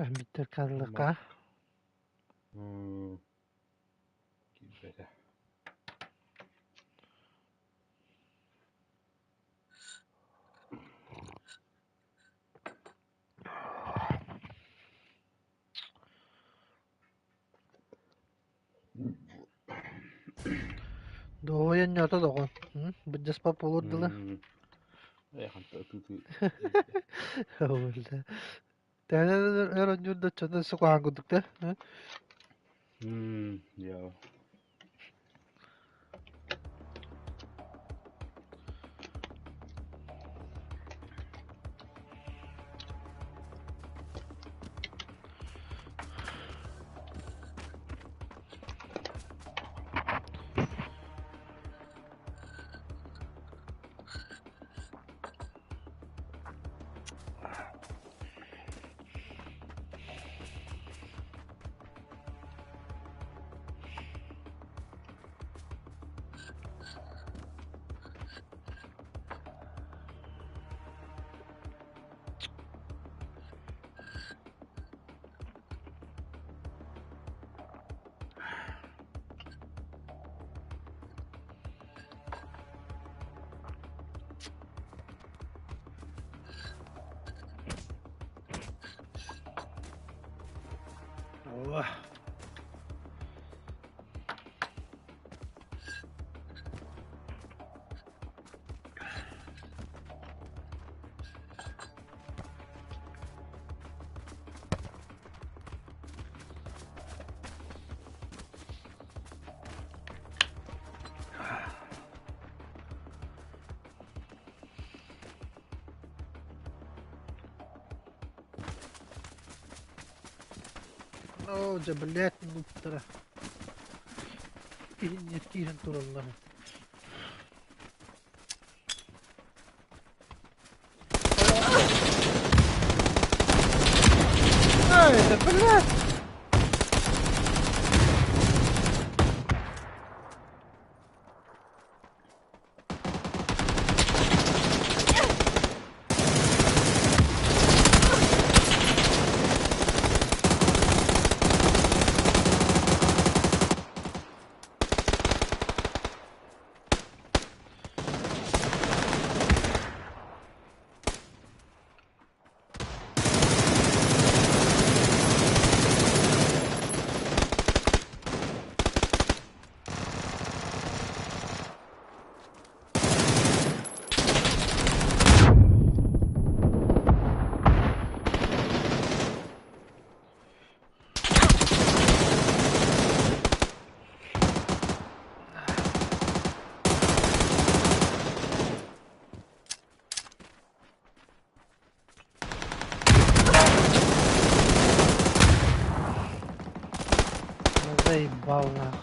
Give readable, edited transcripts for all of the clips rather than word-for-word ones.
Биттэр каллыка. Киирбэтэ. Дуоһуйан ньото доҕон. Быдьаспа буолуор дылы. Төһөнөн өр оонньуур да оччонон өссө куһаҕан курдук да. Yeah. Оо, дьэ, блядь, нууптара иһинньэр киирэн тураллар. Эй, да блядь! Заебал нах.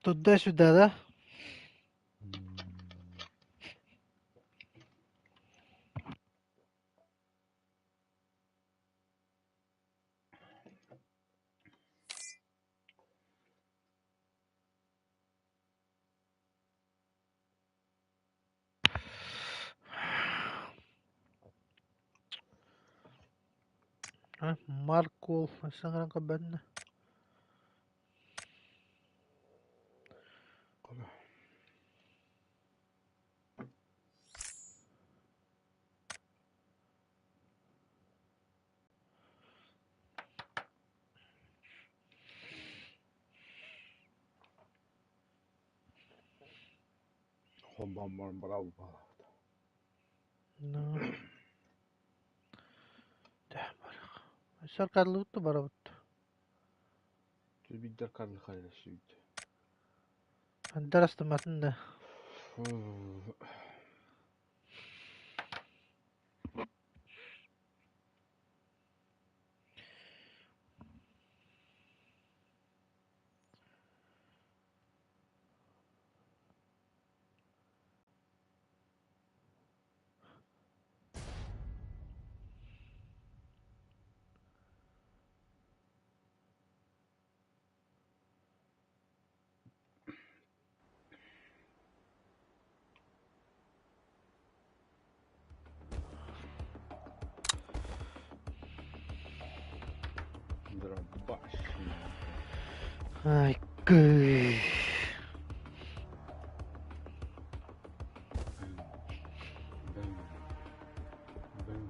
Туда-сюда, да? Маркул саҥаран көрбөтүн. Холбоон баран Ну, Саркарлыбыт да барабыт. Биирдэр карлыхайра сүүт. Дарастыматын да. Дробаш. Ай, кый. Бэм. Бэм.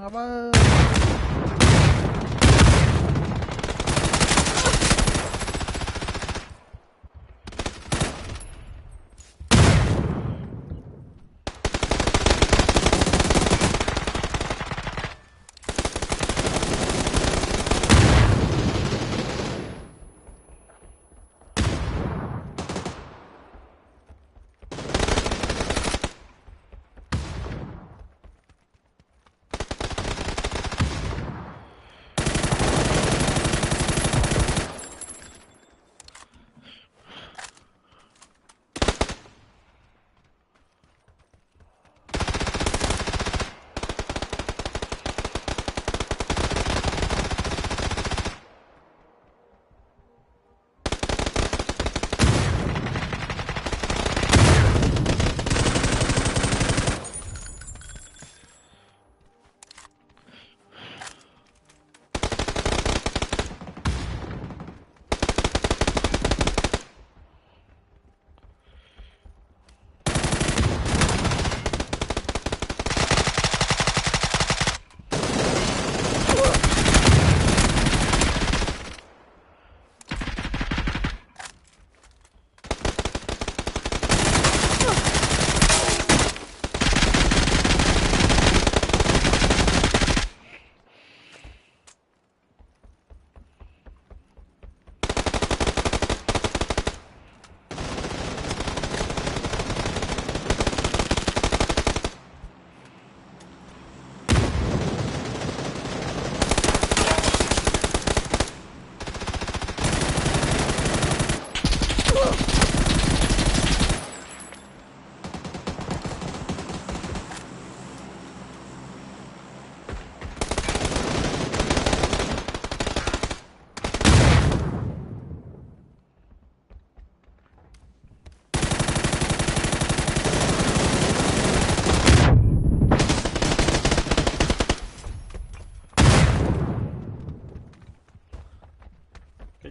Аба.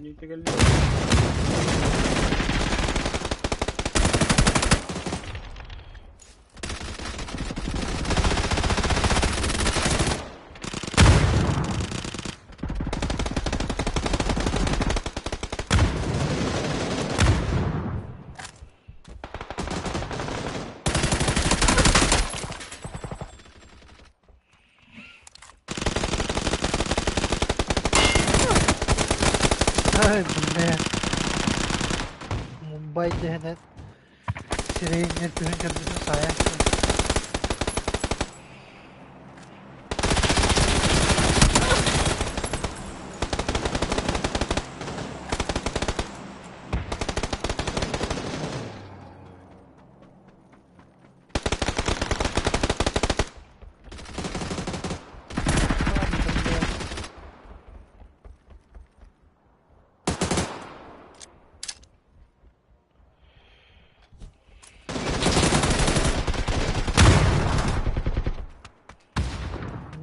Төннүүтэ кэллэ. Ай, бля. Мумбай дэһэнэн сирэйин ньиргүһүн көрбүтүн саайан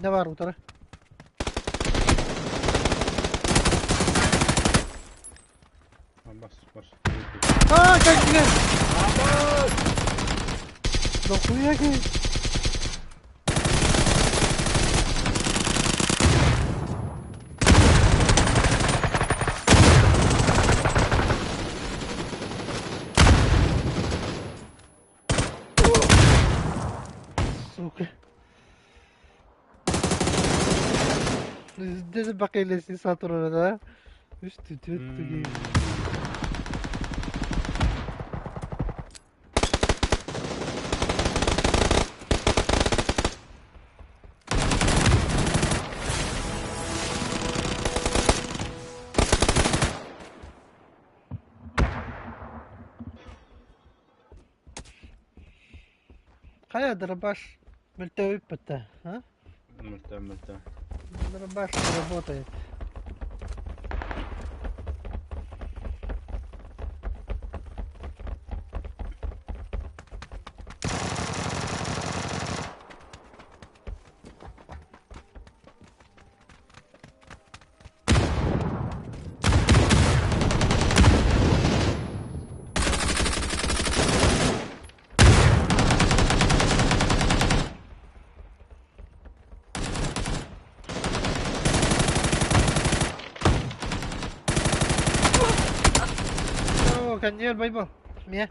Ne var bu tarafa? Бас, бас. Аа, кэллэ! Дохуя ки. Сука. Здесь бакайлesi сатырда. Үстү түттү. Хайа дробаш мөлтөөбүт а? Мөлтөө, мөлтөө. Дробаш не работает. О, коньер, байбал. Мия.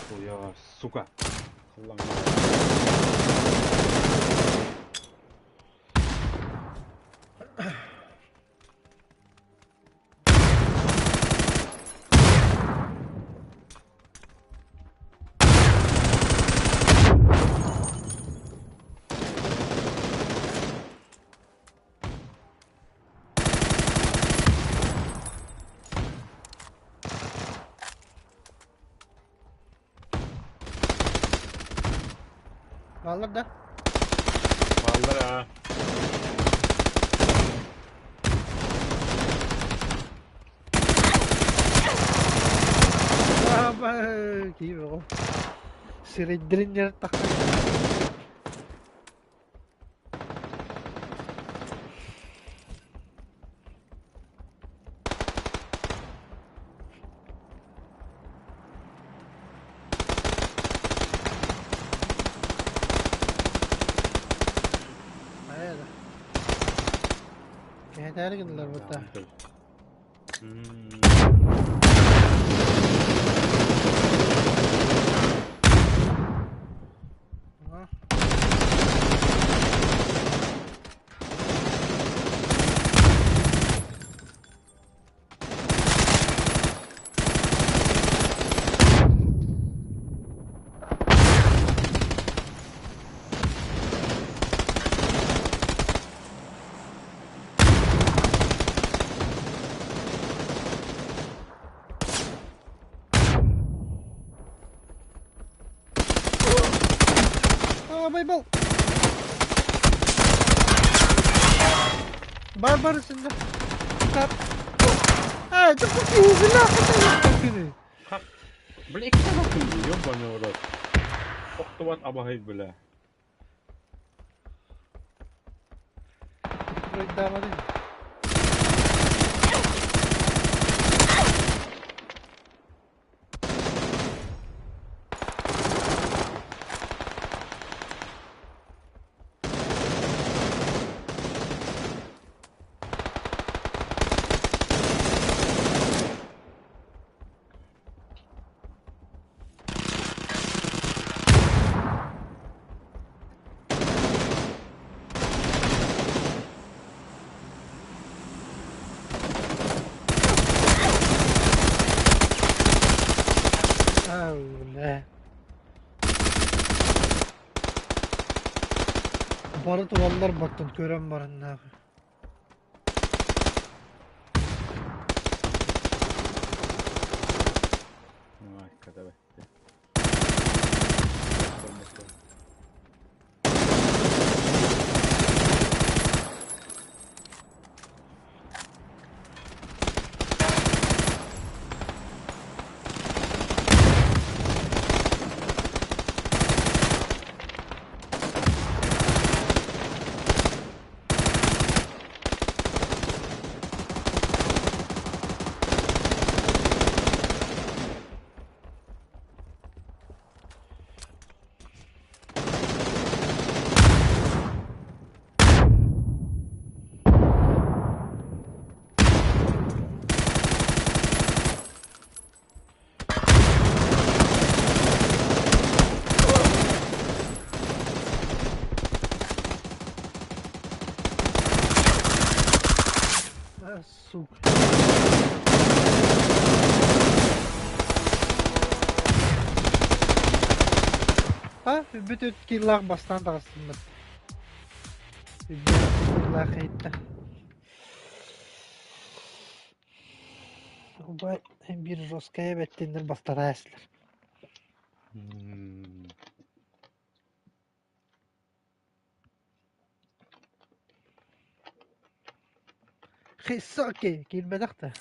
Хуя, сука. Халлаң. Бааллар да? Бааллар а. Киһи бөҕө. Сирэйдэрин дьэ тахсан. Хайа да. Кэһэтээри гыннылар бытта. Аа. Аа, Байбал. Бар бар сында. Тап. А, это кини. Как? Бля, икки бакын, ёбаный в рот. Охтубат абаһай бля. Буруйдаабатын. Бля. Бары тураллар баттан көрөн баран нахуй. Ай, когда А, сука. А, бүтүт киллах бастан таҕыстыммыт. Киллах иһиттэ. Убай биир жесткая бэттиннэр бастара эслэр. Хисоки киирбэтэх да.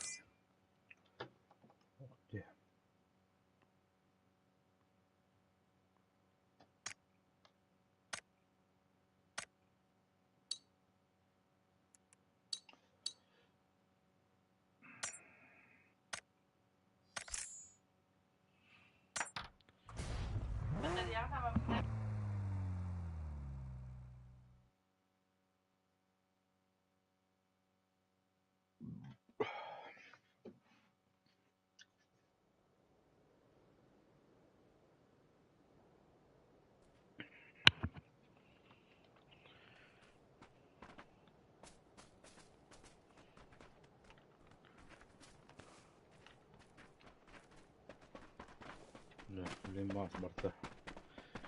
Блин, мас барта.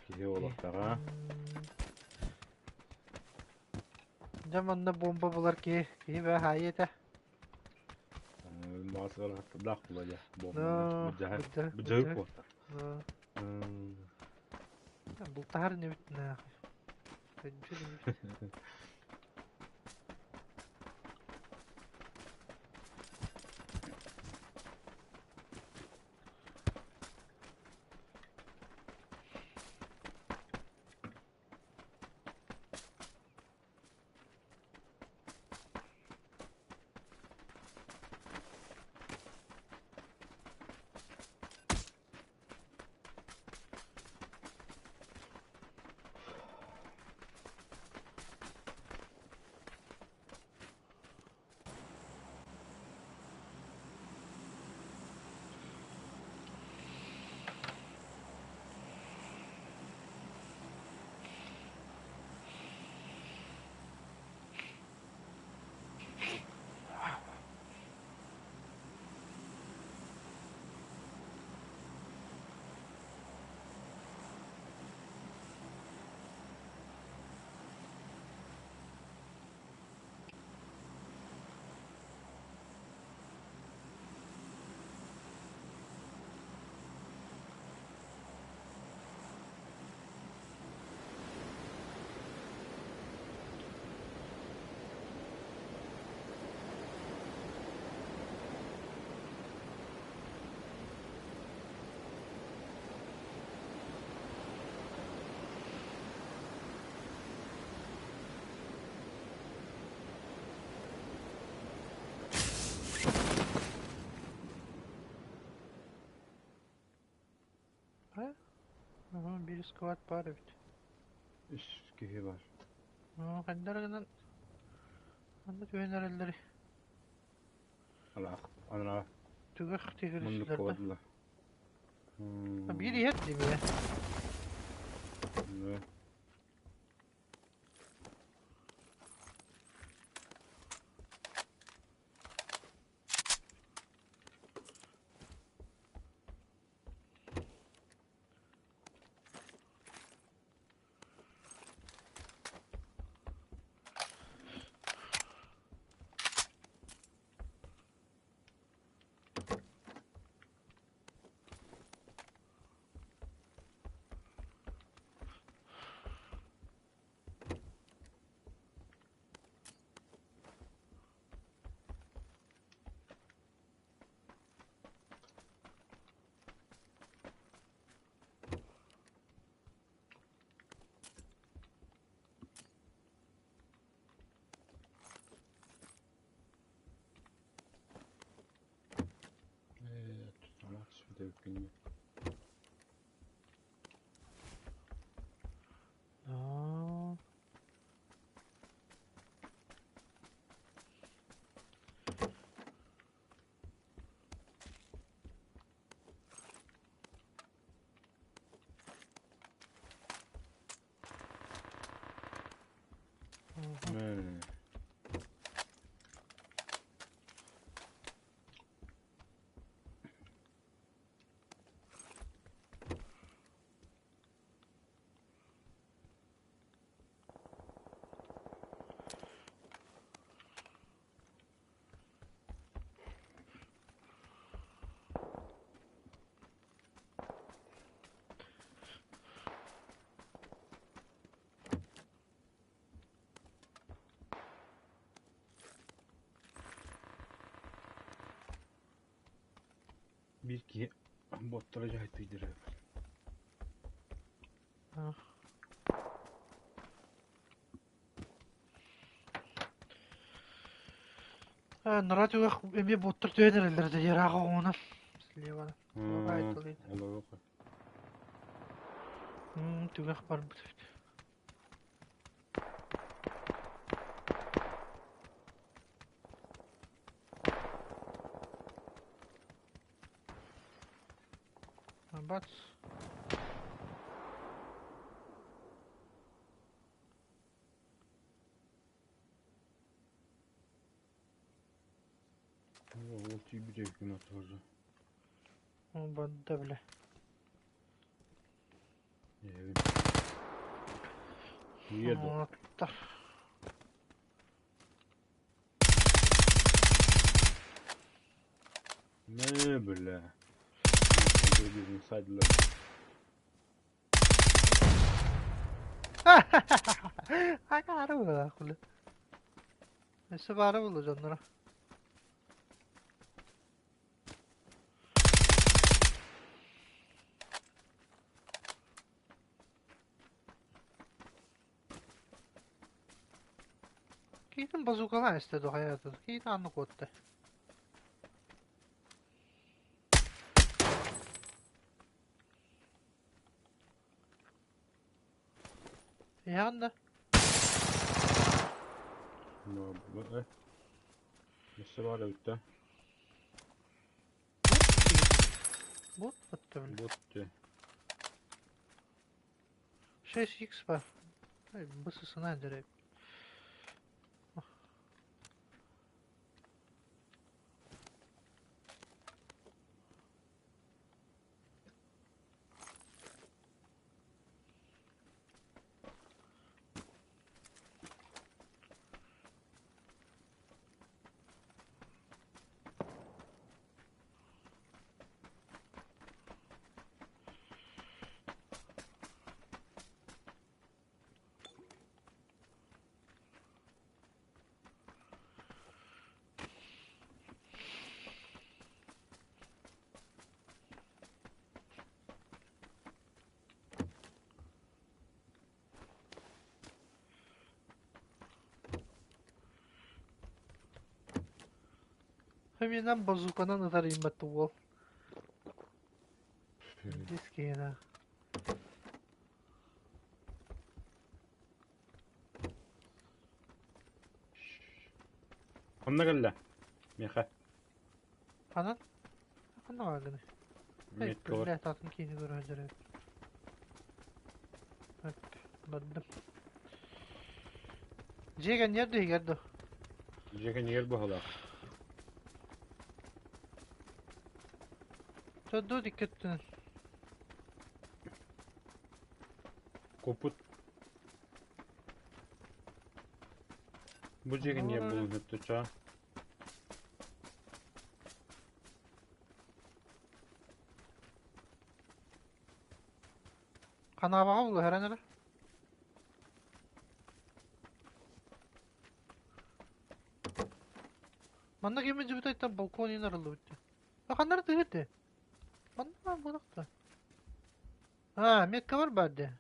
Киһи олохтоҕо. Дьэ манна бомба булар киһи, киһи бэ хаайы этэ. Мас даах була дьэ. Да, Бу быдьа, бу быдьа. куота. Да, бултаһар инибит нахуй. Өйдүүр инибит. Биир сквад баар эбит. Үс киһи бар. Хайдах гынан манна түһэн эрэллэрий? Алаах, анараа Түгэх муннукка тигирисилэр да. бардылар. Биир иһэр дии бэйэ. Да. Аа. Мм. Биир киһи боттара дьаһайтыйдыр Нара түгэх эмиэ буоттар түһэн эрэллэр этэ ыраах оҕуна слева. Түгэх барбыт эбит. Бац. Ол тиийбит эбиккин тоже. Бадда бля. Еду. Не, бля. Акаары буолар Өссө баара буолуо дьонноро. Киитин базукалаан истэ дуо хайаата киит аанна куотта. Иһэҕин да? Өссө баар эбит да. Бот бытты бля. Бот дии. 6x бар. Бысысына дерек. Хэминэн базуканан ытар иммэт уол. Дискиэнэ. Ханна кэллэ? Миэхэ. Ханан? Ханна бааргыный? Эй, Метка бар. блядь, атын киини көрө сылдьар эбит. Эп, бардым. Дьиэ кэннигэр да иһигэр да? Дьиэ кэннигэр баһылаах. Соддуут икки өттүнэн. Куппут. Бу дьиэ кэннигэр булун өттүччэ. Ханаабаҕа булуһаран эрэ. Манна ким илдьибитэйтэн балкон иин арыллыбыт дии. А ханнары тыһыт дии? Манна буолуохта. А, метка бар баар дии.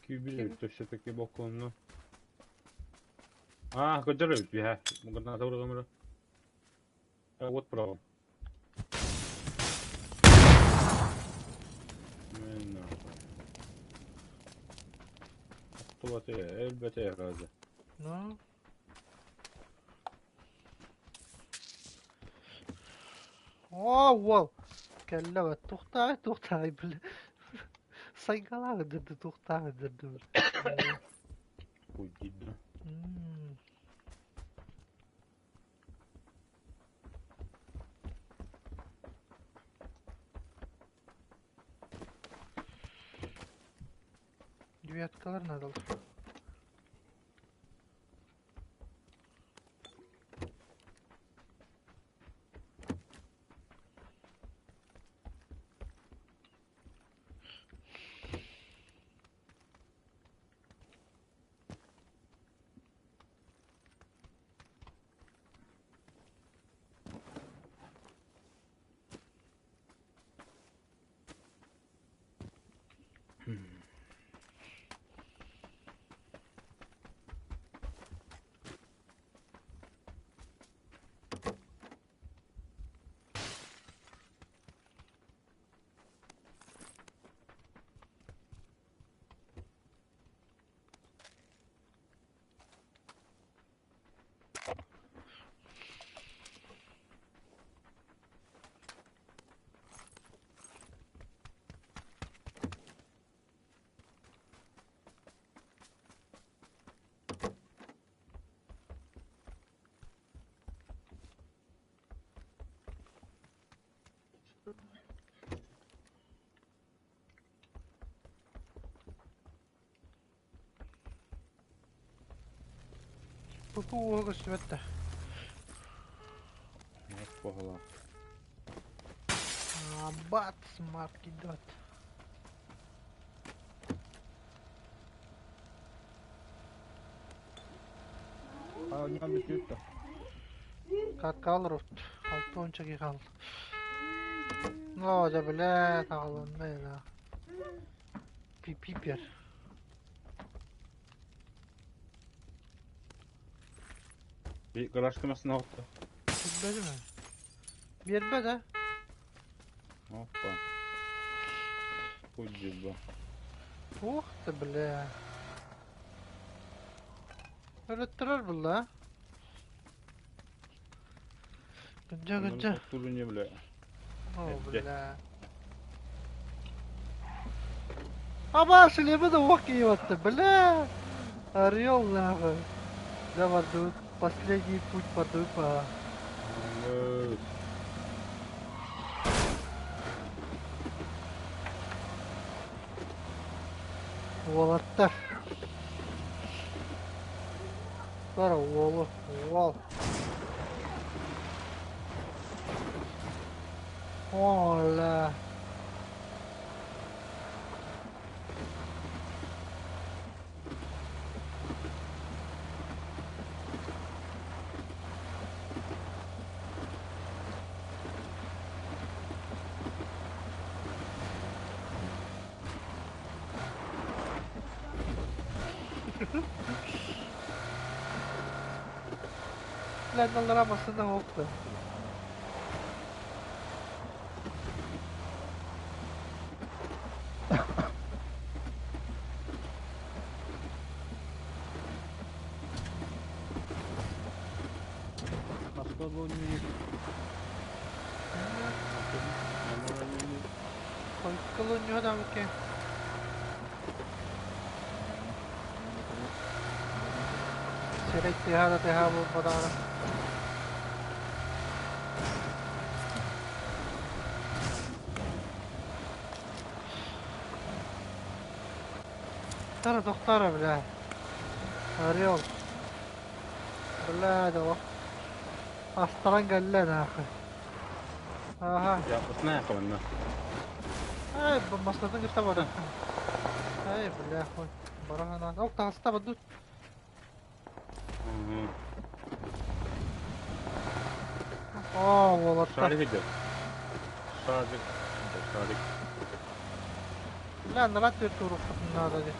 Күүбүл эбит все-таки балконну. А, кырдьар эбит биһэ. Граната бырҕамыра. Вот право. Охтубата өлбөтө разы. Ну. О, уол! Кэллэ бат. Тухтаай, тухтаай, бля. Сайгалаах дырды, тухтаах дырды. Хуй да. Девяткалар надо. Бу уола көстүбэт да. Баһылаах. Бат, смарт идет. А, не бүтүт. Каткалар алты онча кихал. Ну, да, бля, тагалынна Пипипер. Bir garaj kımasına hoppa. Bilmedi mi? Бербе да. Hoppa. Хуй Ух ты, бля. Өлөттөрөр булла. Гынжа гынжа. Туру бля. О, бля. Аба, шлемы да ок кийип бля. Орел нахуй. Да, бардыбыт. Последний путь бардыбыт. Уолаттар. Бара уолу. Уол. Ола. Ләнналара масына оқты. Хойуккалын ньуһадаабыкке. Сирэй тыаһа да тыаһа буолбатаҕына. Тара тохтоор бля. Орел. Бля, да Астаран кэллэ нахуй. Ага. Яппытына манна. Ай, маслатын кытта бара. Ай, бля, хуй. Бараһынан. Ол таҕыста бадут. Оо, уолаттар. Шарик идет. Шарик. Шарик. Бля, анараа түөрт туруохпутун наада дии.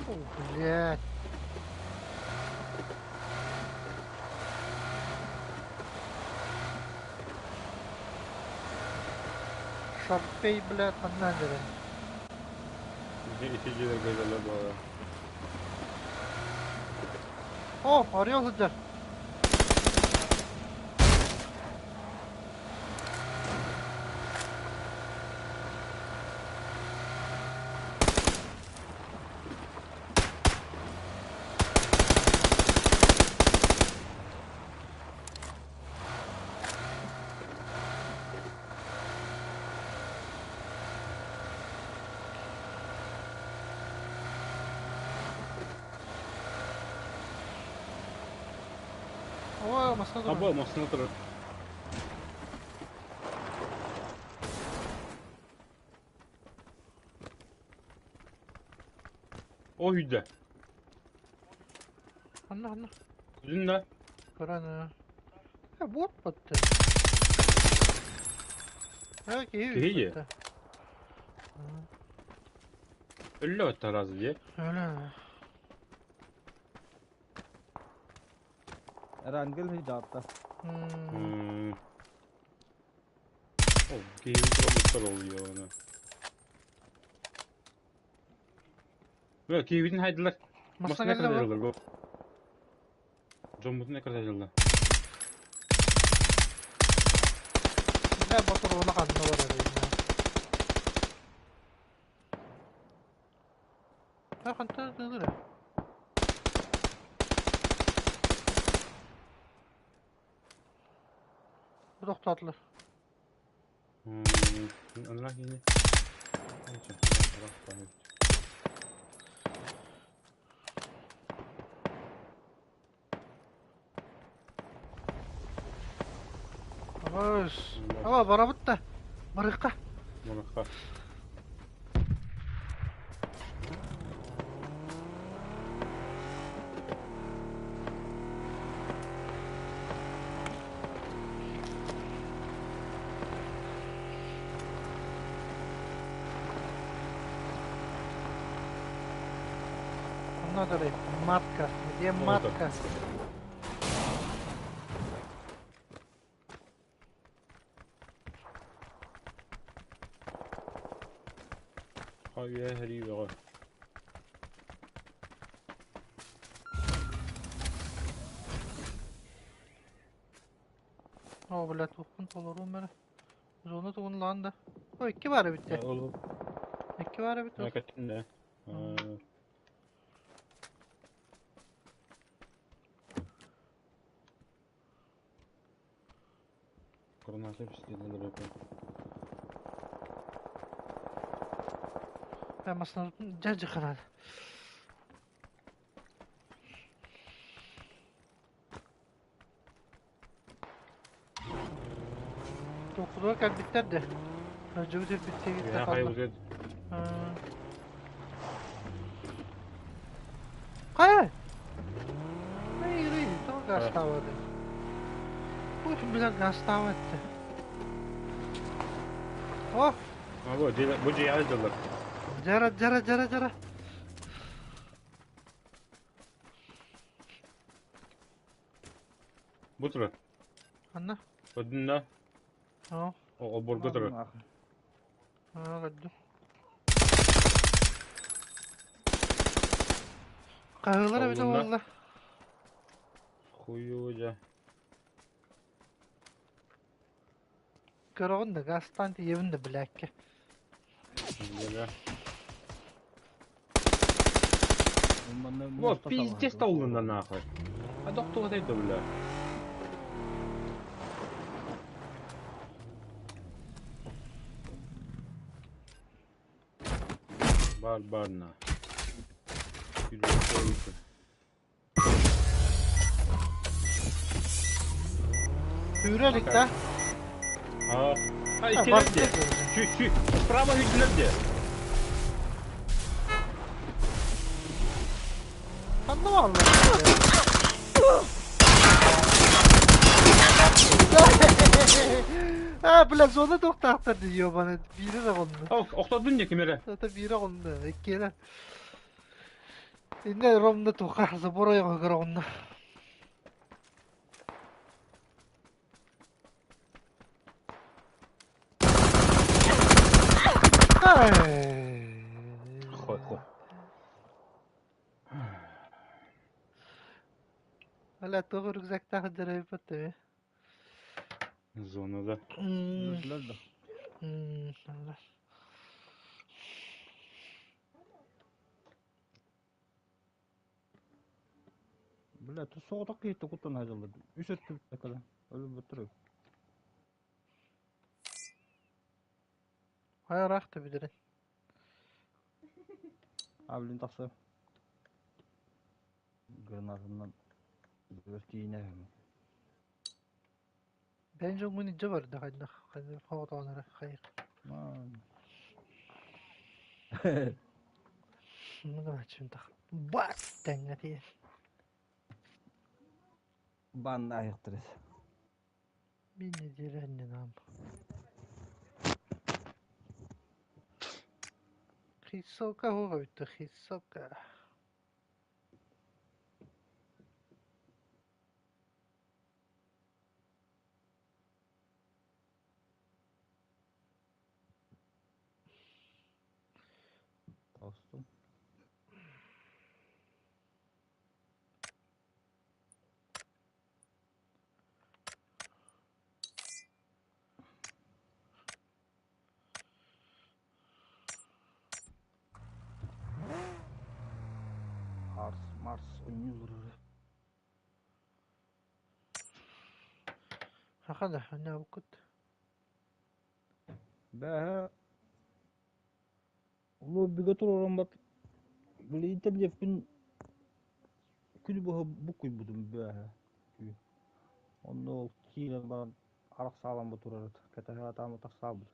О, блядь. Шарпей, блядь, ханна дэрэ. Ити дьиэлэргэ дьоллор буолар. О, орел сылдьар. О, массыына турар. Абы массыына турар. О үйдэ. Ханна, ханна. Күлүн да. Көрөн э. Буолбатты. Э, киһи Киһи дии. үүппүттэ. Өллө баттар разы дии. Өлө. Рангел хиджабта. М. Ол киһи тура oluyor onu. Ve киһибитин хайдылар. Массыына Массыына кэллэ бу. кырдаллар бу. Дьоммутун кырдаллар. Бля, ботуруона ханна барар эбит. Ха, хантан тыыныр. Бу тохтоотулар. Анра кини. Ос. Ава, барабыт да. Барыахха. Барыахха. Онно дарай. Матка. Где матка? Үө сэрии бөҕө. Оо, бля, туохпун толоруум эрэ. Зона тугун ылаҕын да. О, икки баар эбит дии. Ол Икки баар эбит. Кэттин да. Граната пистолет. Бля, массыына дьэ ханан. Тохтууга кэлбиттэр да. Дьыбыт ирбиттиги хаалла. Хайа? Эй, тоҕо гаастаабатый? Пусть бля гаастаабат. О! Бу дьиэҕэ дьыллар. Дьара, дьара, дьара, дьара. Бу турар. Ханна? Одунна. Оо. Олборго турар. Аа, көрдүм. Хаһыылар эбитэ Холунна. буолла. Хуйу дьэ. Көрөҕүн да газтаан тиийэбин да билээккэ. Бля. Манна Вот, муоста пиздец салаһар. толлунна нахуй. А доктор вот это, бля. Бар бар на. Сүүрэ илик да? А, А, иккилэр барыта де. көрдө. Чү, чү. Справа үтүлэр де. Ханна бааллар? А, бля, зона тохтаахтар дии ёбаны. Биирэ да хонно. Охтордун де ким эрэ. Это биирэ хонно. Иккиэнэ. Инне ровно туха забор ойоҕо онно. Хой, хой. Бля, тоҕо рюкзактаах дьарайбат эми. Зонада. Өлдүлэр да. Бля, тус соҕотох киһиттэ куттан сылдьаллар. Үс өттүбүт кэлэн. Өлбөттөр. Хайа ыраах да билэрин. А, блин, тахса. Гранатынан бир тиийинэ. Бэйэн дьоҥҥун илдьэ барда хайдах хайдах хоҕотоҕун эрэ хайык. Бак тэҥҥэ тиийэн. Банна айыктырыс. Мин нэдиэлэ иннинэ Хисока суох эбит да Хисока. Тостум. Арс, Марс ойнуулар. Хаха да, онньообуккут. Бэһэ Лоббига туруоран бат били интернеппин күнү быһа буккуйбутум бэһэ түүн. Онно ол киирэн баран арах саалан турар кэтэһэ атаамы тахсаабыт.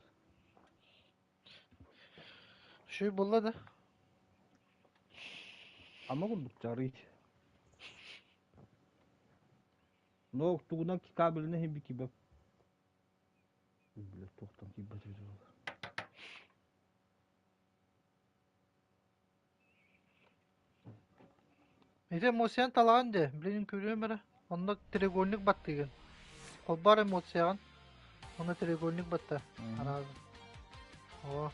Үчүгэй буолла да? Ама курдук чарый. Но тугунан кабеліне хим кибеп. Бля, туохтан киирбэт эбит буолла. Ити эмоцияны талаҕын дии, билигин көрүөм эрэ. Онно треугольник баттыыгын. Холбоор эмоцияҕын. Онно треугольник батта. Араас. О.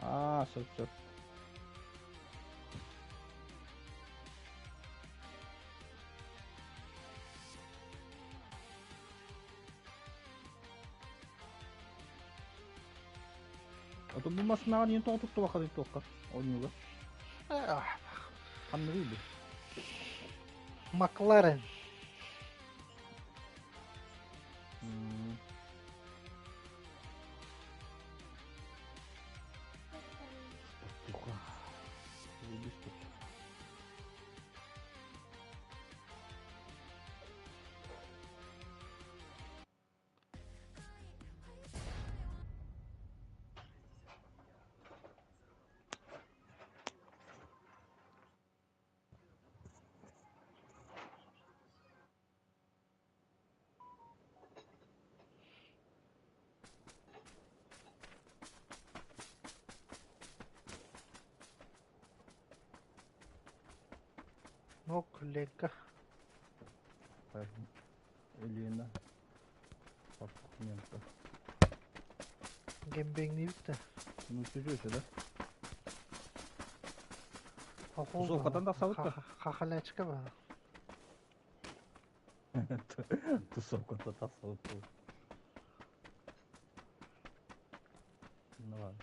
Аа, сөп сөп. А то бу массыынаҕа диэн тоҕо туттубакка туохха оонньууга? Ханныгый бу? Макларен. Туха. Заебись тут. Нок Ленка. Елена Пархоменко. Гембэҥниибит да. Ну, чуть-чуть, да? Хохол Тусовкаттан тахсабыт да? Хахалячка ба. Тусовкаттан тахсабыт буолуо. Ну ладно.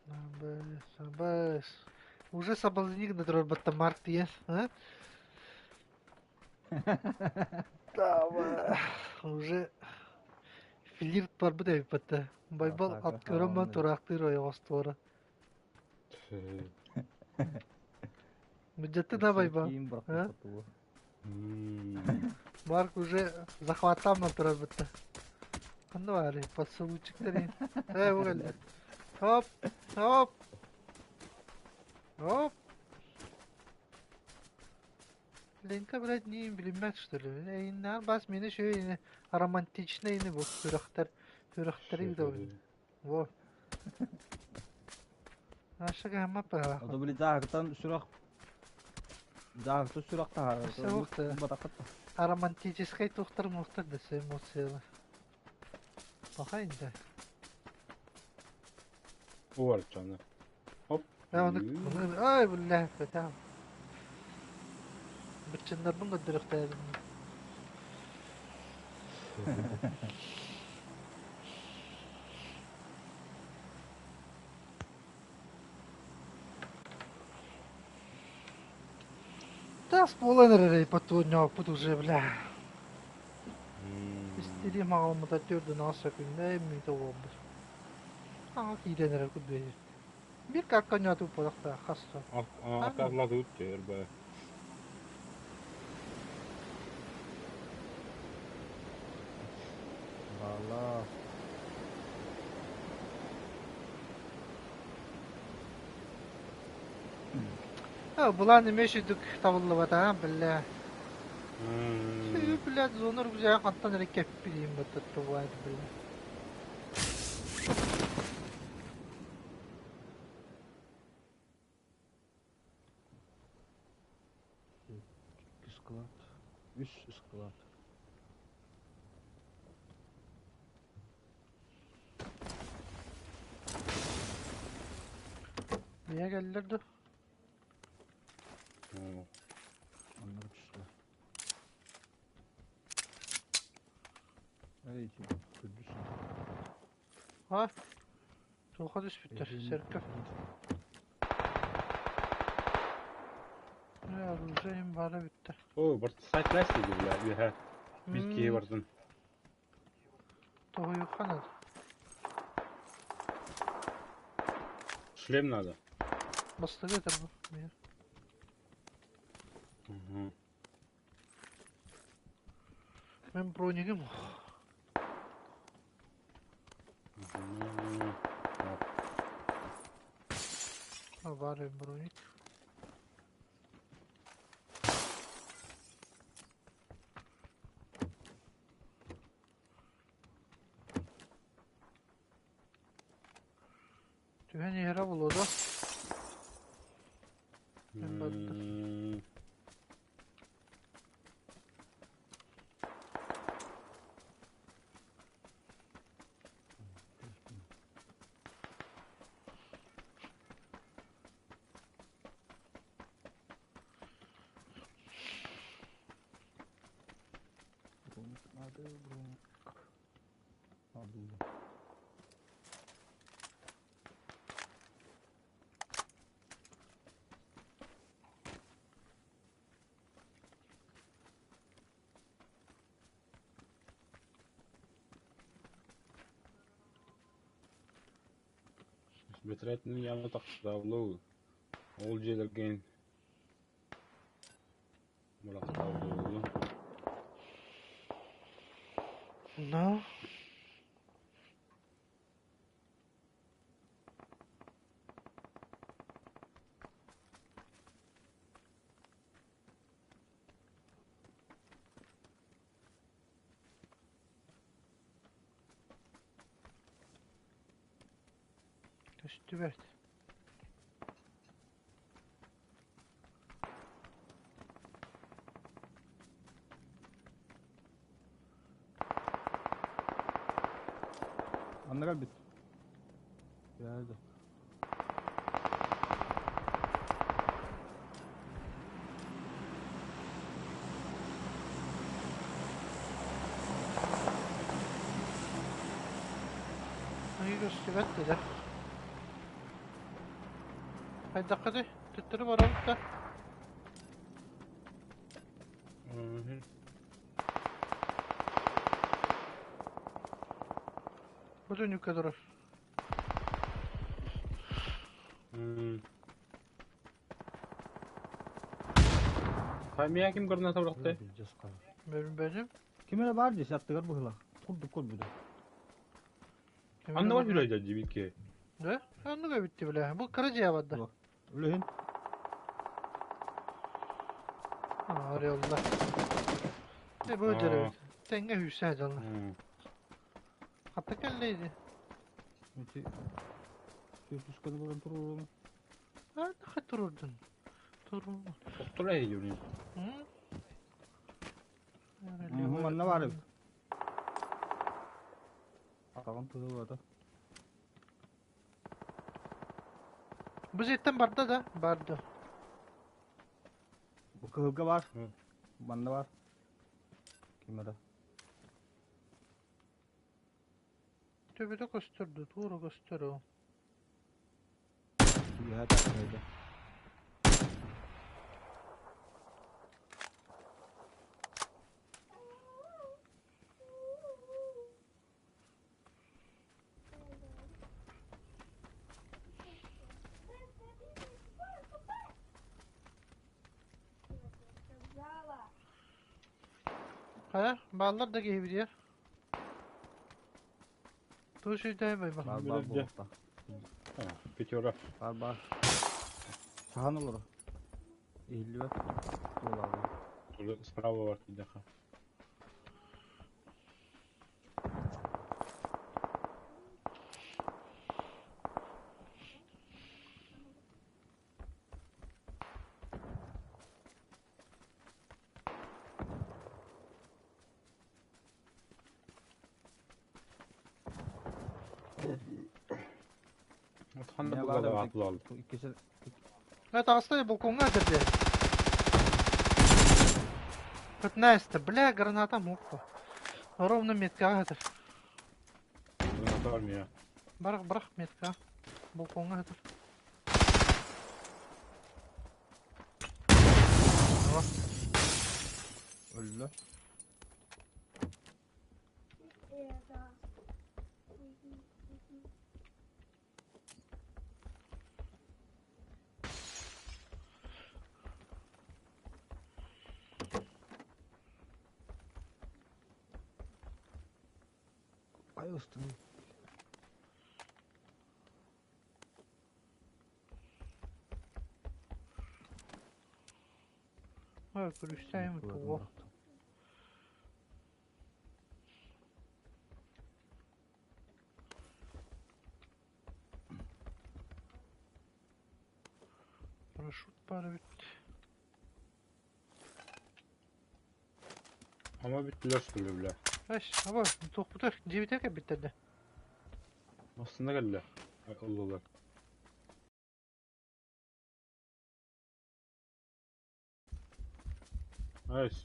Абыс, абыс. Уже соблазник на батта Марк тиес, а? Давай. Уже флирт барбыт эбит батта. Байбал ат көрөн баран тураахтыыр ойоҕос туора. Бюджеты да Байбал. А? Марк уже захваттаан турар бытта. Ханна баарый поцелуйчиктар Ээ бу кэллэ. Хоп, хоп. Хоп. Ленка, блядь, не билиммэт, что ли? Эйиннэҕэр бас миэнэ үчүгэй ини романтичнай ини бу сүрэхтэр сүрэхтэри ыытабын. Во. Наша гамма пыһалаах. Ото били дьааһыктан сүрэх дьааһыктан сүрэх таһаарар. Өссө уохта. Батаххат. А романтическай туохтар муохтар да эмоциялар. Паха инде. Уорчаны. Хоп. Оны ай бля, бэтам. Быччыннарбын көрдөрүөхтээбин. Тас буолан эрэр потуонньооппут уже, бля. Истириим аҕалыммыта төрдүн аҕыс сөкүннэ мүнүүтэ буолбут. Аҕа киирэн эрэр курдук Биир какка ньоотук буолуохтаах хас сыл. Атаалатыбыт дьэ Баалаах. Былаан эмиэ сүдүк табыллыбатаҕа биллэ. Блядь, зона рюкзага хантан эрэ кэппилиим баттаттыбаат бля. Икки склад. Үс склад. Niye geldiler dur? Onları түстэ. Эй, күндүс. Ha? Туха түспүттэр, церковь. Оружием бара бүттэ. О, барт сайт лайсты бля, үһэ. Биир киһи бардын. Тоһуйуохха надо. Шлем надо. Бастыгы этэр бу. Мен бронигим. Бар броник. Түһэн иһэрэ буолуо дуо? Мен бардым. Броник надо, броник. Надо. Бэтрээтин яна тахсаалуу. Ол дьиэлэргин мурахтаалуу. No. Көстүбэт. Манна кэлбит. Дьэ, Ый көстүбэт да дьэ. Хайдаххытый? Төттөрү барабыт да? Мгм. Бу түннүккэ турар. Хамия ким граната бырахты? Бөлүм Ким эрэ баар дии, аттыгар быһыылаах. Курдук көрбүтүм. Анна бар хүрәйдэ дибитке. Да? Анныга битти билэ. Бу кыра дьиэ барда. Үлэһин. Орелла. Не бу дьэрэ. Тэҥҥэ хүсэ дьалла. Хата кэллейди. Ити Түспүсканы баран туруорум. А, нахай турурдун. Туру. Оттор эйдюрин. Манна баар эбит. Атаҕын тыһыллата. Бу зеттен барда да? Барды. Бу кыһылга бар. Манна бар. Ким эрэ. Төбөтө көстөрдө, туора көстөр ол. Үөһэ тахсыйда. Хайа, бааллар да киһи билиэр. Тугу сүүрдэһин байбах. Бар бар буолуохтаах. Пятера. Бар бар. Саһан олоро. Иһиллибэт. Буолаҕа. Справа бар тиийдэххэ. Ханна Не бу баар галаҕа эбит. атлаал. Иккисин Это таҕыста балкоҥҥа этэрдэ. 15 бля, граната мукка. Ровно меткаҕа этэр. Граната бар мия. Барах, барах метка. Балкоҥҥа этэр. өллө. Ай ыстым. Ой, күлүстэйм тугу. Парашют баар эбит. Ама бүттүлэр что ли, бля. Эш, аба, туохпутар, дьиэбитигэр кэлбиттэр да. Массына кэллэ. Ыллылар. Айс.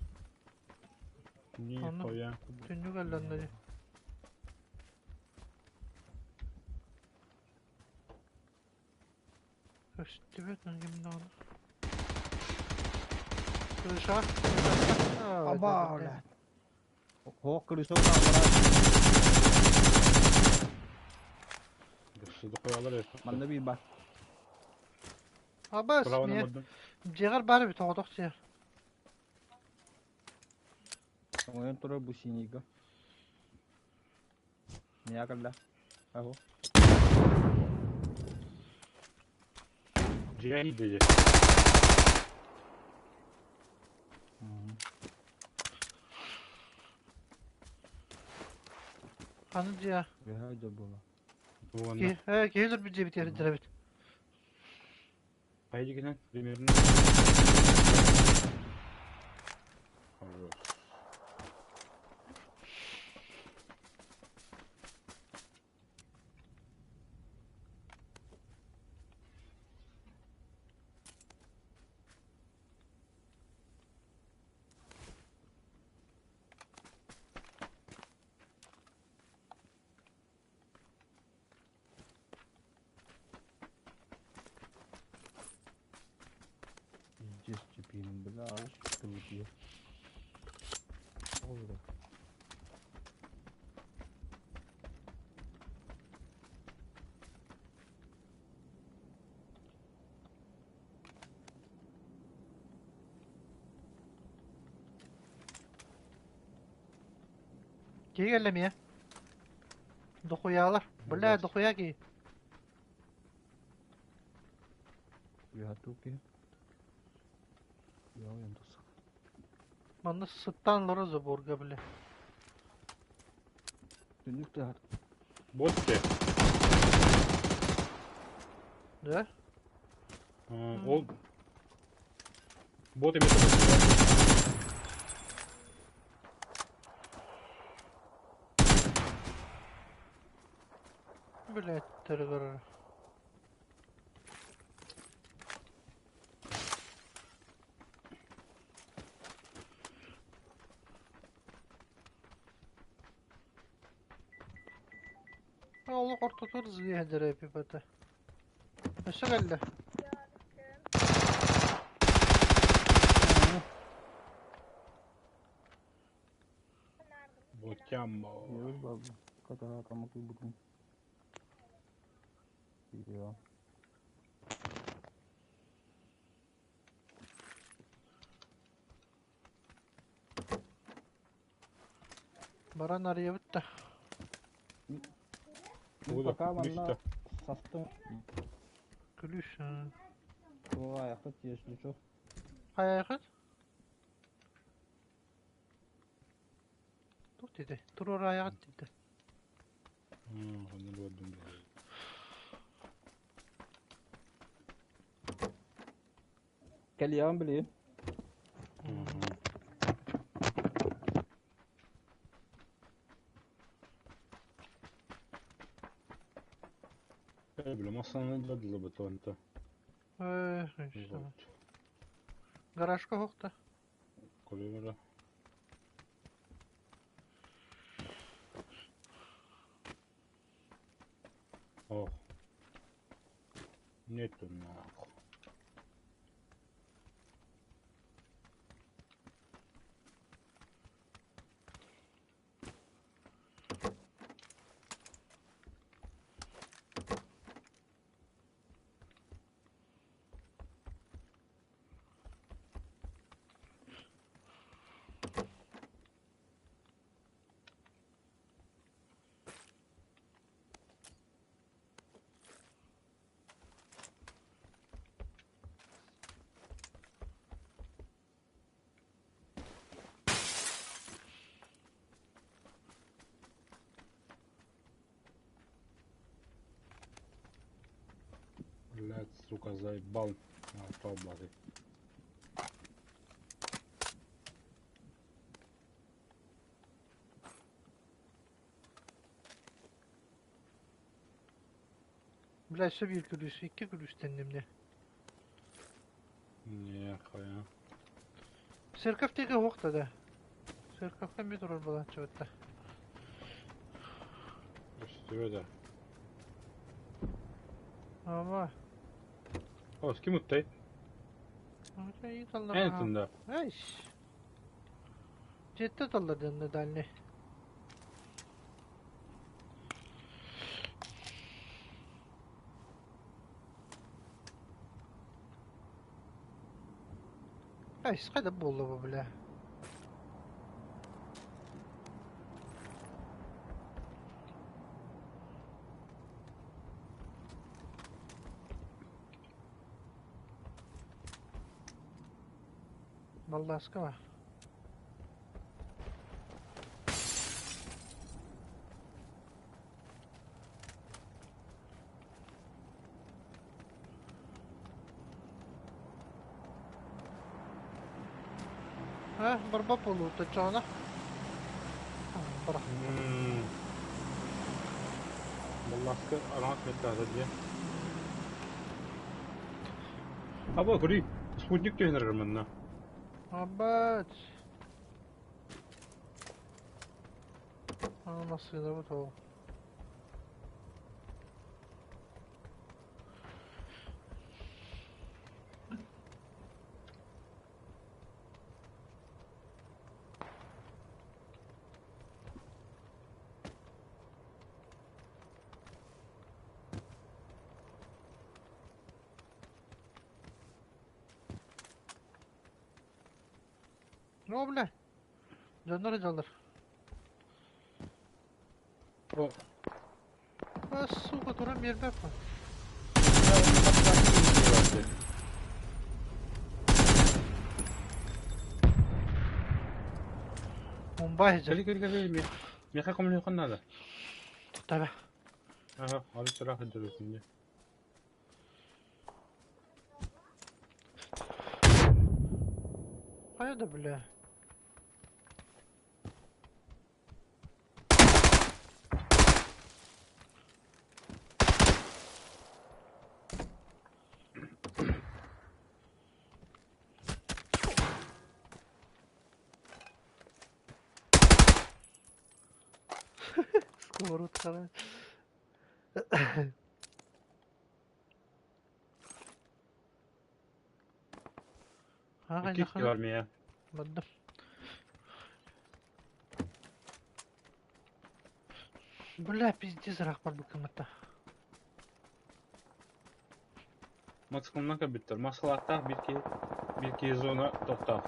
Онно Нихуя. түннүк алланна дии. Көстүбэт ким даҕаны. Крыша. Аба, блядь. Хоох крыша баар. Сыды koyalар Манна биир бар. Абас, Браво миэ. намырдым. Дьиэҕэр баар эбит оҕотох дьиэ. Оҥойон турар бу синийга. Миэхэ кэллэ. Аһо. Дьиэ dedi. Ханнык дьиэ? Үөһэ дьэ буола. Буганна. Киһи, э, киһи өлөрбүт дьиэбит эрдэр эбит. Хайдигинен примерно. Хорош. Да, тылытыйа. Ол да. Киһи кэллэ эмиэ. Дохуйаалар. Бля, дохуя киһи. Үөһэ киһи. Үөһэ тахса. Манна сыттаан олорор заборга, бля. Түннүк тыаһар. Бот те. Да? Ол бот эмиэ Блядь, төргөр. Олох ортотугар зыыһа эпипата. Өссө кэллэ. Ботяммо. Үөл барда. Катара тамак бутун. Видео. Баран арыйабыт да. Мин пока манна састым. Күлүс. Туга аяқта тиешлі чо. Хайайхыт? Тух диде? Турор аяғыт диде. Онно буолдум. Кэлиэҕин билигин. Бile массаны дадылы бытонта. Э, Гаражка хохта. Колемера. Ох. Нету нахуй. Блядь, сука, заебал. А, блядь. Бля, өссө биир күлүүс, икки күлүүстэнним дии. Нехуя. Церковь диэки уохта да. Церковька эмиэ турар буолааччыбыт да. Өстүбэ да. Ама. О, с ким уттай? Таллар. Эн да. Ай. Жетте таллар дэннэ дальний. Ай, хайда буолла бу, бля. Балласка ба. А, барба полута чона. Бара. Балласка араас метада дии. Аба, көрүй, спутник түһэнэр манна. Абат. Аны массыына бу тоҕо. Ну, бля. Дьоннор дьаллар. О. А, сука, туран биэрбэппин. Мумбай же. Кэли кэли кэли миэхэ көмөлөһүөххүн наада. Тутаба. Аха, арыт ыраах сылдьар дии. Хайа да бля. Сковородканы. Икки киһи бар миэ. Бардым. Бля, пиздец, ыраах барбыккын Мотоциклынан кэлбиттэр. Маскалааттаах биир киһи, биир киһи зона тохтоох.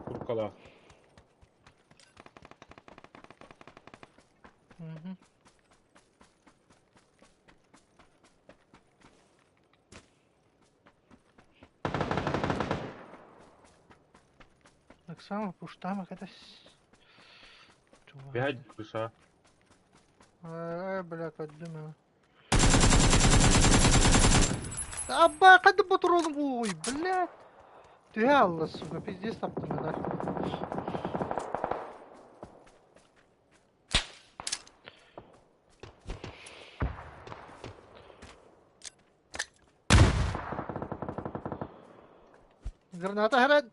Куркалаах. Мгм. Так само пуштама это Пять крыша. Ай, бля, каддыма. Абба, қайда батыролым? Ой, блядь. Түһэ алла, сука, пиздец таптым да. Граната хәрәт.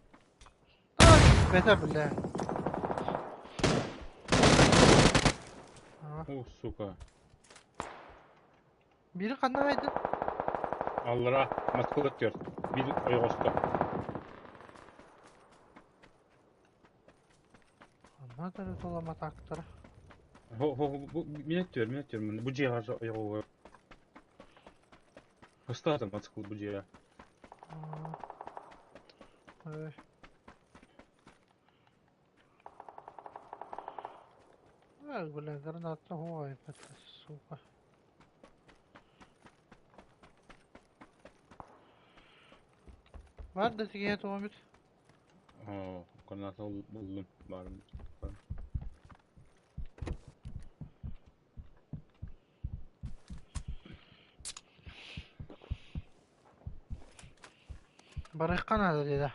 Бәтә, бля. О, сука. Бири ханна кайдын? Аллара Москвада түөрт. Биир ойоҕоско. Ханна да толаматаактара. Хо хо бу мин түөр, мин түөр. Бу дьиэҕэ ойоҕоҕо. Ыстаата мотоцикл бу дьиэҕэ. Ай, бля, граната, ой, это, сука. Бар да тиге туомит. Оо, граната буллум баарым. Барыахха наада диэтэ.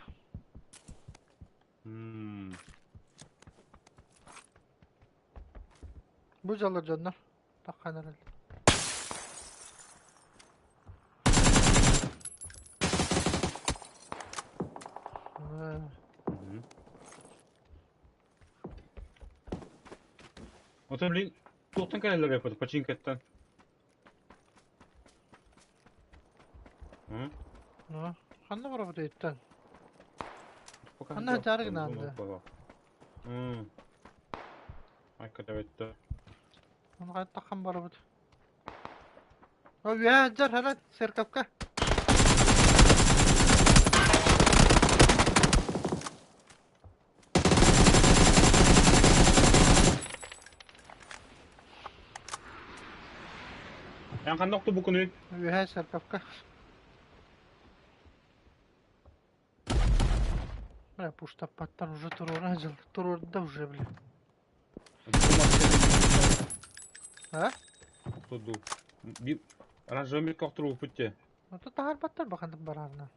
Бу дьаллар дьоннор таххан эрэл. Оттон блин, туохтан кэлэллэр эппит починкаттан? Ну, ханна барабыт өйттэн? Ханна дьарык наанда? Айкатабетте. Оны хаттахан барабыт. О, үһэ дьар хара церковка. Эн ханна охтубуккунуй? Үөһээ церковка. Бля, пуштаппаттан уже туруора дьыл. Туруорда уже, бля. А? Туду. Ранжамик охтурбуппут дии. Ото таһаарбаттар баханнык барарына.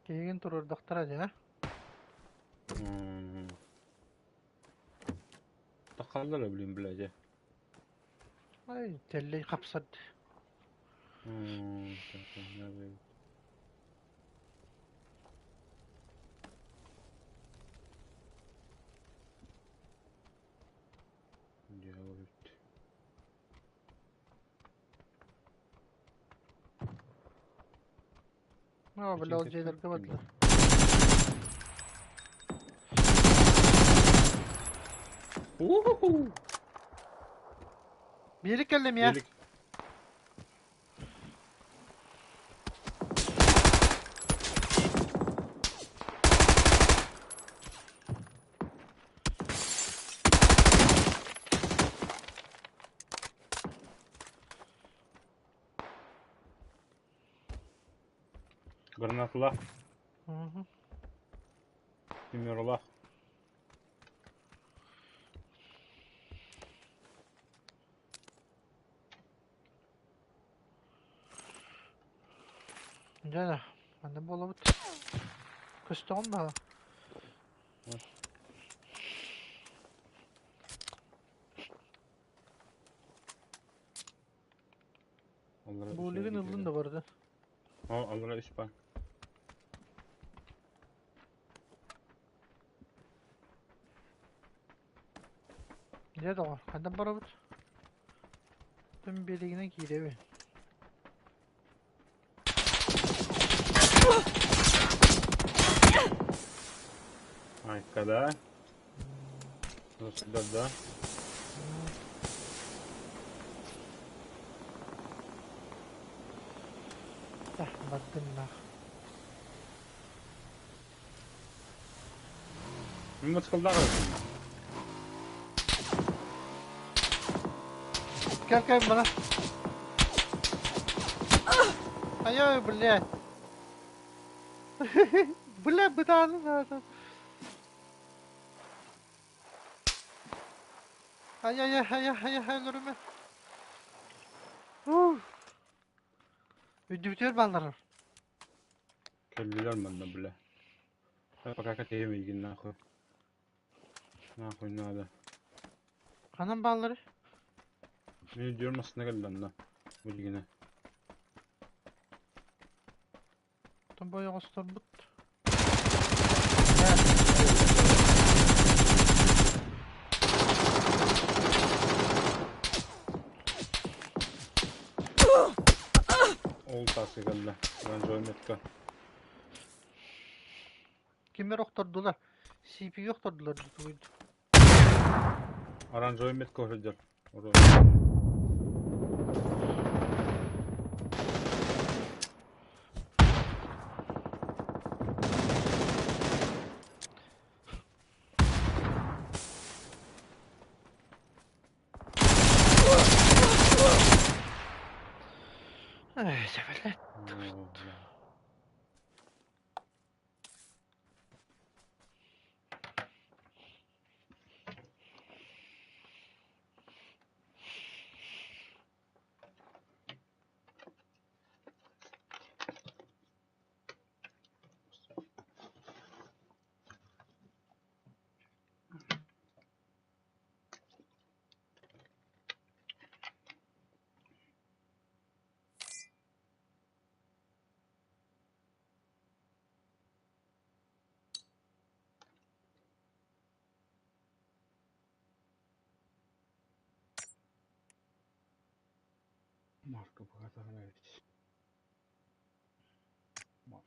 Киһигин туруордахтара дьэ. Так. Хааллар блин, блядь. Ай, тэллэй хапсар. Аа, бля, ол дьиэлэргэ бардылар. Уху! Биэри кэллим я. Биэрик. Гранаталаах, Мгм. Тимиралаах. Дьэ, манна буолабыт. Көстөҕүн баҕа. Аллара Бу билигин ыллын да барда. О, аллара үс бар. Дьэ доҕор, ханна барабыт? Тым биэригинэн киирэбин. Айка да. Да, да. Бардым нах. Мин мотоциклдаах Кэл кэл бана. Айой, блядь. Бля, бытааны саатан. Ай-ай-ай, ай-ай, ай, өлөрүмэ. Үрдүбүтүгэр бааллар. Кэллилэр манна, бля. Пока кэтэһиэм эйигин нахуй. Нахуй надо. Ханан бааллары? Мин үрдүөр массыына кэллэ онно. Билигинэ. Оттон бу ойоҕосторбут. Ол тааска кэллэ. Оранжевый метка. Кимнэр охтордулар? CPU охтордулар дуу Оранжевый метка сылдьар. Эй, блядь. Марка Богданович. Марк.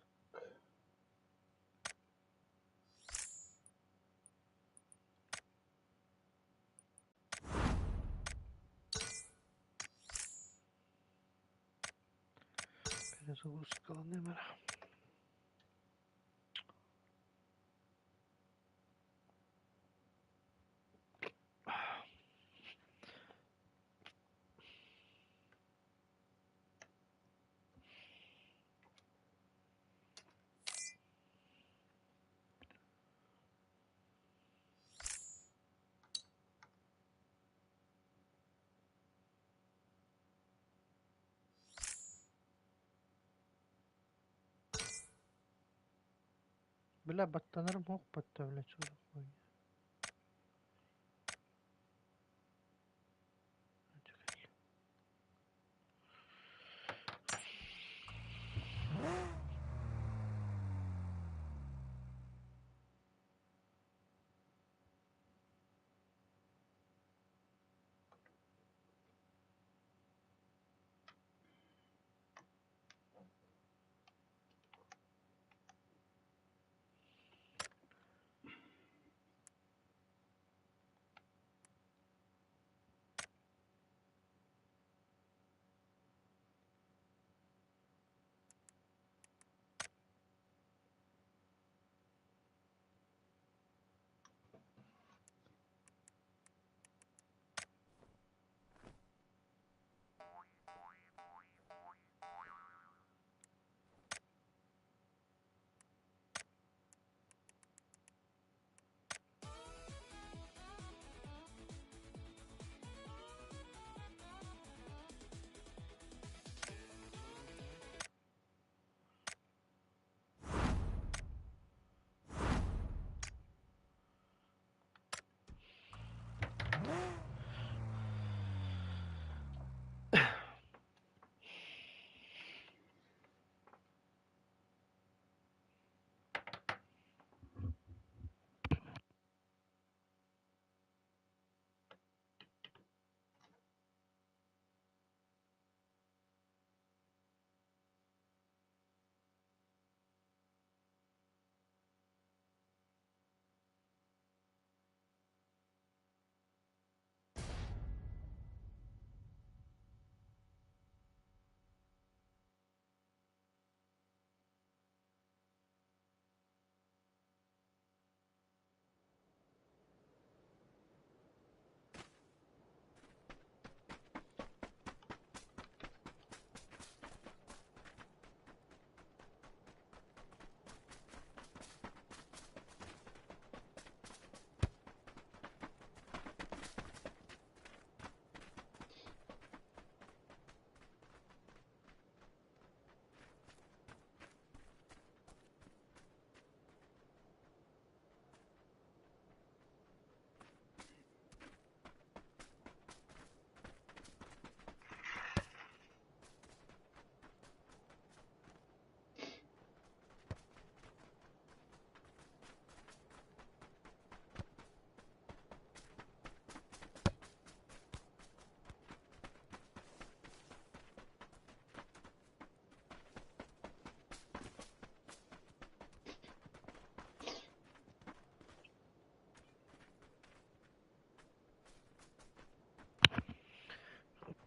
Перезагрузка номера. Бля, баттанарым ох батта, бля, что за хуйня.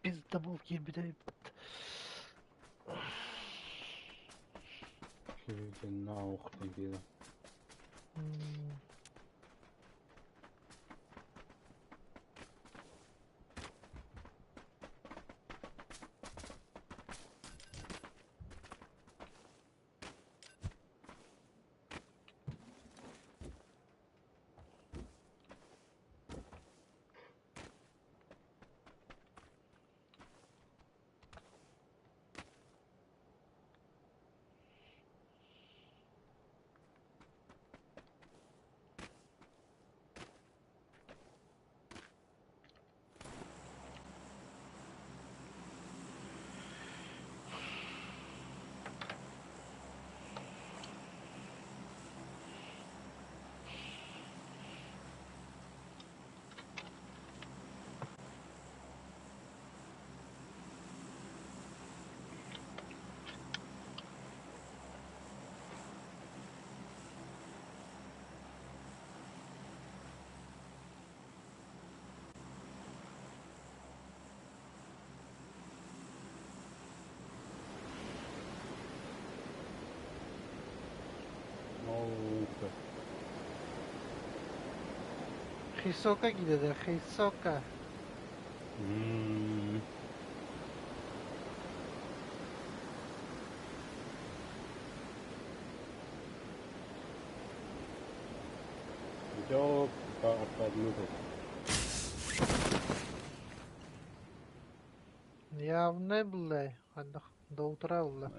Пиздобол киирбитэ эбит. Наух диэн. Наука. Hisoka gidelim. Hisoka. Идёт по одну. Явно, бля. До утра, бля.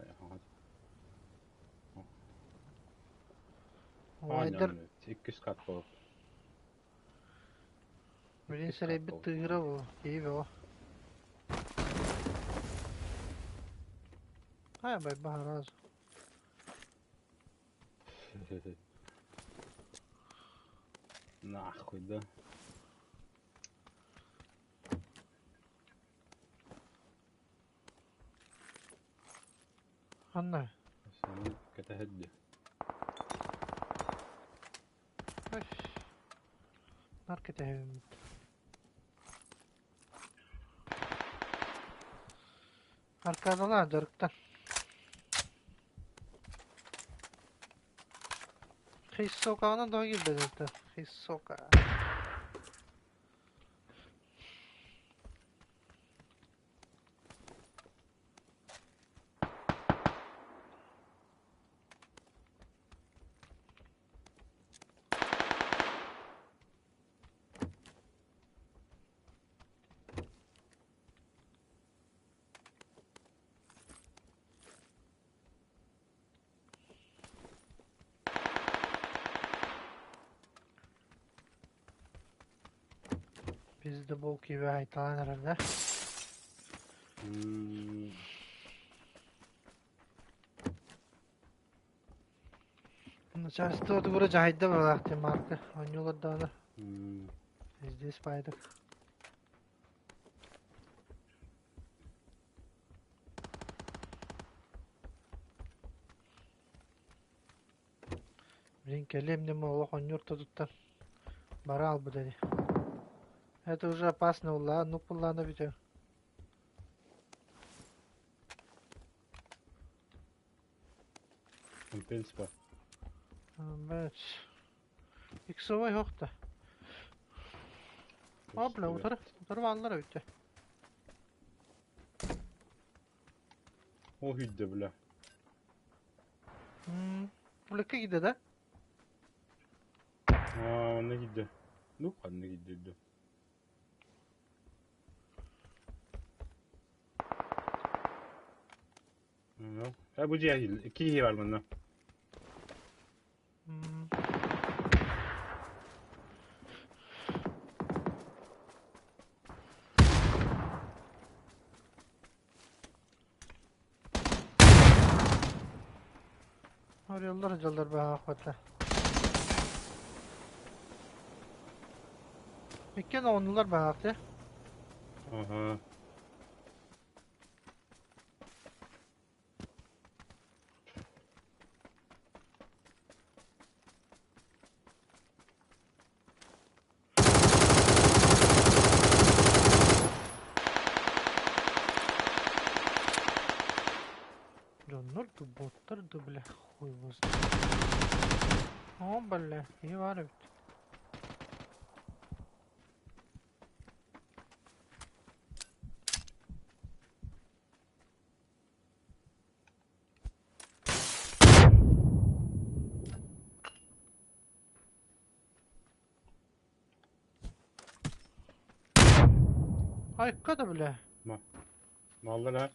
Уайдер. Иккис кат бол. Блин, сәрәйбит тыгыра бу. Киев о. Ай, бай, бахараз. Нахуй, да? Анна. Кэтэ Наркотик. Аркадалар дырыктан. Хисоканы да кирбеден. Хисока. Biz de bol gibi haytalan herhalde. Начальство тугура жайда балахты марка. Онюлар Здесь пайдак. Блин, келем не мог онюр тут барал бы дали. Это уже опасно, ула, ну пулана ведь. В принципе. Бэч. Иксовой хохта. Abla утары, утары баллар өтте. О, хүйдө, бля. Булекке киде да? А, онна киде. Ну, ханна киде. А бу же ки бар мында. Арыялар жалдар баа хвата. Иккен онулар баакты. Ага. Боттар да, бля, хуй его знает. О, бля, киһи баар эбит. Айка да, бля. Маллар ha.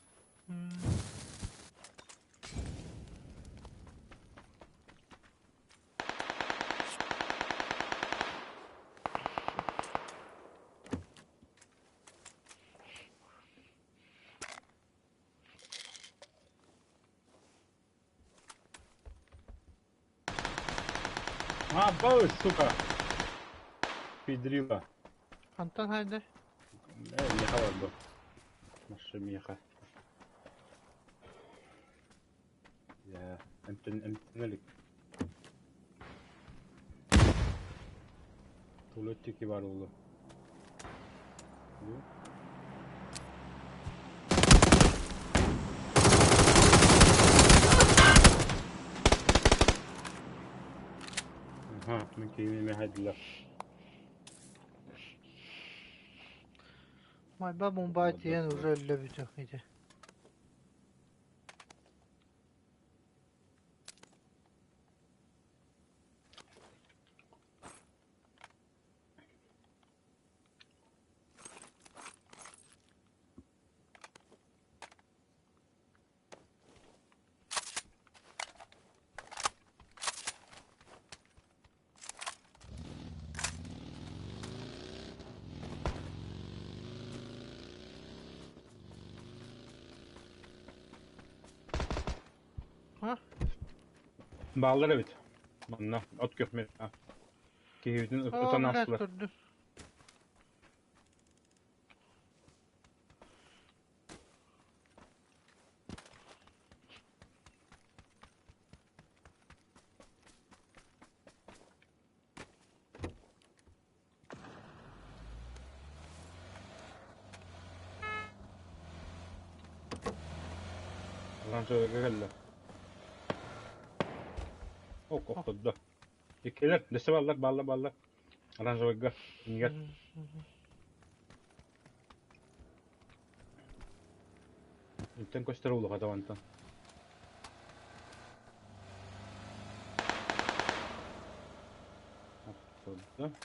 А, бау, сука! Педрила. Хантан хайда? Миэхэ барда. Маша миэхэ. Я эмтэн илик. Туалеттики бар буолла. Аха, мин киһим эмиэ хайдылар. Майба Мумбай тиийэн уже өллө бүтүөх ити. А? Бааллар эбит. Манна от күөх Киһибитин О, ытан блядь, аастылар. көрдүм. Оранжевыйга кэллэ. Ок, охтордо. Иккилэр, дэсэ баллар, баллар, баллар. Оранжевыйга, иннигэр. Интэн көстөр улаха тавантан. Охтордо.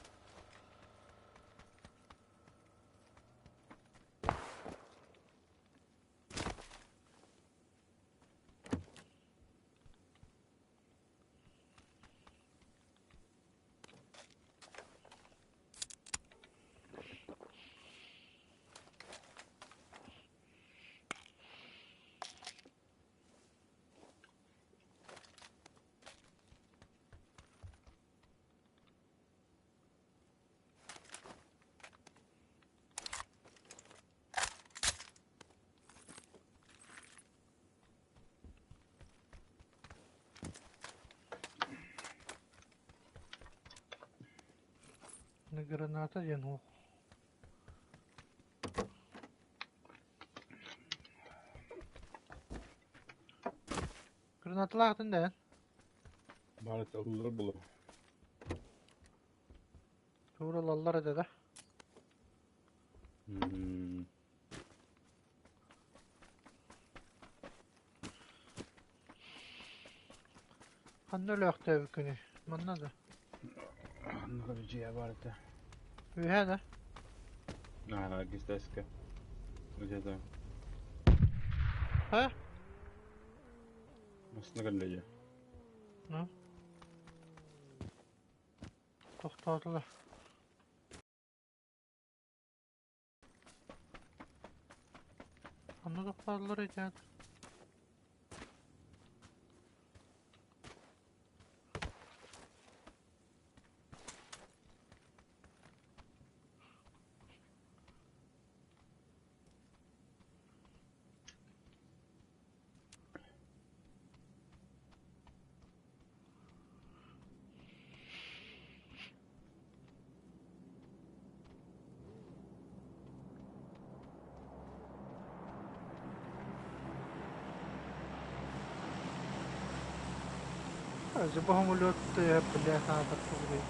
Граната диэн уох. Гранаталаахтын да Бары ыллар булur. Тууралаллар этэ да. Ханна өлөөхтөөбүккүнүй? Манна да. Анныга дьиэ бар этэ. Үһэ да. Аа, гистеска. Где-то. А? Массыына кэллэ дьэ. Ну. Тохтоотулар. Ханна тохтоотулар этэ? Баһымылет бля саатар тугуй.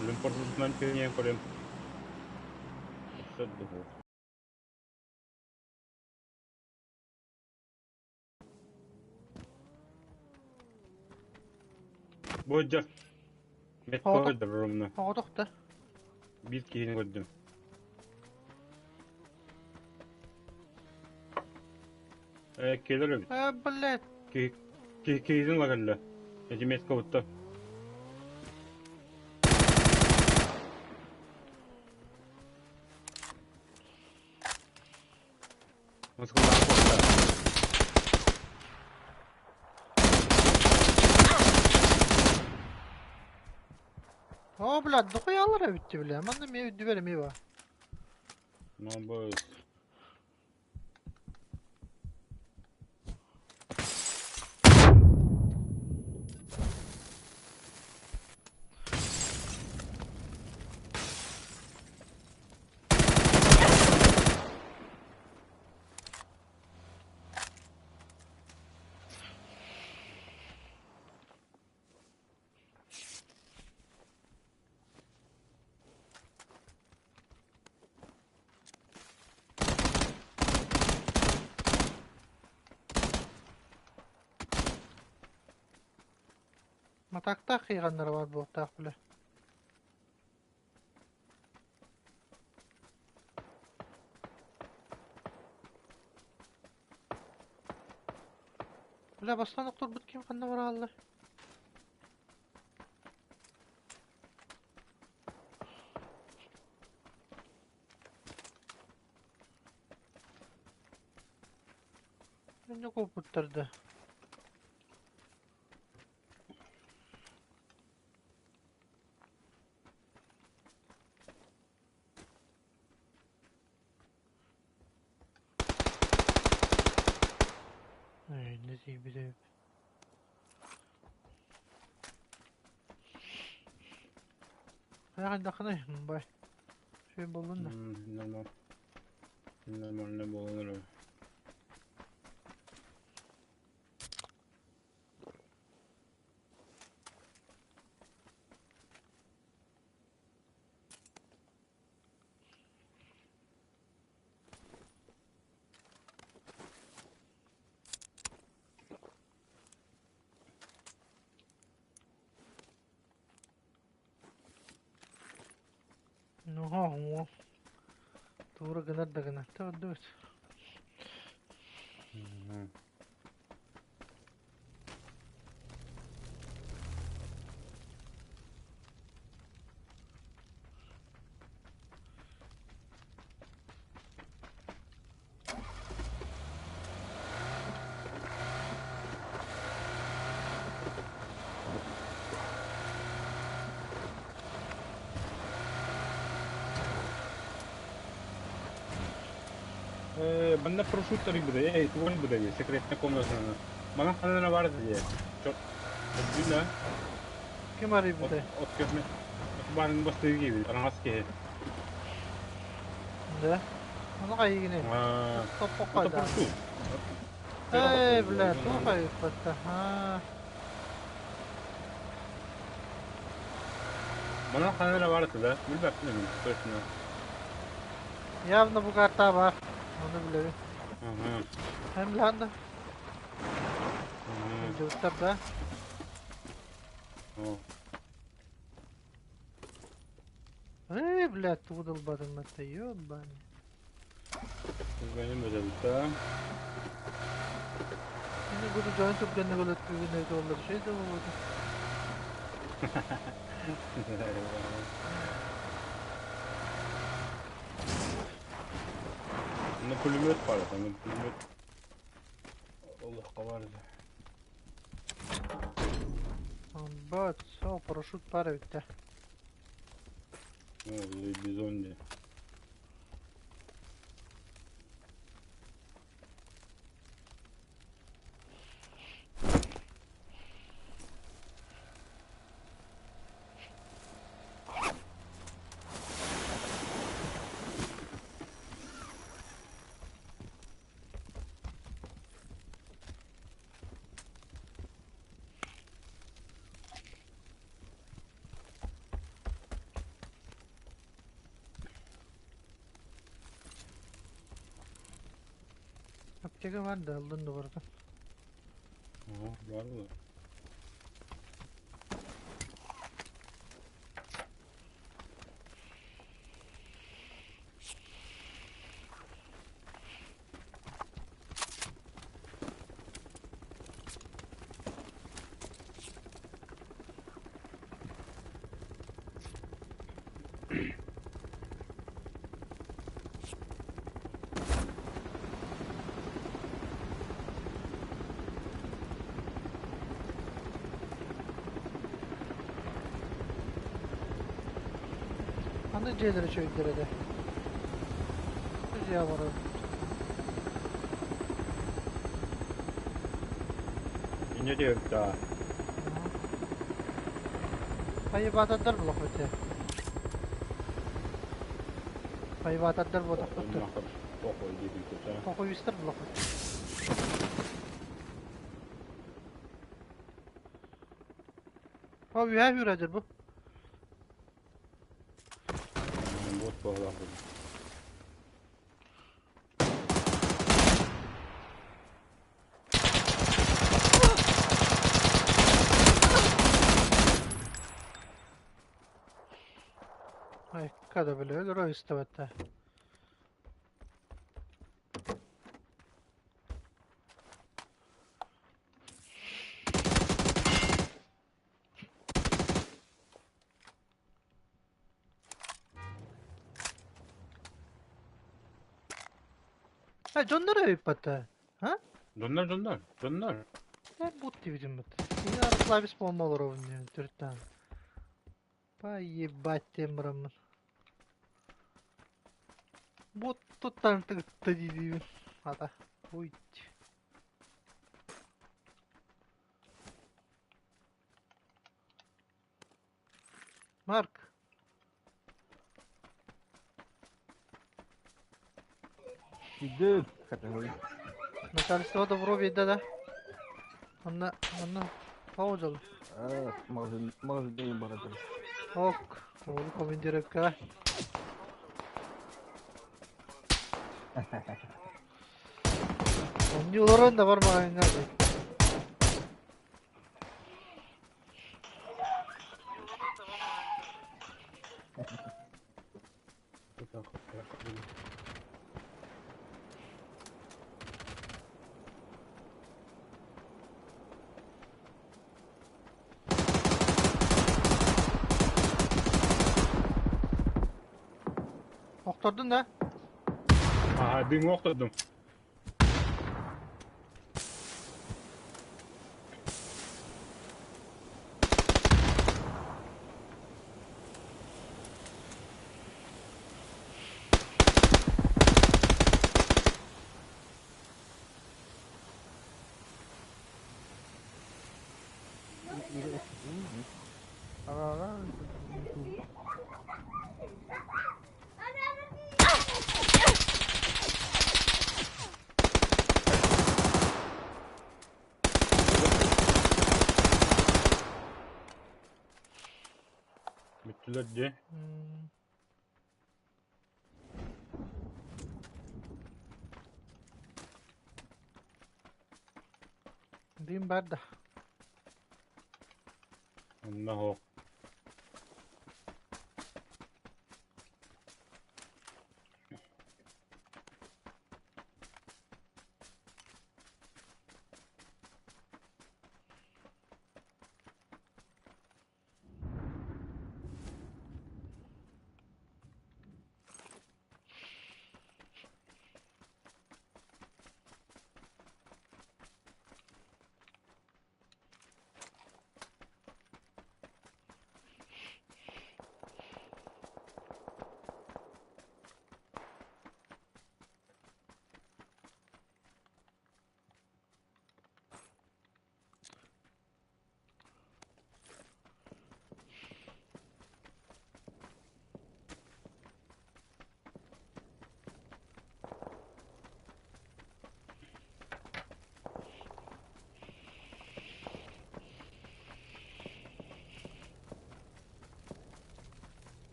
Үлүм паршутунан түһэн көрөм. Өссө да Бу дьэ Соҕотох Меткоҕа ровно. соҕотох да. Биир киһини көрдүм. Э, келер эбит. Э, блядь. Ки ки киһитин лагалла. Эти метка бутта. Москвадан куотта. О, блядь, дохуялар эбитти, бля. Манна эмиэ үрдүбэр эмиэ бар. Мабыс. Матактаах кыйҕаннара баар буолуохтаах, бля. Бля, бастаан охторбут ким ханна барааллар? Önce куоппуттар да. Эй, не тиийбит. Хайдаххыный, бай. Үчүгэй буоллун да. Нормально. Нормально буолан эрэр. Ну, Тура гынар да гынар. Та Э, манна парашют арыйбыта, эй, тугун быда секретная комната. Мана ханана бар дии. Чот. Билэ. Ким арыйбытай? От көрмө. Барын бастыы киирбит, араҥас киһи. Да? Ону хайыгыный? Аа, Топпокко это да. парашют. Эй, бля, туох айыппатта. Аа. Мана ханана бар да, билбэппин мин, точно. Явно бу карта бар. Ону билэбин. Ага. Hem lan да. Ага. Дьуттар да. О. Эй, бля, тугу далбатым это, ёбаный. Benim özellikle. Yine буду join түргэнник өлөт бүгүн олар şey de болду. На пулемет пара, там пулемет. Олох бар. Бат, все, парашют пара битте. О, бизон дии. Аптека бар да ыллын да барыта. Ага, бар было. Аны дьиэлэрэ үчүгэйдэр этэ. Дьиэ барар. Инньэ диэбит да. Хайыбаатардар булах этэ. Хайыбаатардар буотахпыт дуо? Похуистар булах О, үһээ үүрээдэр бу. Бот буоллах. Айка да бile өлөрө истэбэтэ. Дьоннор эбиппат А? Дьоннор, дьоннор, дьоннор. Бут диэбитим бат. Я расслабись буолма олоробун диэн төрүттээн. Поебать диэн бараммын. Бут туттан тыгытта дии-диибин. Ата. Уй. Марк. Иди, категория. Начальство добро видно, да? Онно, онно пауза. Магазин, магазин баратыр. Ок, ол командирка. Онньу олорон да бар маҕаһыыҥҥа Охтордун да? Аа, дым охтордум. Бүттүлэр дии. Дым бар да. Онно суох.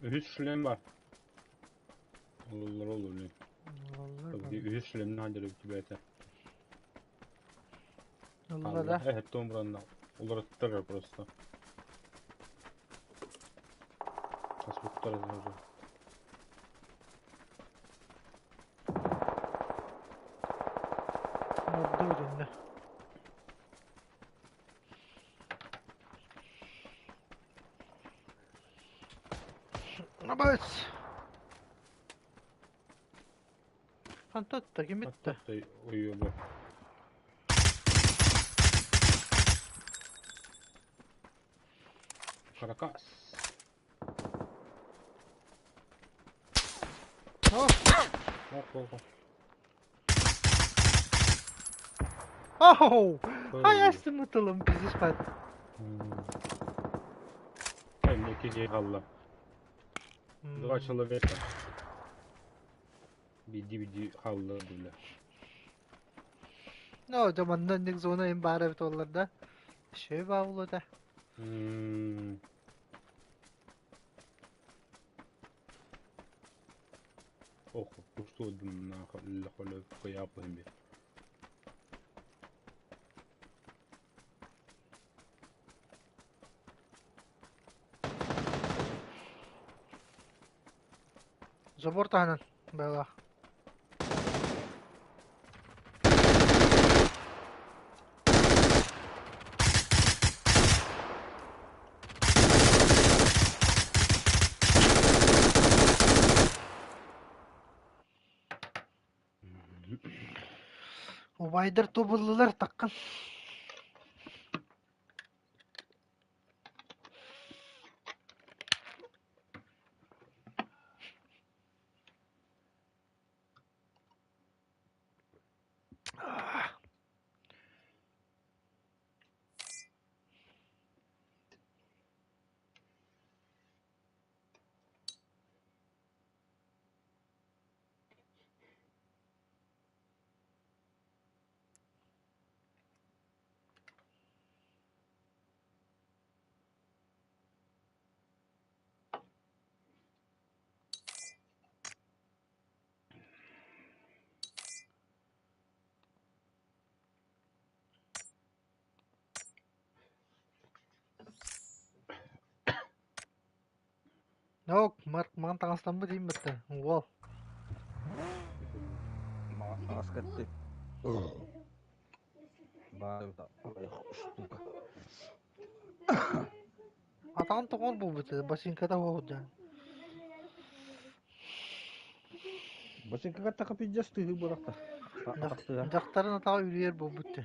Үһүс шлем бар. Олорор olur. Ылаллар Tabii бары. үһүс шлемни хадыр бэйэтэ. Ылла да. Эһэттон буранна. Олороттар просто. Хасбуттар уже. Орду бүтүннэ. Абас! Хантатта ким итте? Hatta uyuyor bu. Каракас. О! Ох, ох, ох. Оу! Хайастым ытылым пиздец пат. Hem de iki kaldı. Два человека. Биди биди қалды бile. Ну, да манна ник зона им бары бит оларда. Şey bağlı да. Ох, что на хуя бе. Забор таһынан была. Убайдар тобыллылар таккан. Ок, Марк, маған таңастан деймін бітті. Уол. Аскатты. Бары штука. Атаған тоғыр бұл бітті. Басинкада ол жан. Басинкага така пиздец тыгы буракта. Атактыга. Жақтарын атаға үйрер бұл бітті.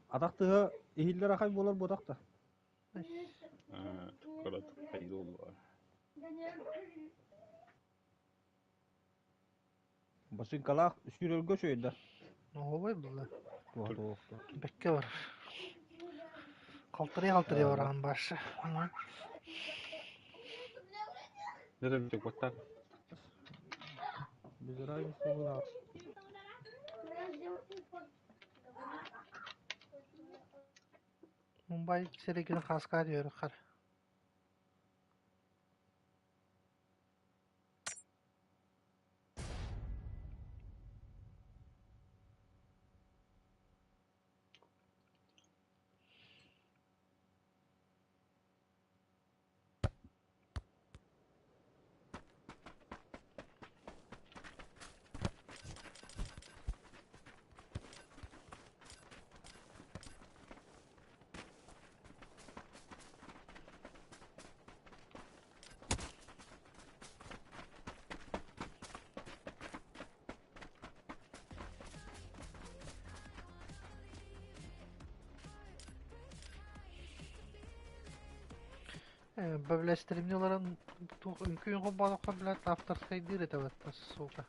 Атактыга ихиллер ахай болар бодакта. Басинкалаах сүүрөргө сөйдө. Ой, бұл. Туха. Бәкке бар. Қалтырай қалтырай барған башы. Ne demek вот так? Без разницы было. Мумбай серегін қасқа diyor қар. Бөбләстеримнеларын үңкүйін қобалыққа білет авторской дыр это вот, сука.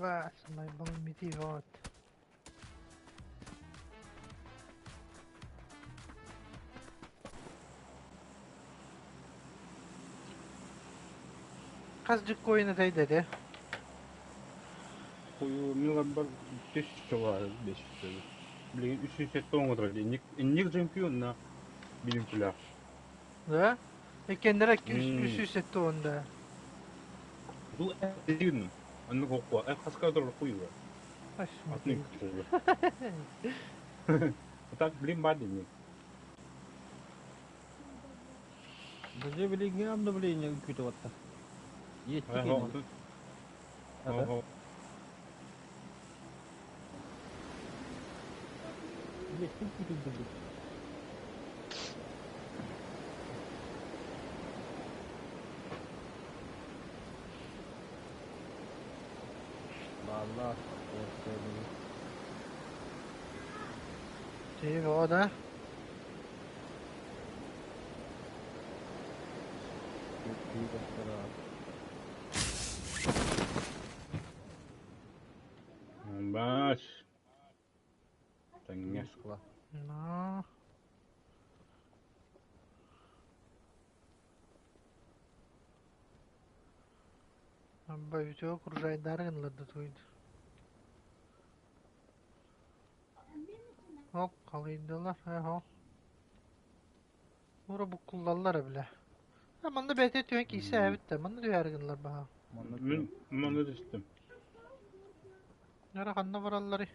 Ба, самай был мити вот. Хас дьиккойна тайдады. Хую милар 1000 бар 500. Билигин 370 оҥотор. Инник чемпион билим күлэх. Да? Эккеннere 370 онда. Бу дигин. Анны хокко. Хаска дор хуйла. Атын күтүлөр. Так блин бар дини. Даже билигин обновление күтүп атта. Етти кини. Ага. Етти күтүп дурдук. Valla ortaya Тий, о да. Баш. Таңга. На. Абба үтө окружайдаргынларды туйду. Hop kalıydılar. He ho. Ura bu kullallar bile. Ha manna бәте түйен кийсе эбит манна дүйәргинлар баха. Мен маны түстүм. Нара ханна бараллары.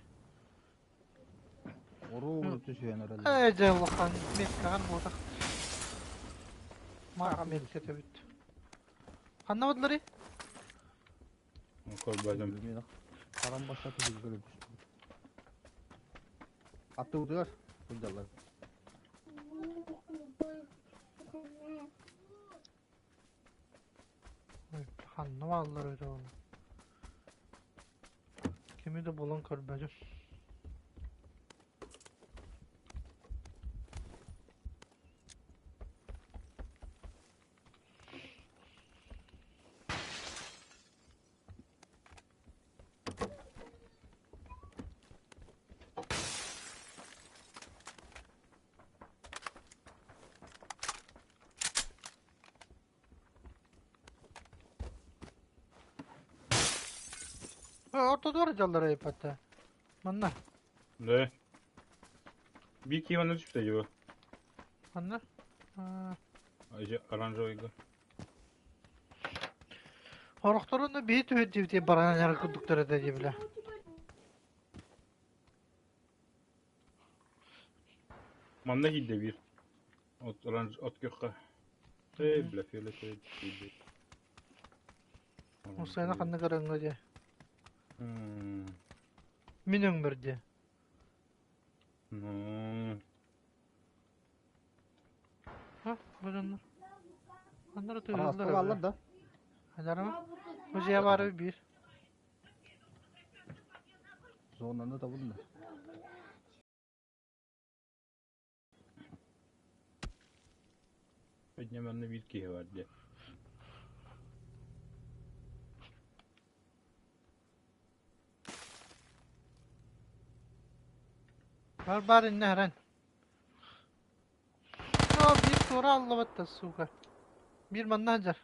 Ору түсүөн эрэллэр. Э жалхан меткаган ботак. Ма метке төбүт. Ханна бадлары? Көрбөдүм. Харам башта түзүп көрүп түштү. Атты удыгар. Кулдалар. Ой, ханна баллар өтө оны. Kimi de булан көрбөдүм. Orta doğru жаллар айпатта. Манна. Да. Би киваны түштү его. Манна. Ажы оранжевыйга. Хорохторуна бии түһөт дип баран яр кудуктар эте дибиле. Манна хидде бир. От оранж от көккө. Эй, бля, фиолетовый. Усайна ханна караңга же. Мин өңмөрдө. Ну, Ha, бу Аннары Араста тыгылдар. алар да. Адарма. Бу же бар бир. Зонаны да булды. Подняманны бир киһи бар дии. Бар бар инне хәрен. А бир тура аллабатта, сука. Бир манна жар.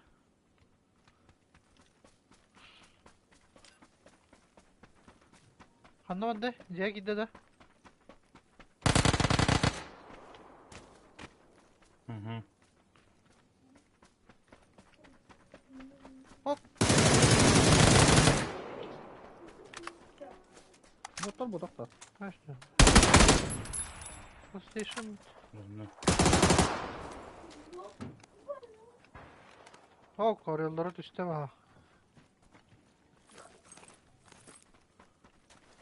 Ханна банды, же кидде да. Мгм. Hop. Ботар ботактар. Точно. PlayStation. Ладно. О, кореллары түстө ба.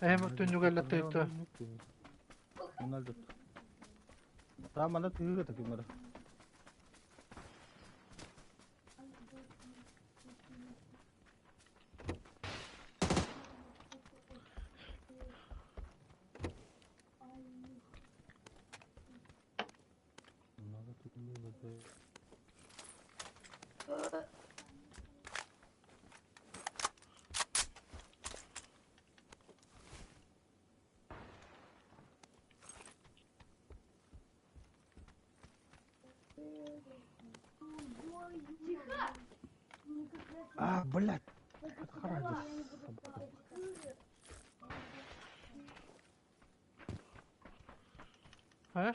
Эм түнүгелле тыйты. Мына. Та мана тыгы та кимер. А, блядь! Харадис, собака. А?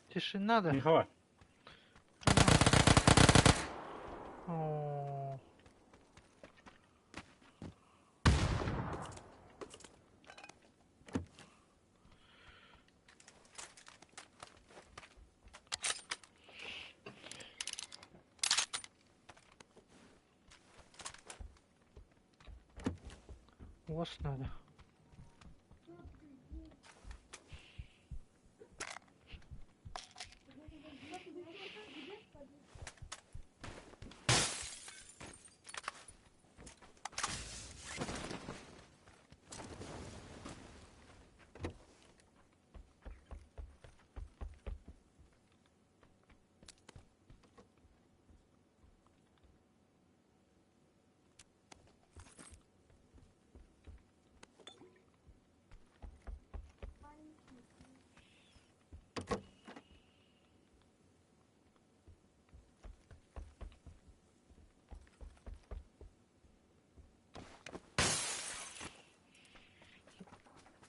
Тишина да. Михала. О. Уос надо.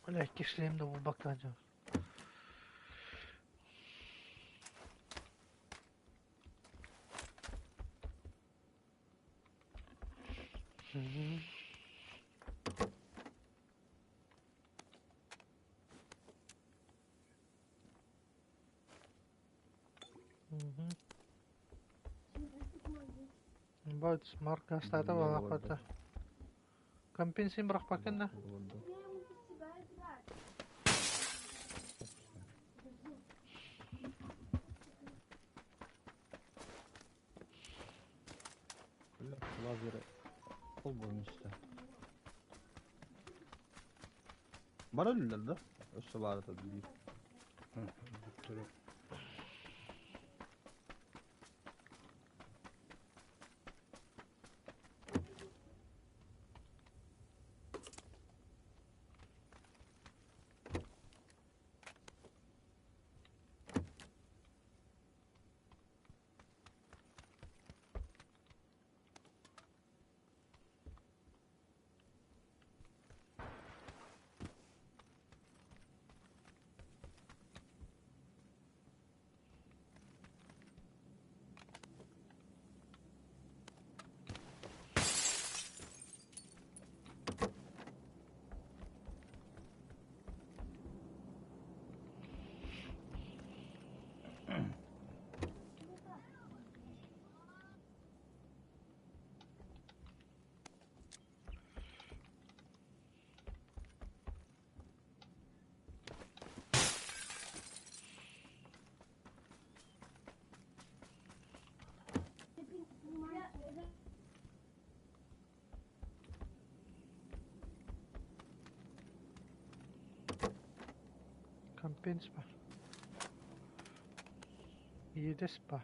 Бля, шлем да булбакка дьон. Бать, марка астата балапата. Компенсин бырахпакын да. Бля, лазеры холбоон истэ. Бара өллөр да? Өссө баар этэ дии. Компенс бар. Иэдэс бар.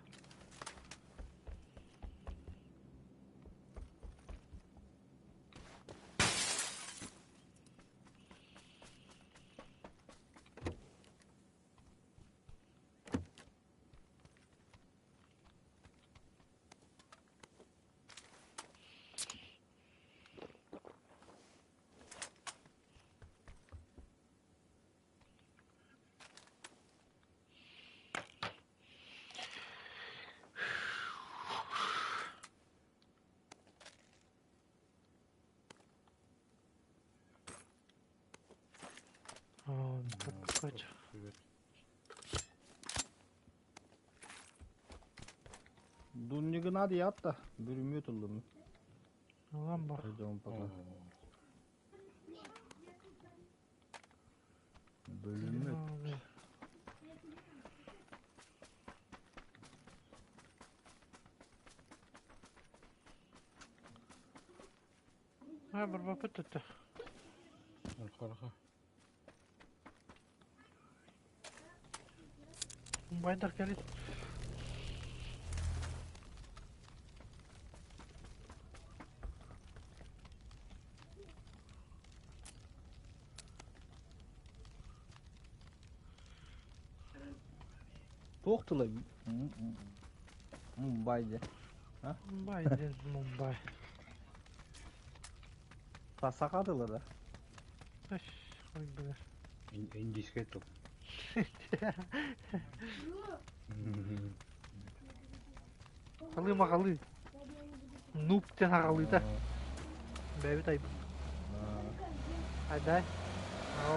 Какой-то. Дуннигына дият да, бүрүмү тыллым. Ламба. Пойдем пока. Бөлүмү. А, барбапыт это. Хорошо. Байдар кэлит. Туох тылай Мумбай диэн? Мумбай диэн Мумбай. Саха тыла да? Ой, бля. Индийскэй тыл. Халы махалы. Нуб диэн аҕалыыта. Бэйбит айбыт. Айдай.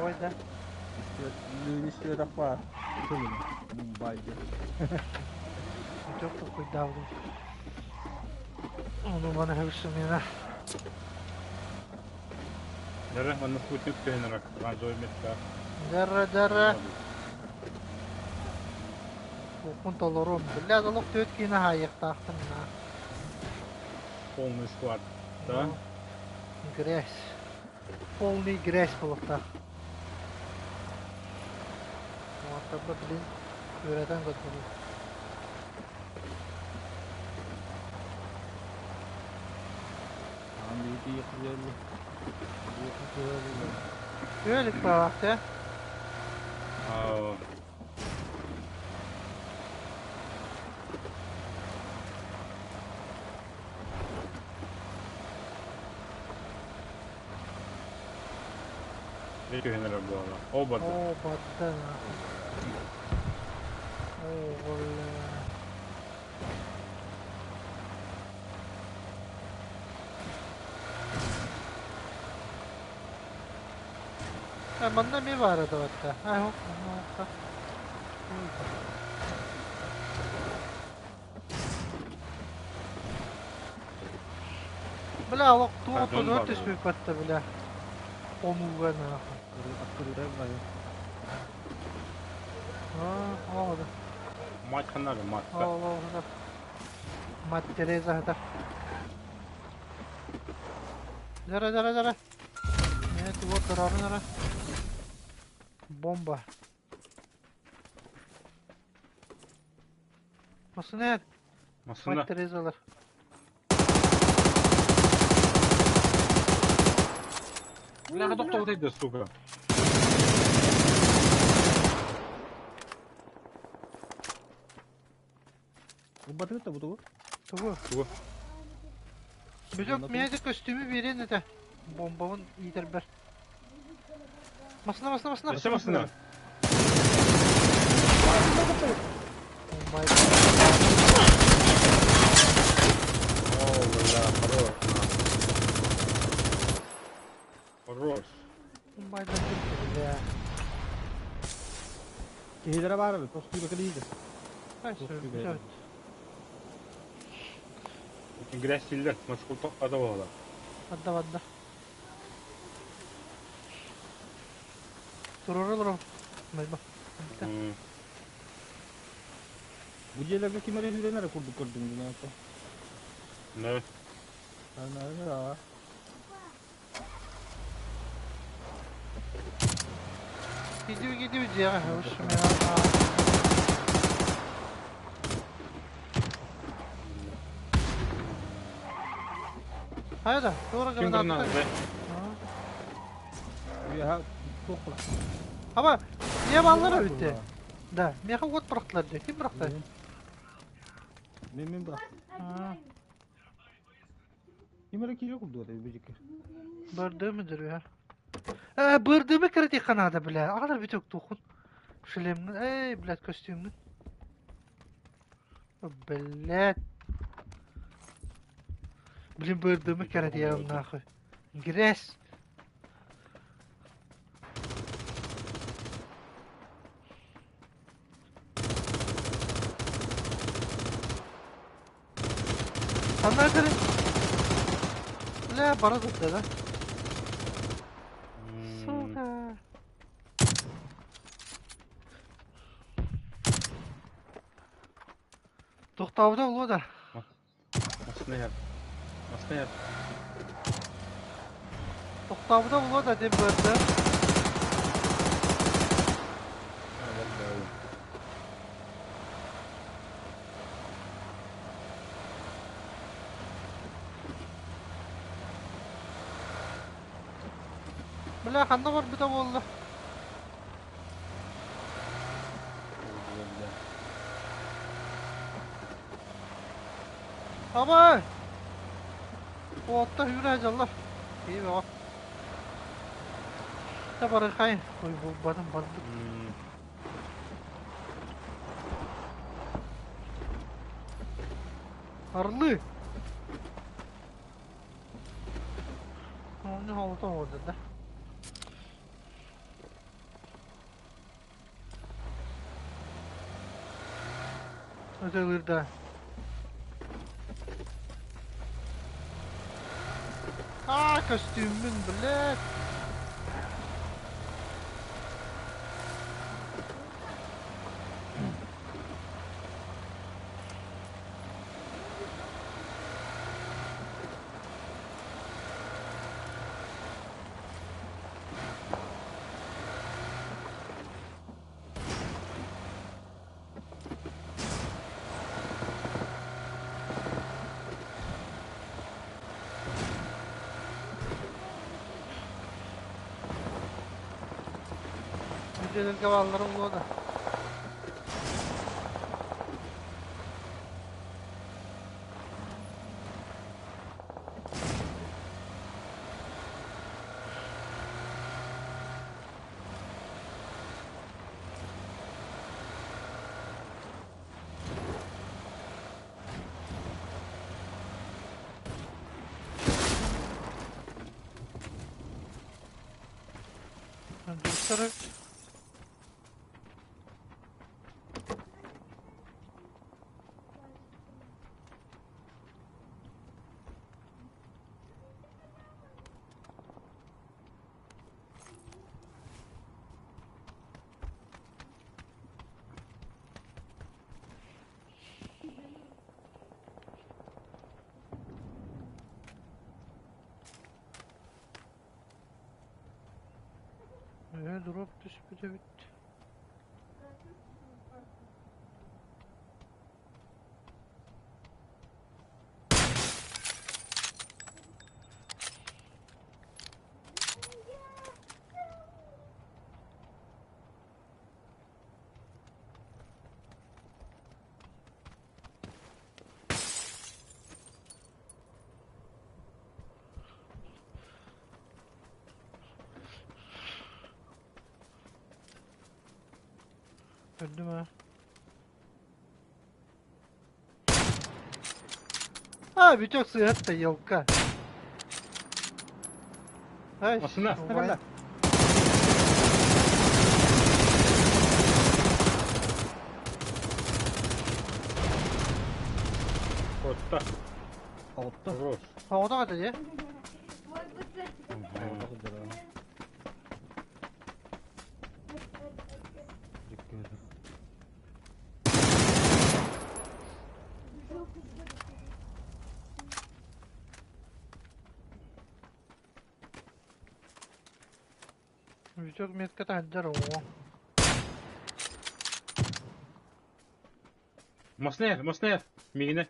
Ой да. Истибэтэх баар тылын Мумбай диэн. Өтөх толкуйдаабытым. Ону маны хабысымена. Дара, манна спутник түһэн оранжевый метка. Дара, дара. Укун толоруом. Бля, олох түөрт киинэ хаайыахтаахпын на. Полный склад. Да? Грязь. Полный грязь буолуохтаах. Уоттарба блин үөрэтэн көрдөрүү. Үөлүк баҕаах ээ. Түһэн эрэр буолла. Ол барда. Оо, барда. Оо, бля. Манна эмиэ баара да барда. Бля, олох туох Пардон, отугар баар түспүппэт да, бля. Хонууга нахуй. Аа, ол Мать ханнары, матка. ол ол Мать Тереза хата. Жара, жара, жара. Нет, вот дорога, жара. Бомба. Масына, Масына. Мать Терезалар. Бля, доктор вот сука. Батырыта бу тугу? Тугу? Тугу? Бүлөк миэхэ көстүүмү биэриэн этэ. Бомбабын иитэрбэр. Масына, масына, масына. Өссө масына. Бомбай. О, бля, хорош. Хорош. Бомбайдан киттэ, бля. Киһилэрэ баар эбит, тостууга кэлиигэ. Ай, сөп. Грязь силлер, маскулток ада буола. Адда, адда. Турар олором. Майба. Бу дьиэлэргэ ким эрэ сүүрэн эрэ курдук көрдүм дии ата. Не. Ана Gidiyor gidiyor дьиэҕэ. Хайа да, туора Ким граната. гранат, Үөһэ туох була. Аба, не баллара бүттэ. Да, меха от бырахтылар дии. Ким бырахты? Мен мен бырахтым. Ким эрэ киирэ курдук этэ бижикке. Бырдымы дыр Э, бырдымы кирди канада, бля. Агалар бүтөк тухун. Шлемнин, эй, блядь, костюмнун. Блядь. Блин, бырдымы кирди нахуй. Грязь. Ханна Бля, бара да, да? Сука. Тохтаабыта буолуо да. Масына яр. Масына яр. Тохтаабыта буолуо да диэн быарды. Бля, ханна барбыта буолла? Абай! Уоттар үүрэ дьаллар. Киһи бөҕө. Та барыхай. Ой, булбатым барбыт. Орлы! Ону холото оҕордо да. Өтөлүр да. Аа, көстүүммүн, блядь. Дьиэлэргэ бааллара буолуо да. Достары. Ээ, дроп түспүт эбит. Öldüm ha. А, Витек сыһыт елка. Ай, Машина. убай. Отта. Алта. Хорош. Оҕото хата дии. Витек метка таһырдьар оҕо. Маснер, маснер. Мигине.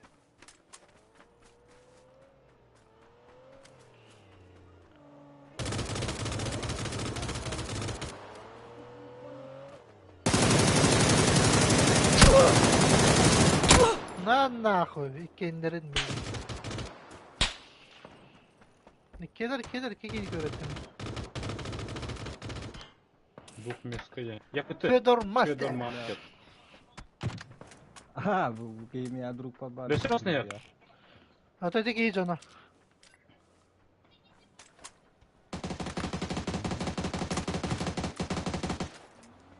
На нахуй, иккиэннэрин Иккиэлэр, иккиэлэр, икки киһи көрөттүм. Двух мест я. Я КТ. Федор Мастер. Федор Мастер. А, меня друг подбавил. Да серьезно я? А то эти киһи дьоно.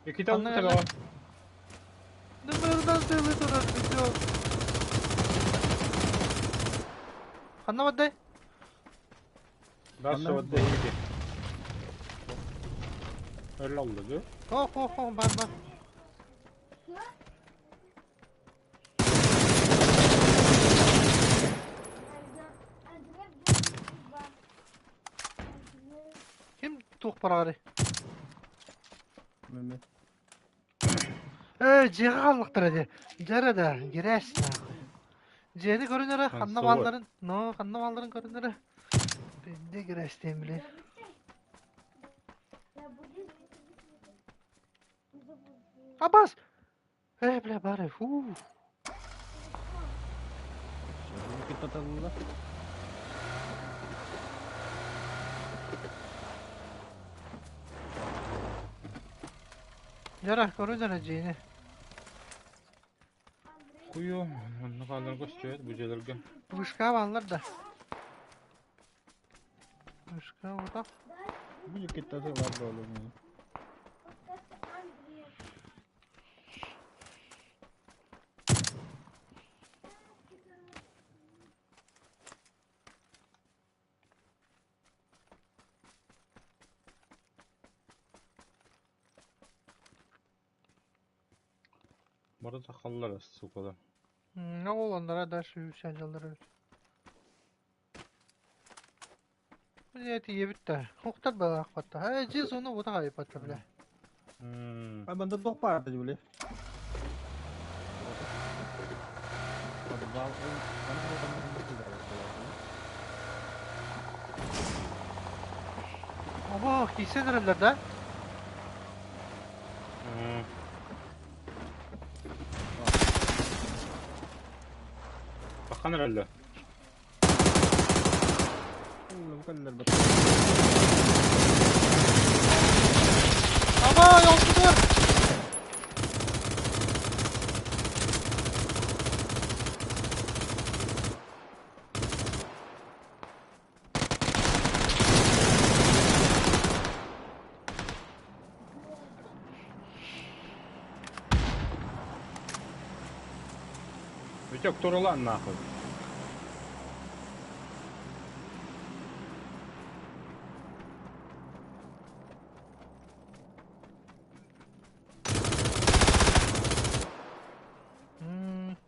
Иккитэ Анна алта бөҕө. Нымырдан сылы турар Витек. Ханна бардай? Дальше вот иди. Öyle oldu du. Хо, хо, хо, бар, бар. Ким туох бараары? Меме. Ээ, дьиэҕэ хааллахтара дии. Дьэ да, грязь нахуй. Дьиэни көрүн эрэ, ханна Консоль. баалларын, но ханна баалларын көрүн эрэ. Бенде грязь диэн билин. Абас! Ээ, бля, бары, фу. Кыттаталлар. Дьара, көрүн дьара дьиэни. Куйу, онно хааллар көстүөт бу дьиэлэргэ. Вышка бааллар да. Вышка утах. Бу кыттаталлар буолуо. Бары сахаллар, сукалар. Ол оннора дальше үсәнжалар эбит. Бля, тиийэбит да. Уктар балаахпатта. Э, дьиэ сону ута хайпатта, бля. А манда туох баар били? Оба, киирсэн эрэллэр да? Бахан эрэллэр. Ама, yolcular! Витек, турулан нахуй.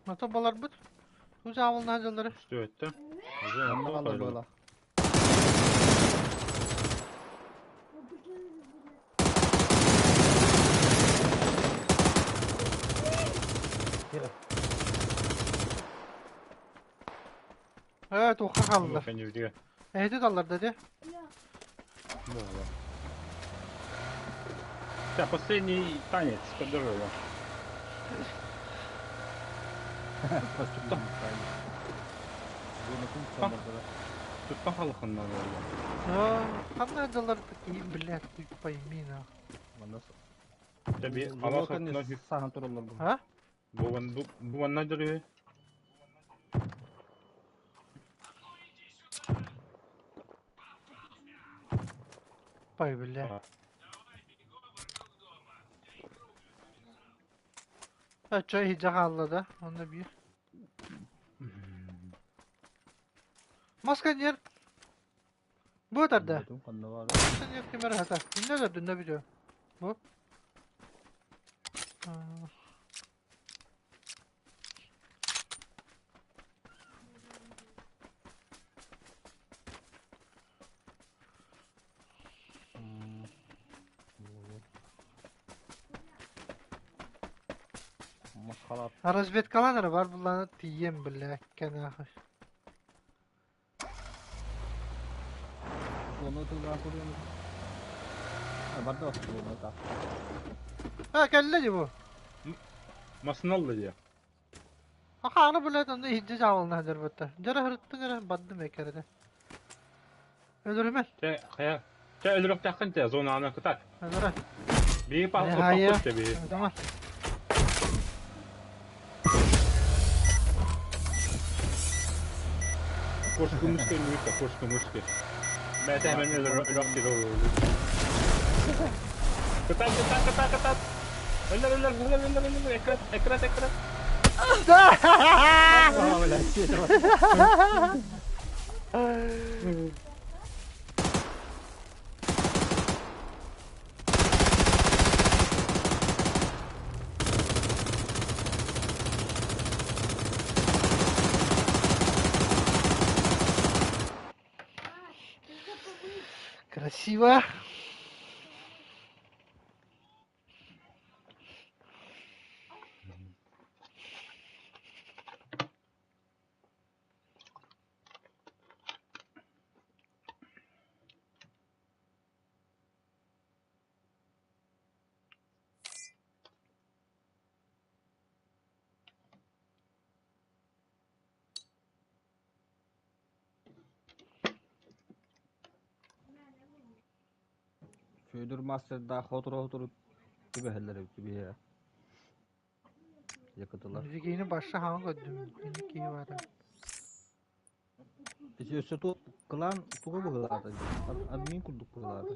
Ата баларбыт. Тузаабылна дьыллары. Что это? Онно хаалла буола. Э, туохха хаалла. Эһити талларда дии. Да, последний танец, подержи его. Тут пахалаханна Да, ханна дьыллар такие, блядь, ты пойми нахуй. Таби алаха нафиг. Сахан тураллар бу. А? Бу бу дыры. Пой, бля. А чё иһдьэ хаалла да? Онно биир. Маска нер. Бу тарда. Маска ким эрэ хата. Инне көрдүннэ видео. Бу. Разведкалан эрэ бар буллаана тиийиэм бля нахуй. А кэллэ дии бу. Масыналла дии. Аха аны блядь онно иһдьэ дьаабылна сылдьарбыттар. Дьара сырыттын эрэ бардым эккэрэтэ. Өлөрүмэн. Чэ, хайа. Чэ, өлөрүөхтээххин те, зонааны кытаат. Өлөрө. Биһи Хайа. пахпыт те биһи. Tamam. Кошка мышка мышка, кошка мышка. Бәтә мен өлөрөх тире Кытаат, кытаат, кытаат, кытаат. Өлөр, өлөр, өлөр, өлөр, өлөр, экрат, экрат, экрат. Красиво. Федор мастердаах сотору-сотору түбэһэллэр эбит түбэһиэ якуталар. Викини башша хаҥа көрдүм. Кини киһи баара. Ити өссө туох кылаан тугу быһыылаата? Админ курдук быһыылаата.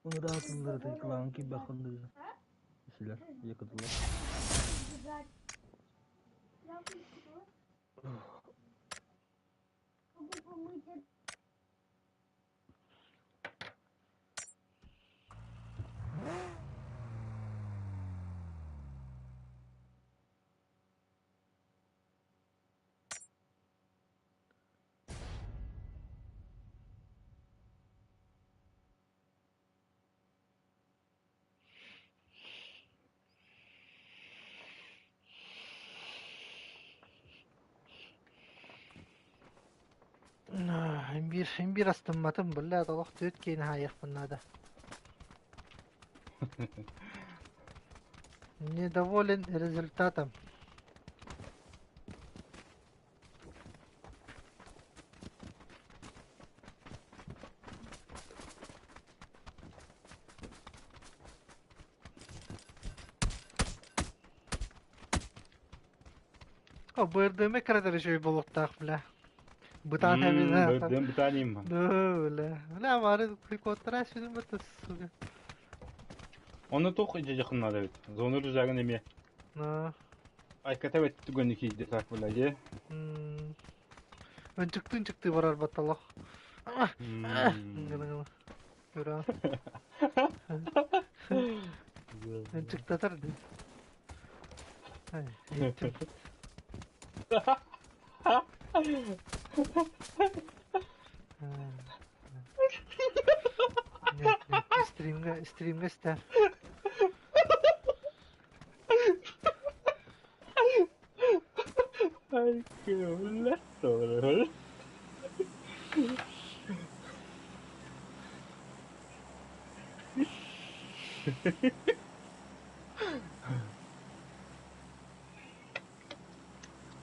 Ыраатыннарытын кылаан киирбэххин дыы. Исилэр, якуталар. Биир астымматым, биллэ олох түөрт киһини хаайыахпын наада. Недоволен результатом. О, бырдыма кыратар үчүгэй буолуохтаах, бля. Бытаан эбинэ. Бырдыам бытаан ма. Да, бля. Бля, бары прикоттара сүнүн бата, сука. Оны туох дьэ эбит. Зона рюкзагын эмиэ. Айката бет түгөнү киирди так бля дьэ. Ынчыктыы-ынчыктыы барар батталах. Гына-гына. Ура. Ынчыктатар дии. Ай, иттим. Нет, нет, стримге, стримге стар. Ay, qué bro.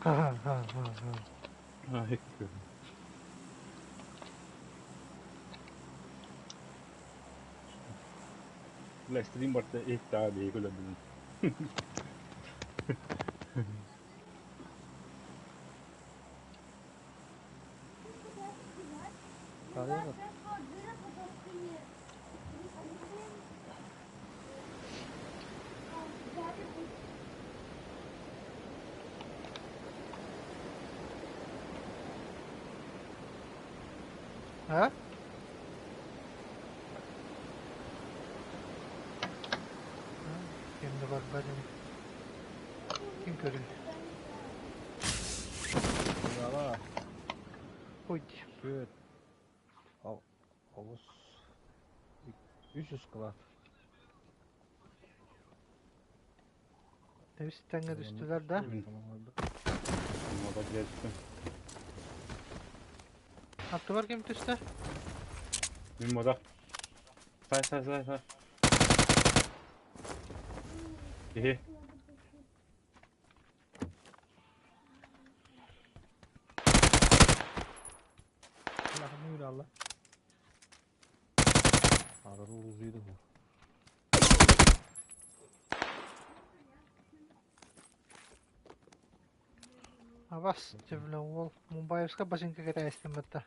Ha ha ha ha. Ay, qué... La stream barta itta бейгүлө бүгүн. Арыйа А? Ким да барбат ини. Ким көрүй? Яла, Ой, түөрт, олус, үс кылаат. Үс тэҥҥэ түстүлэр да? Аттыбар ким түстэ? Мин мода. Сай, сай, сай, сай. Киһи. Алла. Арары узуйду бу. Абас, бля, уол Мумбаевска башенка кэтэстим батта.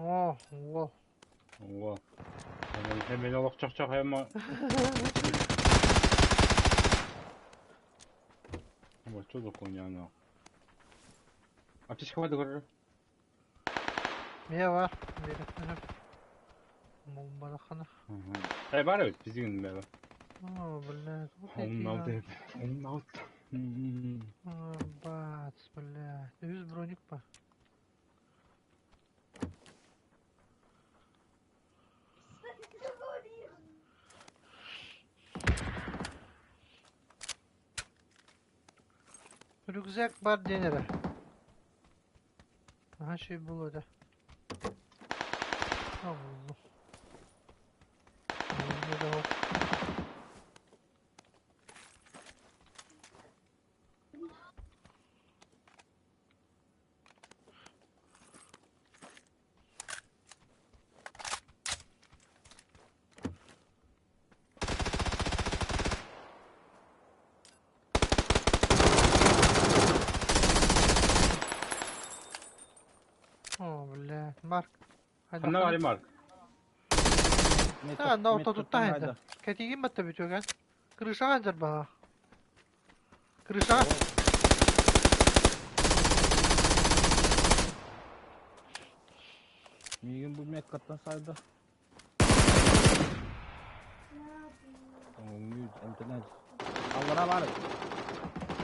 О, уол. Уол. Hemen олох чох-чох hemen. Бочо доконяно. Аптечка баар көрөр. Мия бар. Мумбарахана. Э бар эбит бизигин бэбэ. О, бля. Оннаут. Оннаут. Бац, бля. Үс броник па. Рюкзак бар диэн эрэ. Наһаа үчүгэй буолуо этэ. А буллум. Инньэ да ол. О, бля, Марк. Ханна баарый Марк? Да, на ортотуттан хайда. Кэтиигин батта бүтүгэн. Крышаҕа дьарбаҕа. Крышаҕа. Миигин бу меккаттан сайда. Интернет. Аллара бар.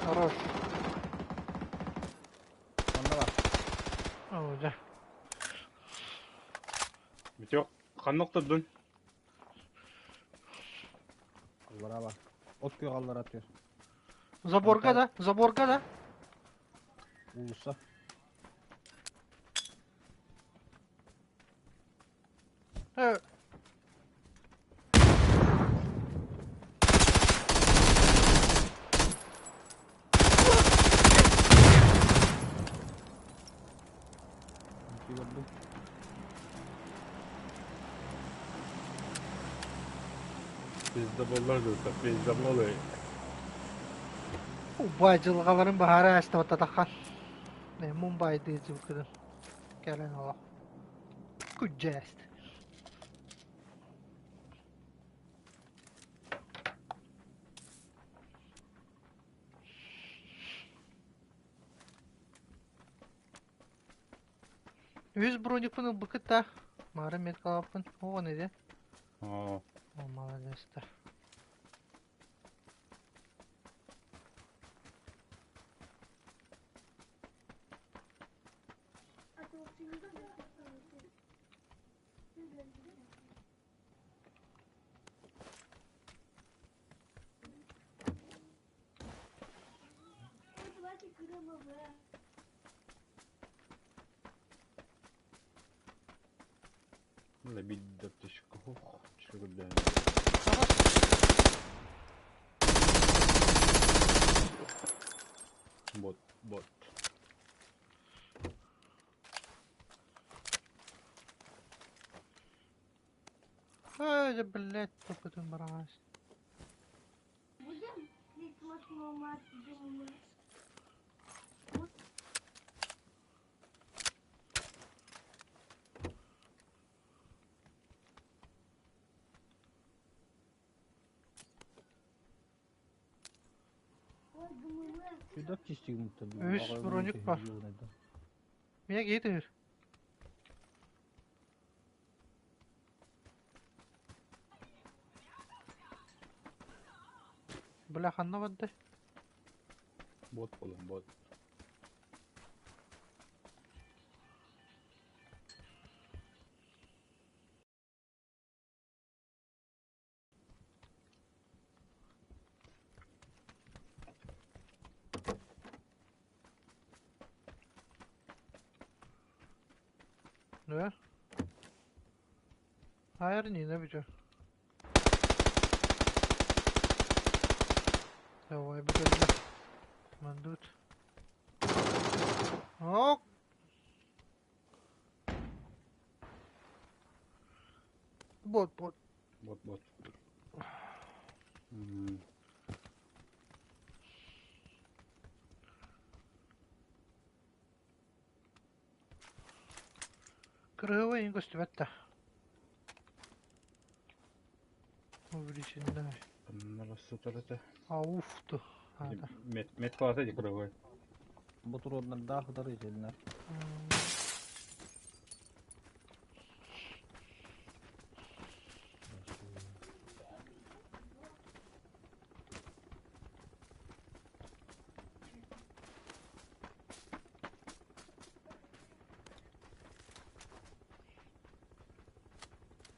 Хорош. Онно бар. О, да. Бүтүөх ханна охтордун? Аллара бар. От күөх аллара түр. Заборга да, заборга да. Уулусса. Пиздоболлар дылта, пиздоболы. Убай дьылҕаларын баһара астыбататахха. Мумбай дыы кэлэн олох. Күдьээст. Үс броникпын ылбыккыт да. Маара меткалааппын. О, неде? О, О, молодец-то. Биир түшкө Бот, бот. Ай, блядь, топотун бараҕас. Үс броник бар. Меня гейтер. Бля, ханна барда? Бот болон, бот. Да? Хайыр не бүтө. Давай бүтөллө. Мандут. Ок. Бот, бот. Бот, бот. Кырыһыба иҥ көстүбэт да. Увеличенный. Сытар Ауф ту. Аата. Мет, мет класса ди кырыгой. Ботуруоннардаах ытар итилинэр.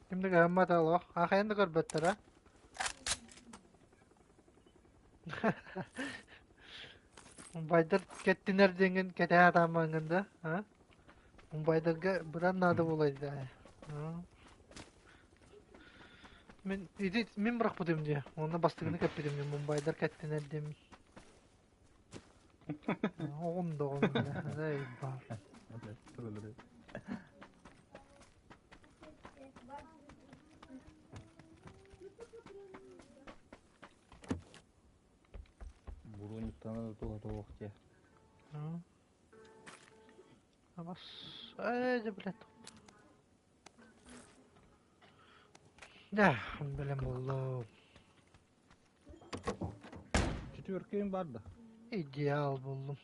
Ким да гаммат алох. Ахайын да көрбөттөр а. Мумбайдар кэттинэр диэҥҥин кэтэһэ сатаамаҥҥын да, а? Мумбайдарга быдан наада буолайда. Мин ити мин бырахпытым дии, уонна бастакыны кэппитим дии, Мумбайдар кэттинэр диэн. Оҕум да оҕум баар. Буруунньуктана да туоһа туох дии. Абас, ээ, дьэ, блядь. Да, бэлэм буоллум. Четверкин бар да. Идеал буллум.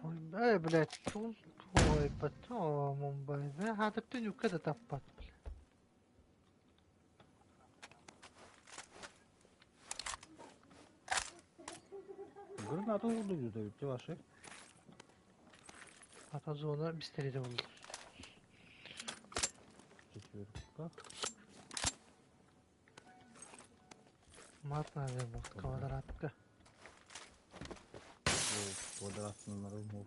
Ой, э, блядь, тун, ой, потом, Мумбай, да, хатыптын юкка да таппат, блядь. Гранату уурдугута бүттэ ваши. Ата зона бистериде булдум. Четверка. Мат надо был, квадратка. Квадратнары мол.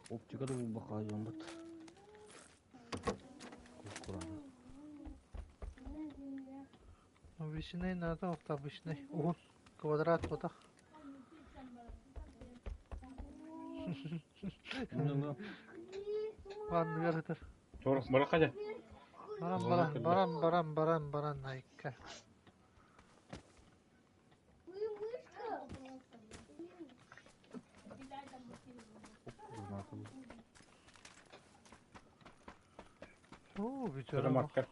Оптика да булбакка жамбыт. Обычный надо, обычный. Угун, квадрат потах. Ванныгар ытыр. Бараха дьэ. Баран баран баран баран баран баран айка. Оо, бүтэр. Маткар.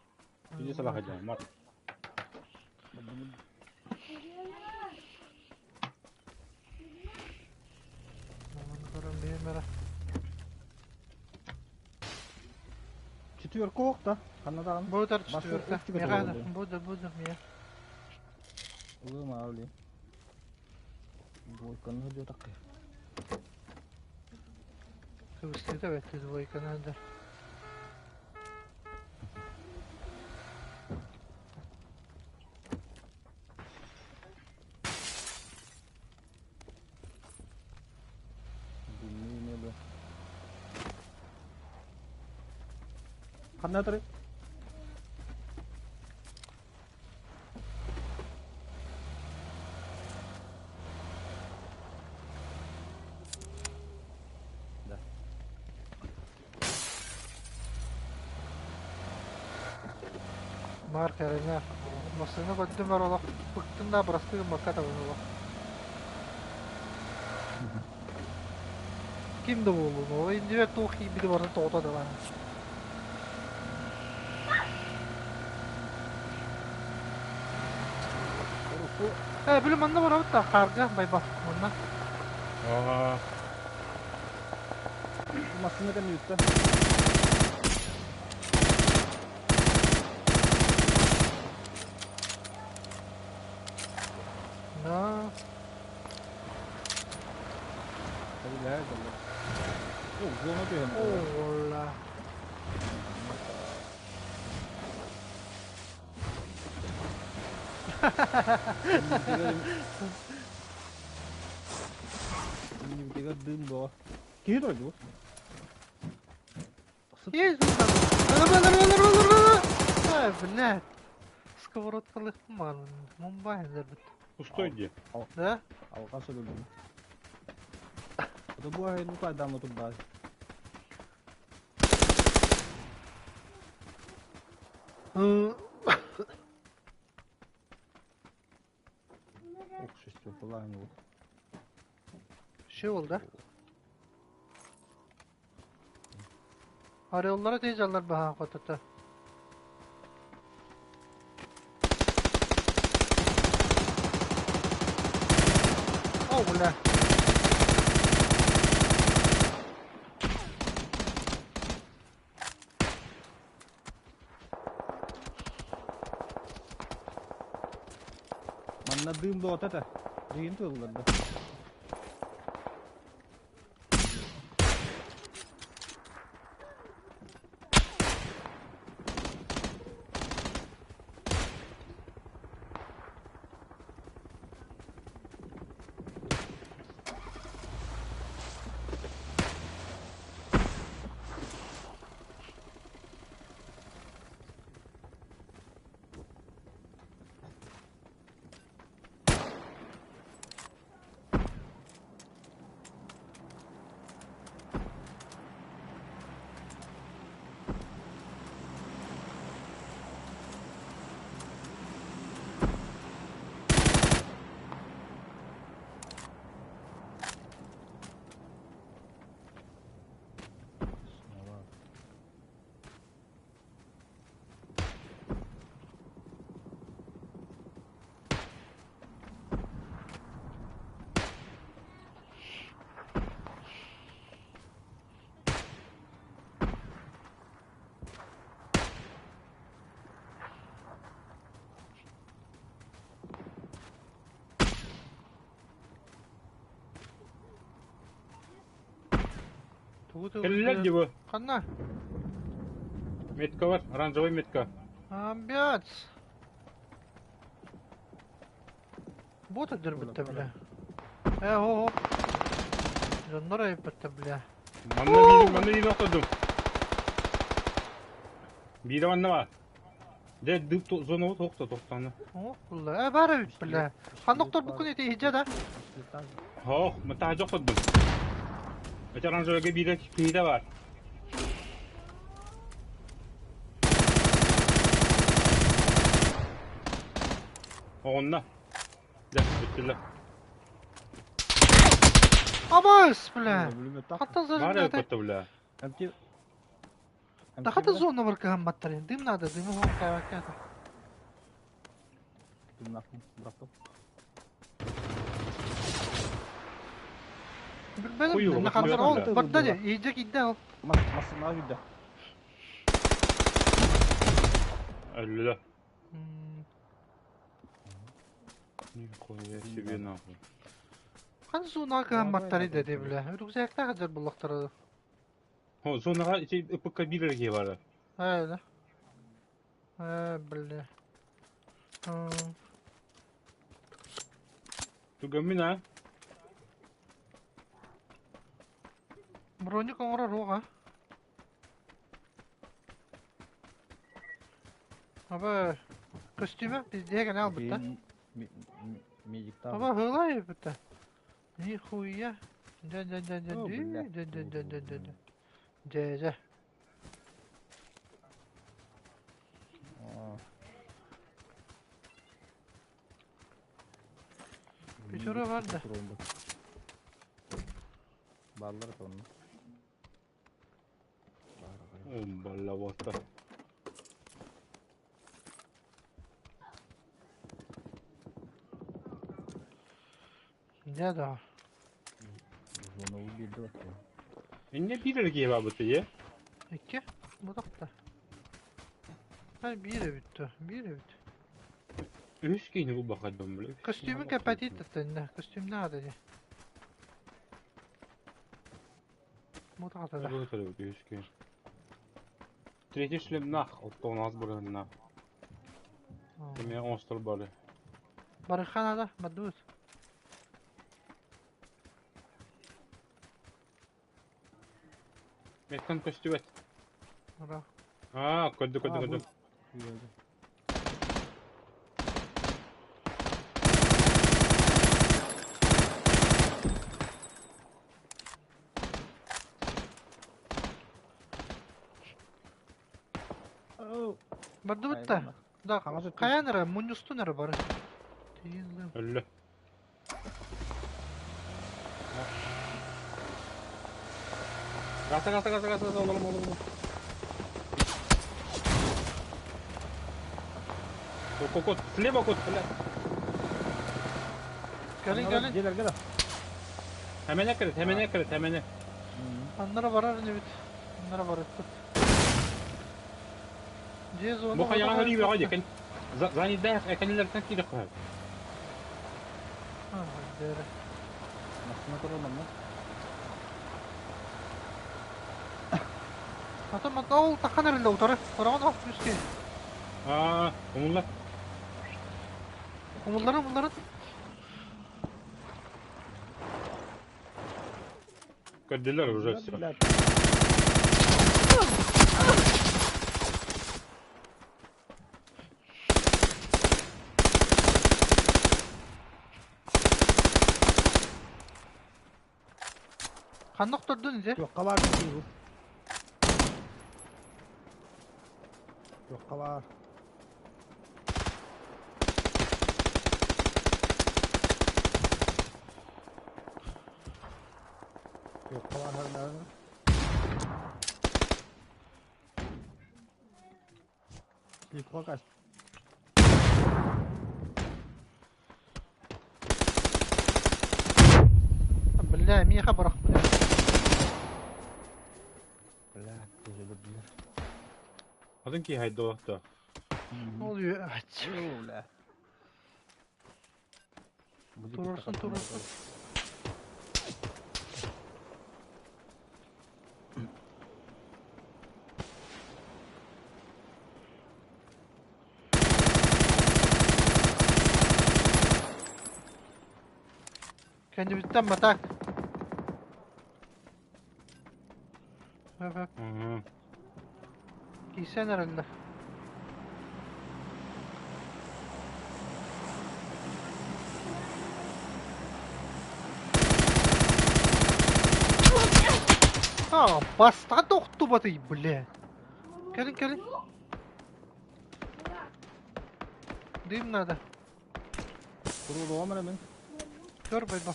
Иди салаха дьэ, мат. Четверка охта. Ханна Будар четверка. Меха, буду, буду, мия. Улы маули. Двойканы дьэ такы. Кыбыстыыта бэтти двойканы да. Ханна туры? Да. Марк эрэҥэ. Массыына көрдүм бар олох. Быктын да бырастыы гыммакка табын олох. Ким да буоллун, ол иннибэр туох киирбити барытын тоҕото да баар. Э, били манна барабыт да, хаарга, байба, манна. Аа. Массыына кэнниттэн. Да. Ола. Иннибитигэр дыым боо. Киһи дойду. Есть, блядь. Сковородкалых ман. Мумбай забыт. Пустой где? Да? Алҕас өлөрдүм. Ото бу аһын укайдаама турбаа. Ох, шестеркалаан ол. Şey oldu. Arayollara tez allar baha kotata. О, бля. Манна дыым доҕото этэ. Дыйын тыллар да. Тугу Кэллилэр төгүрдүлэр? дии бу. Ханна? Метка бар, оранжевый метка. Амбианс. Вот өдөрбүттэ бля. Э, о, о. Дьоннор айыппыттар бля. Манна биир, манна биир охтордум. Биирэ манна бар. Дьэ, дып зону тохто тохтоно. О, булла. Э, бар эбит бля. Ханна охторбуккун ити иһдьэ да? Хоох, мытаһа охтордум. Эти оранжевыйга биирэ киһитэ бар. Оҕунна. Дьэ, бүттүлэр. Абас, бля. Хата Бар зажигай. эбит бля. Эмти Да хата зона бар кыһамматтар. Дым надо, дымы хом кааката. Бырахтым. Билбэтим. Хуй На хантар ол барда де, иһдьэ киирдэ ол. Массыына киирдэ. Өллүлэ. Нихуя себе нахуй. Хан зона кыһамматтар идэти бля. Рюкзактаах дьар буллахтара. О, зонаға ити ПК бирерге бары. Э, да. Э, бля. Тугаммин а? Броник оҥорор уоҕа. Аба көстүүмэ пиздиэ гэнэ албытта. Медиктар. Аба хылай бытта. Нихуя. Дэ дэ дэ дэ дэ дэ дэ дэ дэ дэ. Дэ дэ. Печора бар да. Баллар онно. Баллавата. Дьэ да. Зонову биэрдэ баттыа. Инне биир эргиэ баабыт ийэ. Икки. Бутахта. Ай биир эбит то. Биир эбит. Үһүс киһини булбахайдым бile. Костюмун кэппэтиит таттанна. Костюмнаах да. Бутахта да. Үһүс киһи. Третий шлемнах, оттоҕун бырыһыннаах. Эмиэ оҥостор бары. Барыхана да, бардыбыт. Меттен көстүбэт. Ура. Аа, көрдү көрдү көрдүм. Бардыбыт да. Да, хайан эрэ, мунньустун эрэ бары. Тиийин Өллө. Gasa gasa gasa gasa gasa olalım olalım. Кот кот слева кот, бля. Кэлин кэлин. Дьиэлэргэ да. Hemen кырыт, hemen кырыт, hemen. Аннара барар инибит. Аннара барыппыт. Дьиэ зона Бу хайаҕа хөрүү бөҕө диэкин. Заниддаах экэнилэртэн киирэх көһөр. Дээрэ. Массыына турар манна. Ата манна ол тахан эрэллэ утары. Хороҕон ох үскэ. Аа, умуллар. Умулларын умулларын. Көрдүлэр уже все. Ханна охтордун ити? Туохха баар дии бу. Туохха баар. Туохха баар харынаарына. Слепка кас. Бля, миэхэ бырахпыт. Бля, тежеле билер. Атын киһи хайдалахта. Ол үө. Бля. Турурсун, турурсун. Кэннибиттэн батак. Хөп хөп. Киирсэн эрэллэр. А, бастаан да охтубатый, бля. Кэлин, кэлин. Дым надо. Туруоруом эрэ мин. Көр байба.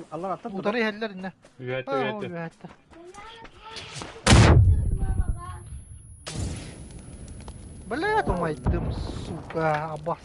Аллар аттар Утары иһэллэр иннэ. Үөттэ, Аа, үөттэ. үөттэ. Блядь, умайдым, сука, абас.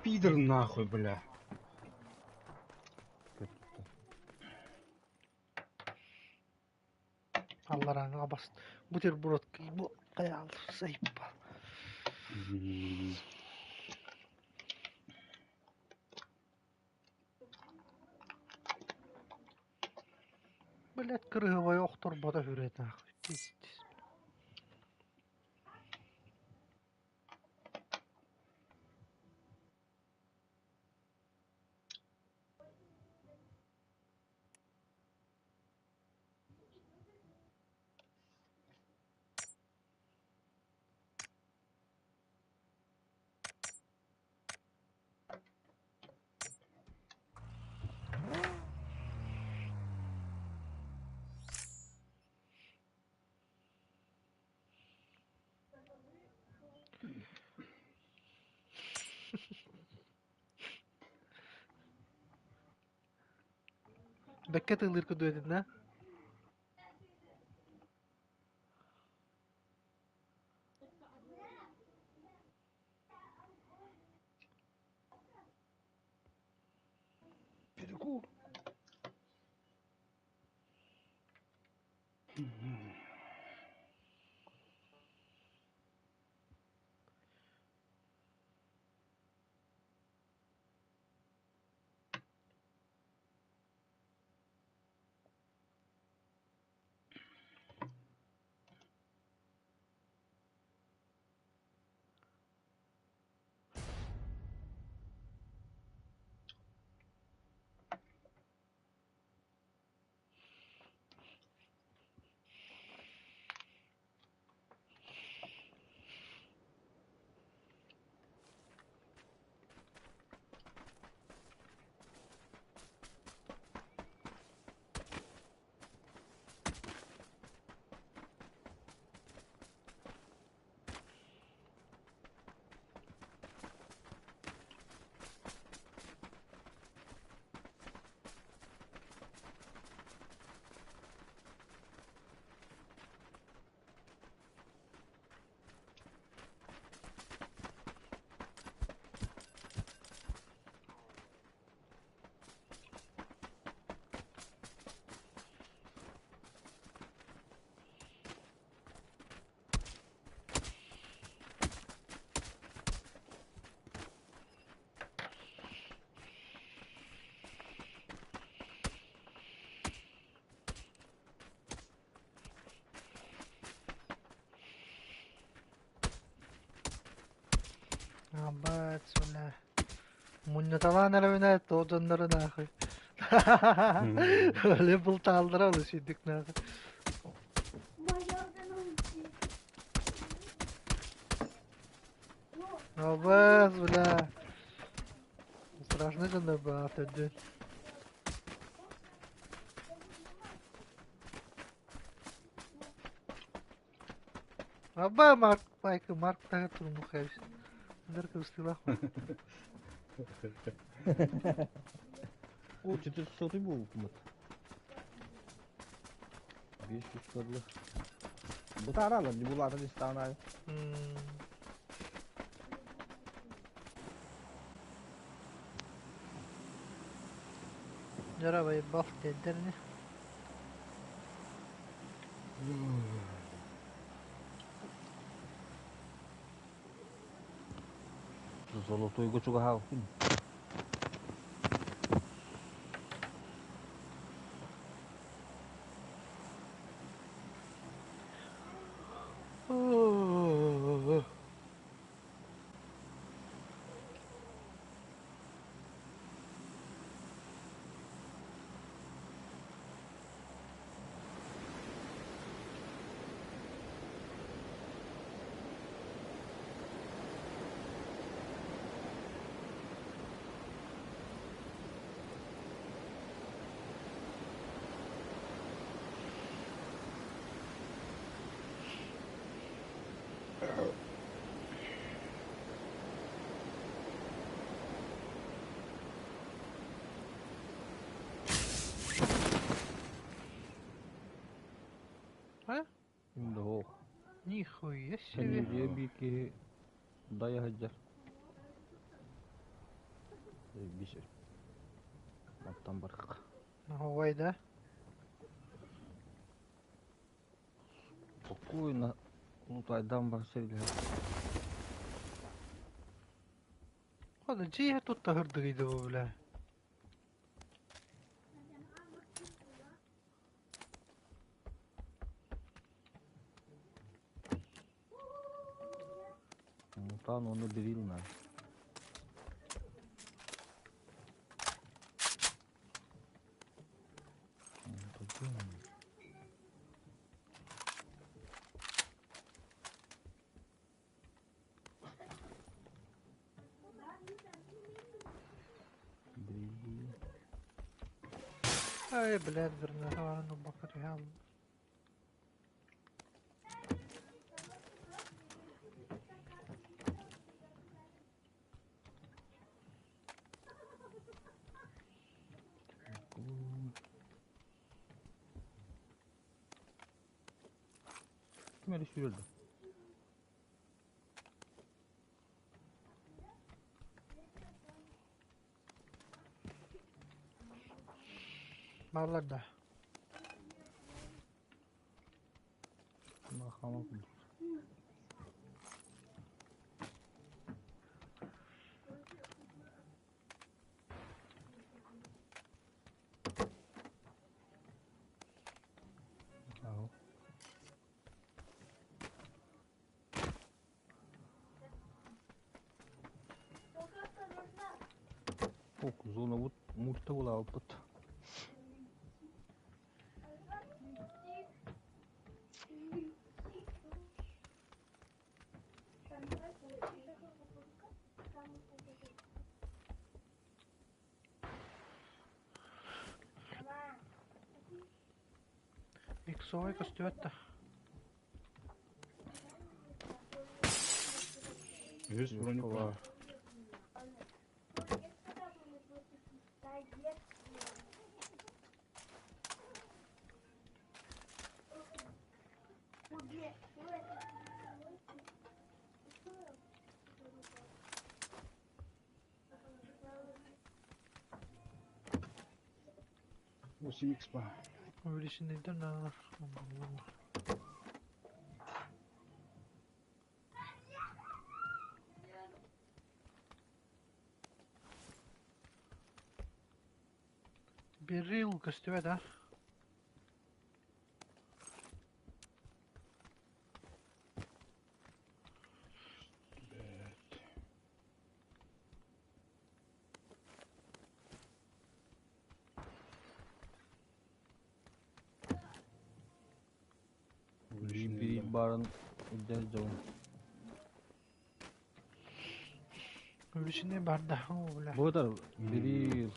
Пидор нахуй, бля. Алларааҥҥа бас бутерброд бу хайаал сайпа. Блядь, кырыһыбай охторбото хүрэ нахуй. Пиздец. Бэккэ тыллыыр курдук этин да? Перекур. Абат, бля. Мунньуталаан эрэбинэ тоҕо дьоннору нахуй. Өлө бултааллара олус үрдүк нахуй. Абас, бля. Страшно дьоннор баар төрдүн. Аба Марк Майкл Марк таһы турмух эбит. Ындыр кыбыстыылаах. О, 400 буолбут. 500 көрдө. Бытааралар, не булаатын истаан аайы. Дьоробой балт диэддэрини. Золотойга чугаһаабыппын. А? Ким да суох. Нихуя себе. Кэннилиэ биир киһи дайа сылдьар. Бисер. Оттон барык. Ой, да? Спокойно лутайдан бар сиргэ. Ладно, дьиэ тут таһырдыгыйды бу, бля. Мутан оны берил на. Берил. Ай, блядь, вернее, ну бакарьян. Ким эрэ сүүрэр да? Бааллар да. Хаама курдук. Ау. Ох, зона вот мульта была опыт. Иксовай көстүбэт да. Үһүс броник баар. 8X баар. Увеличенный на. Берил көстүбэт да. Бэт. Bir bir барын үддэр дьон. Увеличенный бар да. О, бля. Бу берил.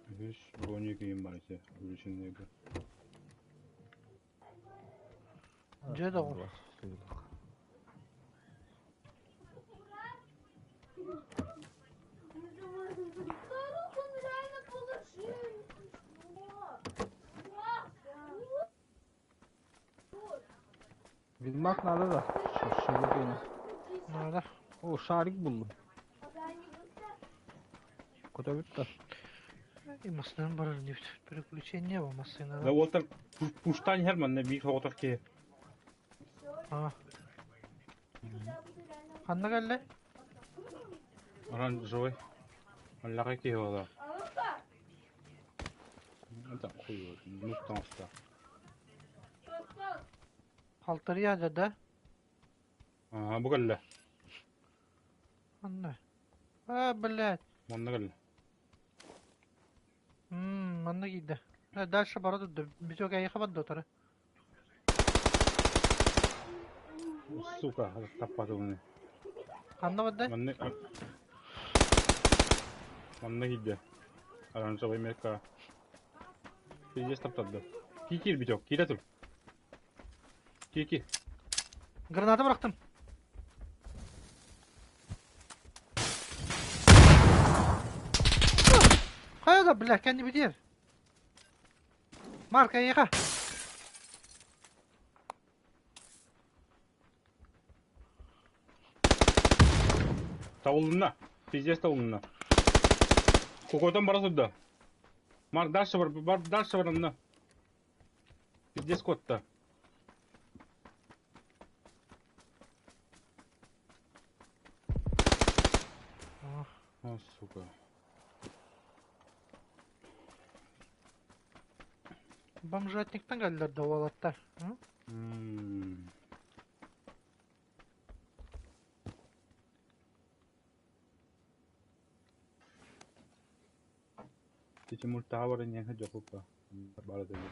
Үһүс броник иин бар ити. Увеличенныйга. Дьэ доҕор. Старух, он реально положил. Ведьмак надо да. Шелупени. Надо. О, шарик буллум. Көтөбүт да. И массыынан барар инибит. Переключение ба массыынаны. Да уолтар пуштаан иһэр манна биир соҕотох киһи. А. Ханна кэллэ? Оранжевый. Аллаҕа киһи буолар. Это хуй, ну таҥаста. Халтарыйа да? Аа, бу кэллэ. Ханна? А, блядь. Манна кэллэ. Манна киирдэ. Дальше бара турда. Биток эйиэхэ барда утары. Сука, таппатым. Ханна барда? Манна Манна киирдэ. Оранжевый мерка. Пиздец таптарды. Киир Биток, киирэ тур. Кики. Граната бырахтым. Хайа да, бля, кэннибитигэр. Марк, эйиэхэ. Табылынна. Пиздец табылынна. Кокотон бара турда. Марк, дальше бар, бар, дальше бар онно. Пиздец куотта. О, сука. Бомжатниктан кэллэр да уолаттар. Тимур таҕа баран иһэн дьокуппа бара дылы.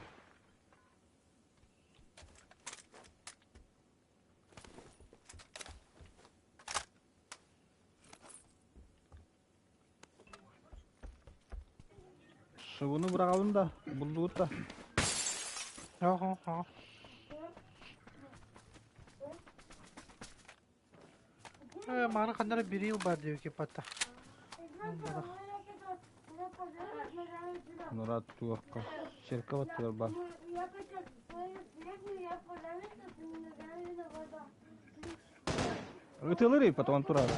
Субуну быраҕабын да, буллугут да. Оһо, оһо. Э, маны ханна эрэ бирил бар диэки пата. Нурат туохха церковь аттыгар бар. Ытылыр потом турар.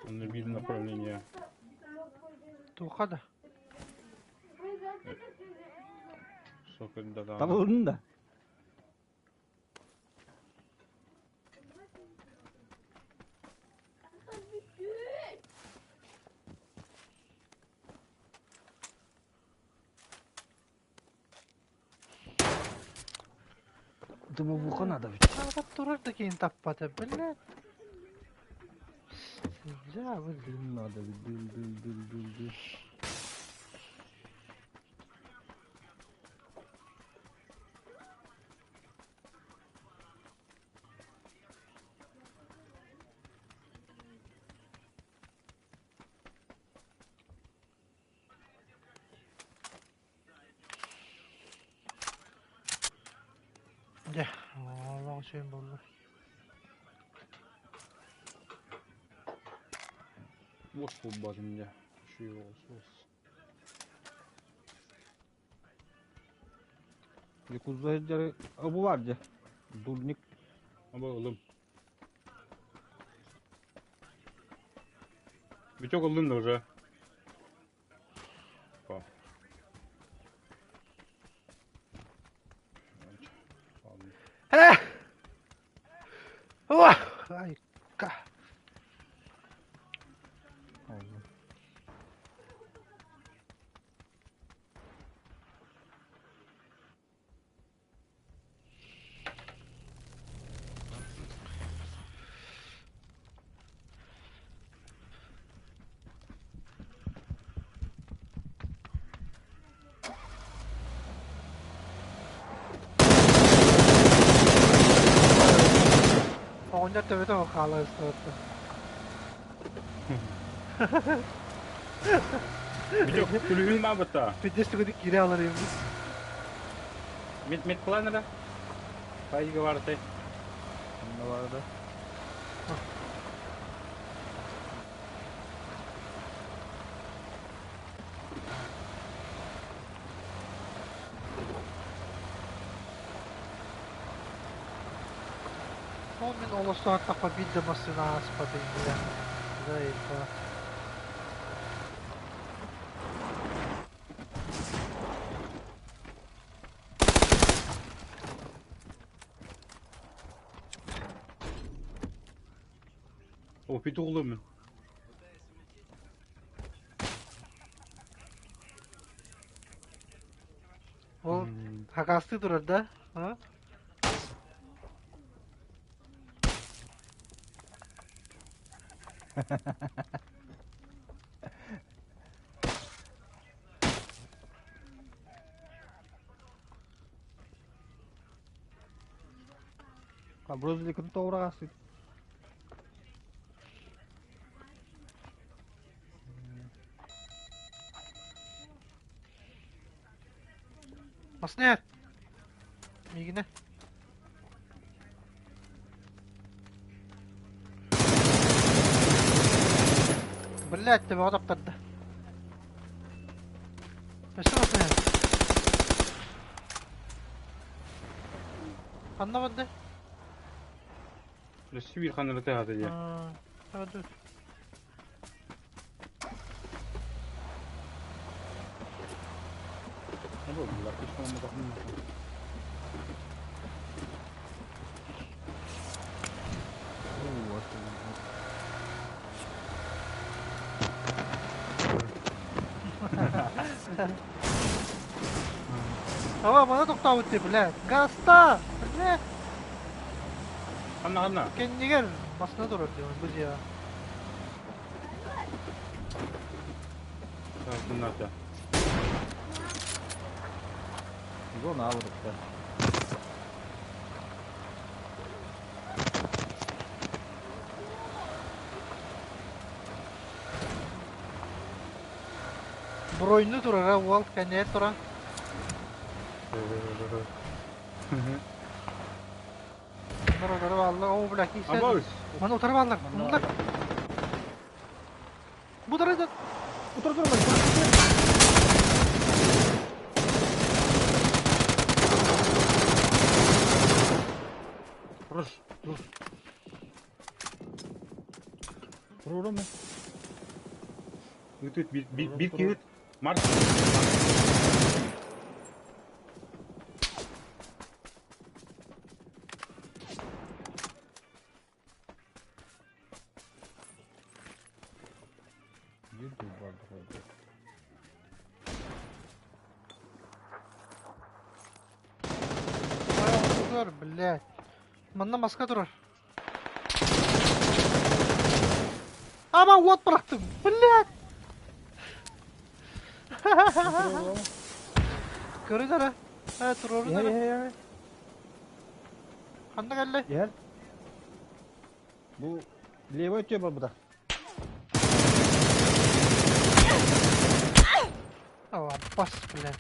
На видно направление. Туха да. Сука, да-да. Табылдын да. Дымовуха надо ведь. Аҕа турар да киһин таппата, блядь. Бля, вы Дым надо ведь, дым, дым, дым, дым, дым. Дьэ, олох үчүгэй буолла. Уос булбатым дьэ. Үчүгэй уос уос. Якуза дьары бу бар дьэ. Дурник. Аба ылым. Биток ыллым да уже. Па. Э! Айка. Оҕонньор төбөтө хаала ыстыбыт. Биток, күлүһүн маабыта. Пиздец түгүнү киирэ алар эбит. Мет мет планера. Пайга барты. Онно барда. Ол мин олостоон тахпа биир да массыына ааспата иннинэ. Заебал. О, петух ылым. Ол хакастыы турар да? А? Вроде кытта тоҕураҕастыт. Маснет! Миигинэ. Блядь, төбөҕө таптарда. Өссө маснет. Ханна барда? Өссө биир ханна тыаһата дии. Аа, dur. Ава, мана тохтообут дии, блядь. Гаста! Блядь! Ханна ханна? Кэннигэр массыына турар дии, бу дьиэҕэ. Тунната. Зона алырыкта. Броньну турара уол кэннигэр туран. Bunlar утары бааллар. Оо, бля, киирсэн. Абаус. Маны утары бааллар. Муннулар. Бу утары да. Утары турар. Хорош. Турурум. Ыт bir bir bir киһит Марс. Биир бар. Турар, блядь. Манна маска турар. Ама уот бырахтым. Блядь. Көрүн эрэ. Ээ, туруорун Иһэр эрэ. иһэр. Ханна кэллэй? Иһэр. Бу левый өттүө барбыта. О, бас, блядь.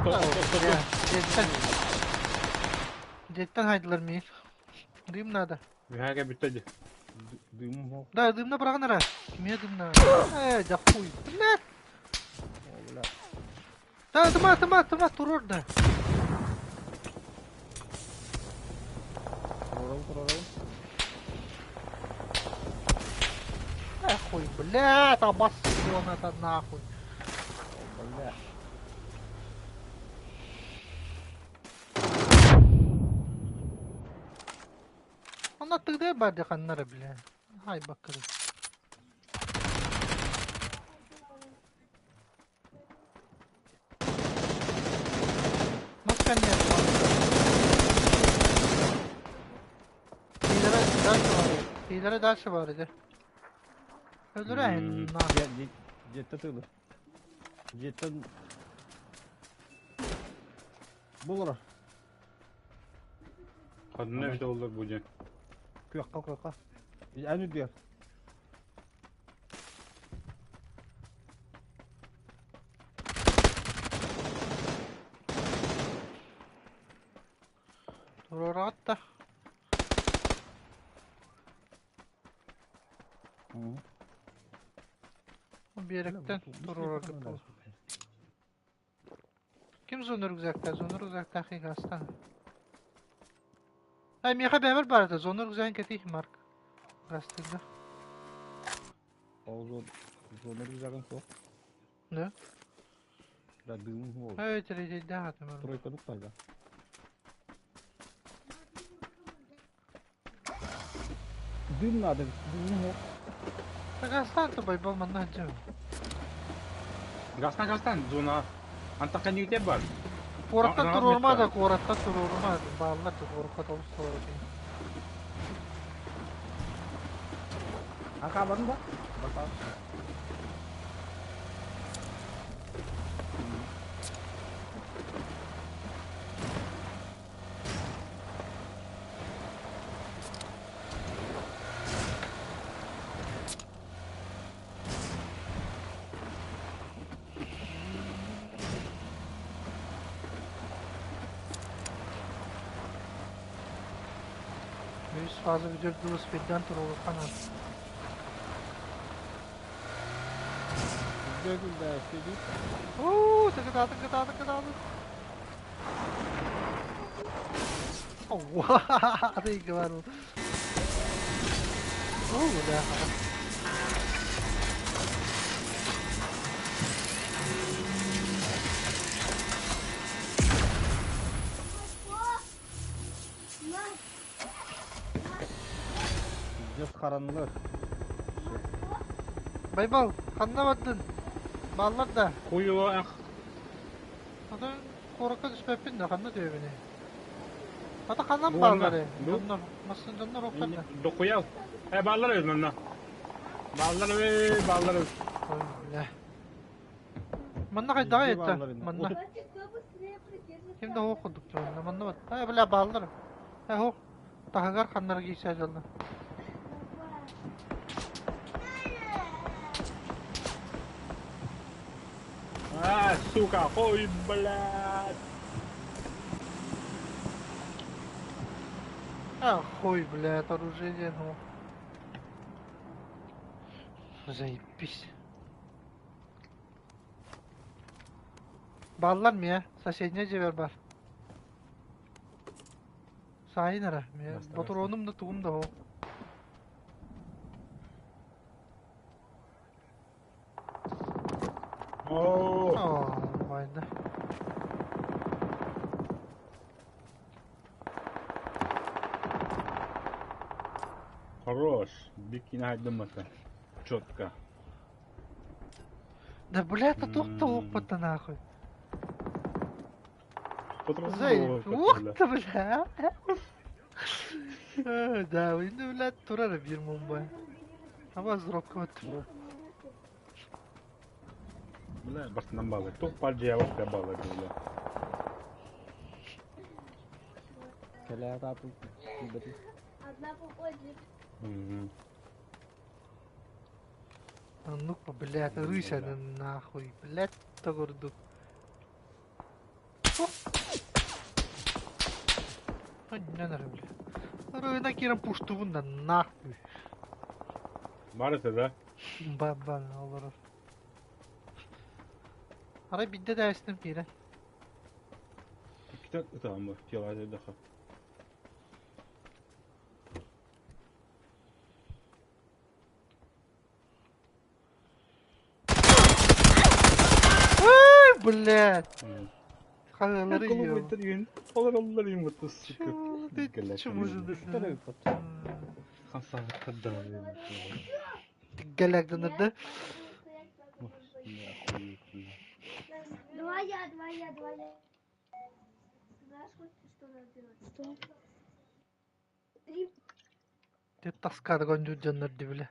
Стоп, стоп, стоп. Дьиэттэн. Дьиэттэн хайдылар миин. Дым надо. Үһээгэ бүттэ дии. Дым ол. Да, дымна быраҕан эрэ. Кимиэ дымна? Ээ, да хуй. Блядь. Бля. Да, тыма, тыма, тыма, туруор да. Турурум турурум. Э, хуй, блядь, обоссен это нахуй. Бля. Онно тыгдыр бар ханнара, бля. Хай баккыры. Маска нет. Тиилэрэ дальше бар. Тиилэрэ дальше бар иди. Өлүрэ на. Дьиэттэ тыылы. Дьиэттэн Булар. Ханна эбитэ оллар бу дьэ. Күөххэ күөххэ. Эн үрдүгэр. Туруораҕыт да. Биэрэктэн туруорарга буолуо. Ким зона рюкзакта? Зона рюкзакта хигастан. Ай, миэхэ бэйэбэр баар этэ. Зона рюкзагын кэтии Марк. Гастыга. Ол зон зона рюкзагын суох. Да? Да дым ол. Эй, тирейдээх этим. Тройка дуктарга. Дым надо, дым yok. Газтан то байбал манна сылдьабын. Газтан газтан зона. Антах кэннигитэ бар. Куораттан Аҕа туруорума да, метр. куораттан туруорума. Бааллар да куоракка олус туруору Ака барын да? Бата. Үс фаза бүтэр дылы спиддан туруорукка наада. Уу, тыкытаатын, кытаатын, кытаатын. Аты говорю. Оо, да. Пиздец харанылар. Байбал, ханна бардын? Бааллар да. Хуево эх. Атын куоракка түспэппин да, ханна түһэбиний? Ата ханан Бу бааллар онно. ээ? Бу. Дьоннор, массыына дьоннор охтор да. Докуял. Э бааллар эбит манна. Бааллар эбит, бааллар эбит. Ой, бля. Манна хайдаҕый Везде это? бааллар ини. Манна. Отут Давайте кто быстрее придержится. Ким да суох курдук дии манна. Манна бат. Э, бля, бааллар. Э, суох. Таһыгар ханнара киирсэ дьонно. А, сука, ой, блядь. А, хуй, бля, это оружие, ну. Заебись. Бааллар миэ, соседняя дьиэбэр баар. Саайын эрэ, миэ Баста, баста. ботуруонум да тугум да суох. Оо. Оо, байда. Хорош. Бикини хайдаммата. Четко. Да бля, это туох да М. уохпата нахуй. Зай, Зай, уох да бля. Э, Да, инде бля турар биир мумбай. Аба зробка вот. Бля, бартынан балы. Тух пальджия бакта балы, бля. Кэлээ таатыл тиийбэтин. Одна попозже. Мгм. Ну-ка, блядь, рыся Бля. нахуй, блядь, курдук. Анньан эрэ, бля. Рына киирэн пуштугун да нахуй. Бар это, да? Ба-ба, олорор. Арай биирдэ да киирэн. Кита ытаамы, тела даха. Ай, блядь! Хагалары Голубой её. трин. Олар юм сука. Чё ты, чё может Үстэр эбит Галягданыр да? Давай я, давай я, давай я. Знаешь, хоть что надо делать? Что? Три Ты таскады гонжу дьоннор дии бля.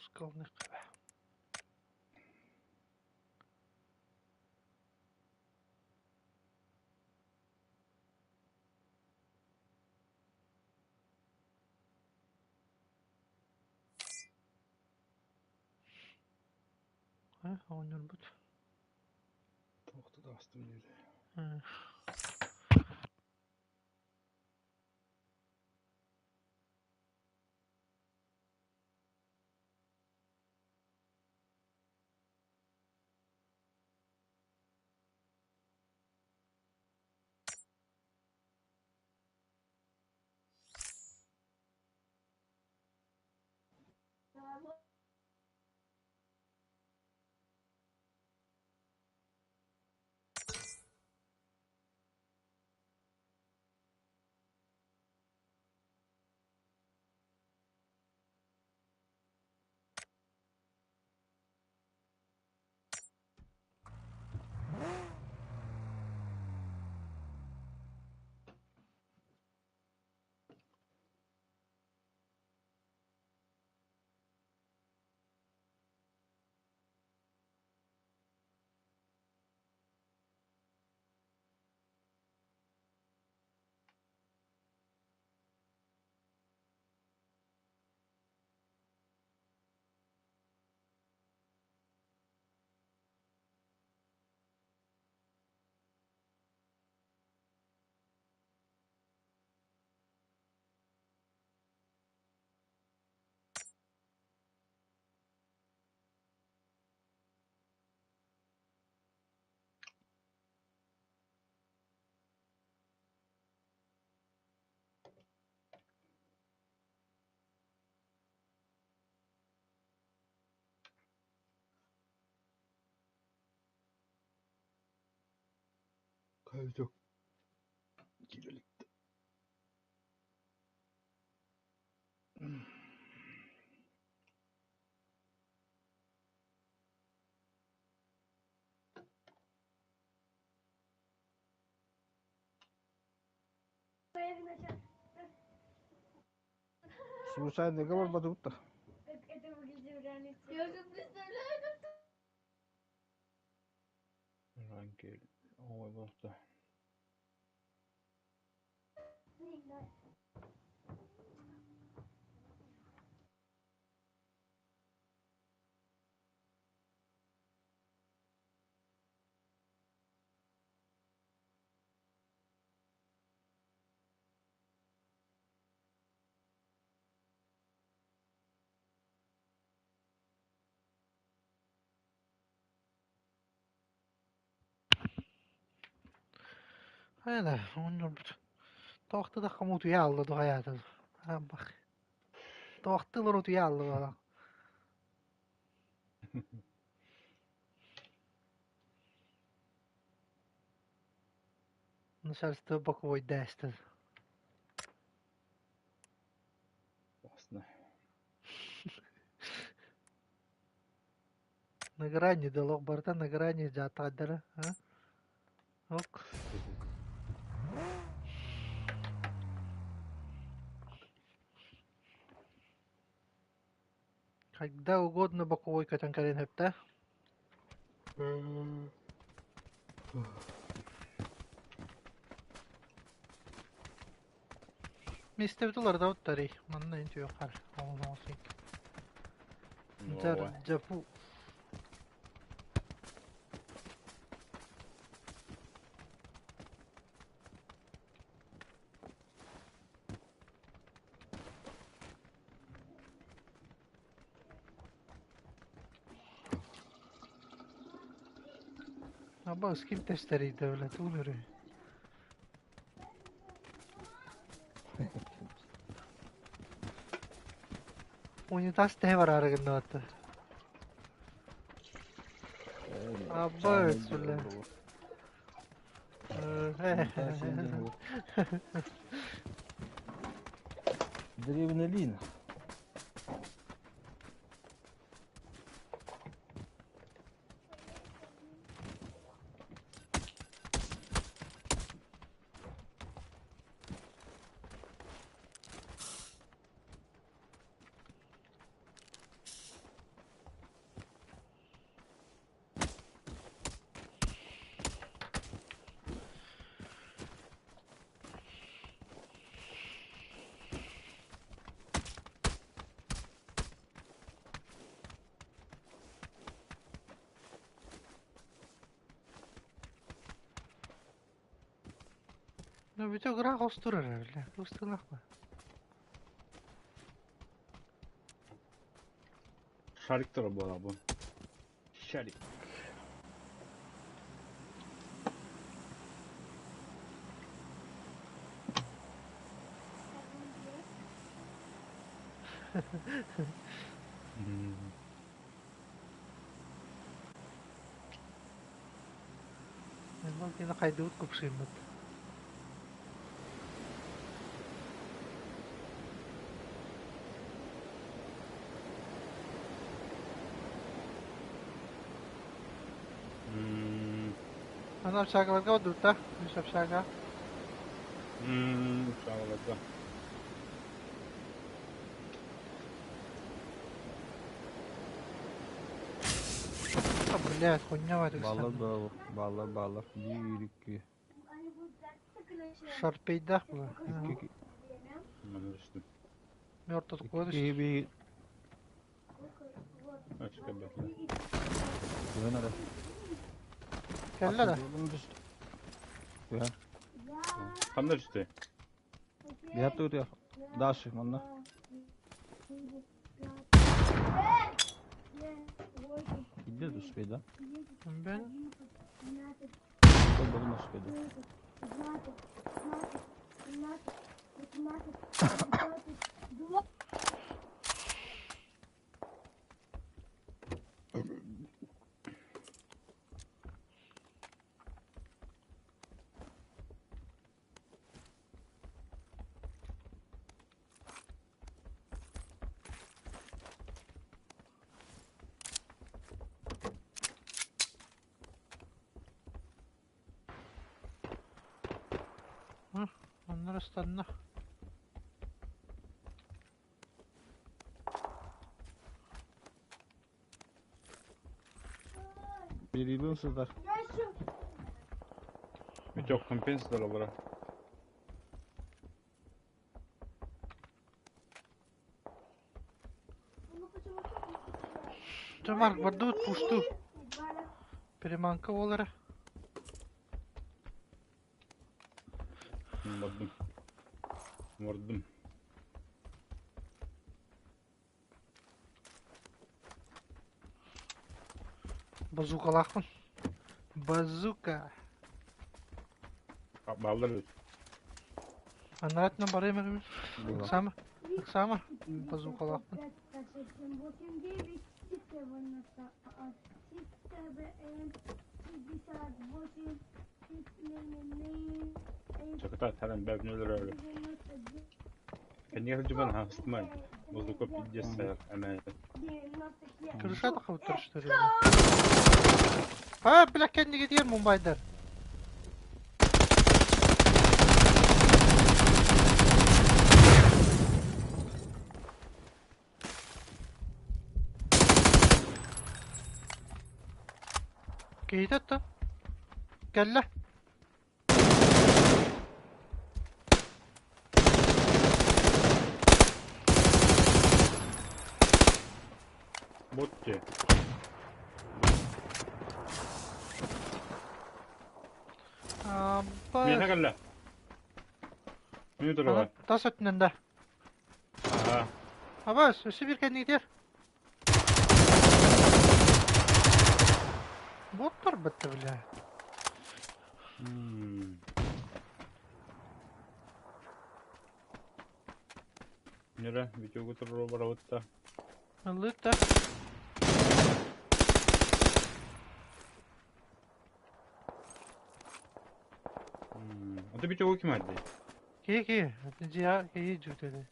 Скалных Э, оонньуурбут. М. Хайдах киирэлик. Suicide барбатыбыт да. Как это выглядит в реальности. Я уже представляю, как Ранкель. Ой, просто. Хайа оннук Тоохто да хомутуйа алла дуһайаатын. Бах. Тоохтылар утуйа алла Начальство боковой дэстер. Классно. На грани да барыта на грани дьааттаҕайдара а? Ок. Когда угодно боковой көтөн кэлин сөптө. Миэстэбит уларыта Манна интүөххэр оҥоһуҥ Новая. Дьапу. Абаас ким тэстэрийдэ бile тугун өрүй. Унитаз тэһэ бараары гыннаҕытта. Абаас бile. Древнелин. Ну бүтэ ыраах остур эрэ бile. Устунахпа. Шарик тура буола бу. Шарик. Ол кини хайдыбыт купсуймут. Аны общагаларга барбыта. Үс общага. Шагаларга. А, блядь, хуйня в Баллар баллар баллар баллар. Bir iki. Они будут драться, короче. Шарпейдах была. İki Маны түстүм. Мертв iki kişi bir Açık бэтле. Güven ara. Кэллэ да. Güven. Ханна түстэ? Bir hatta ötüyor. Daşı manna. Gidiyor da. Ben Bolmadı успейда. Ыстанна. Перебил сытар. Витек компенсатор олоро. Дьэ Марк бардыбыт пустуу. Переманка буолара. Бардым. Бардым. Базукалаахпын. Базука. Бааллар эбит. Анаратынан барыам эрэ Ыксаама. Ыксаама. Базукалаахпын. Чакыта таран бэбин өлөрөөрү. Кэннигэр сылдьыбан аһаҕастымай. Базука пиздец сайар эмээтэ. Крыша тахабыттар что ли? А, бля, кэннигэ диэн мумбайдар. Киһитэ оттон кэллэ. Бот дии. Миэхэ кэллэ. Минут ылла. Тас өттүнэн да. Аха. Абас, өссө биир кэннигитигэр. Боттар бытты, бля. Нера, Витюгу туру барабытта. Ыллыт да. Аты Витюгу ким арды? Киһи киһи, дьиэ киһи дьүтөдө.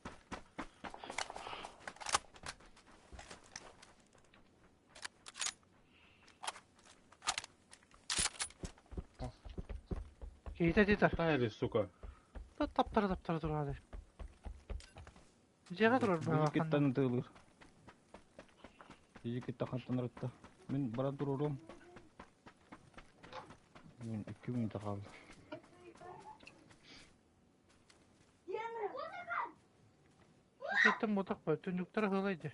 Киһитэ дитэ. Тайли, сука. Таптара таптара турар. Дьиэҕэ турар Биһикиттэн ытыылыыр. Биһикиттэн хантан ырытта. Мин баран туруоруом. Мин 2 мүнүүтэ хаалла. Кеттим ботах ба, түннүктэр ыһылай дии.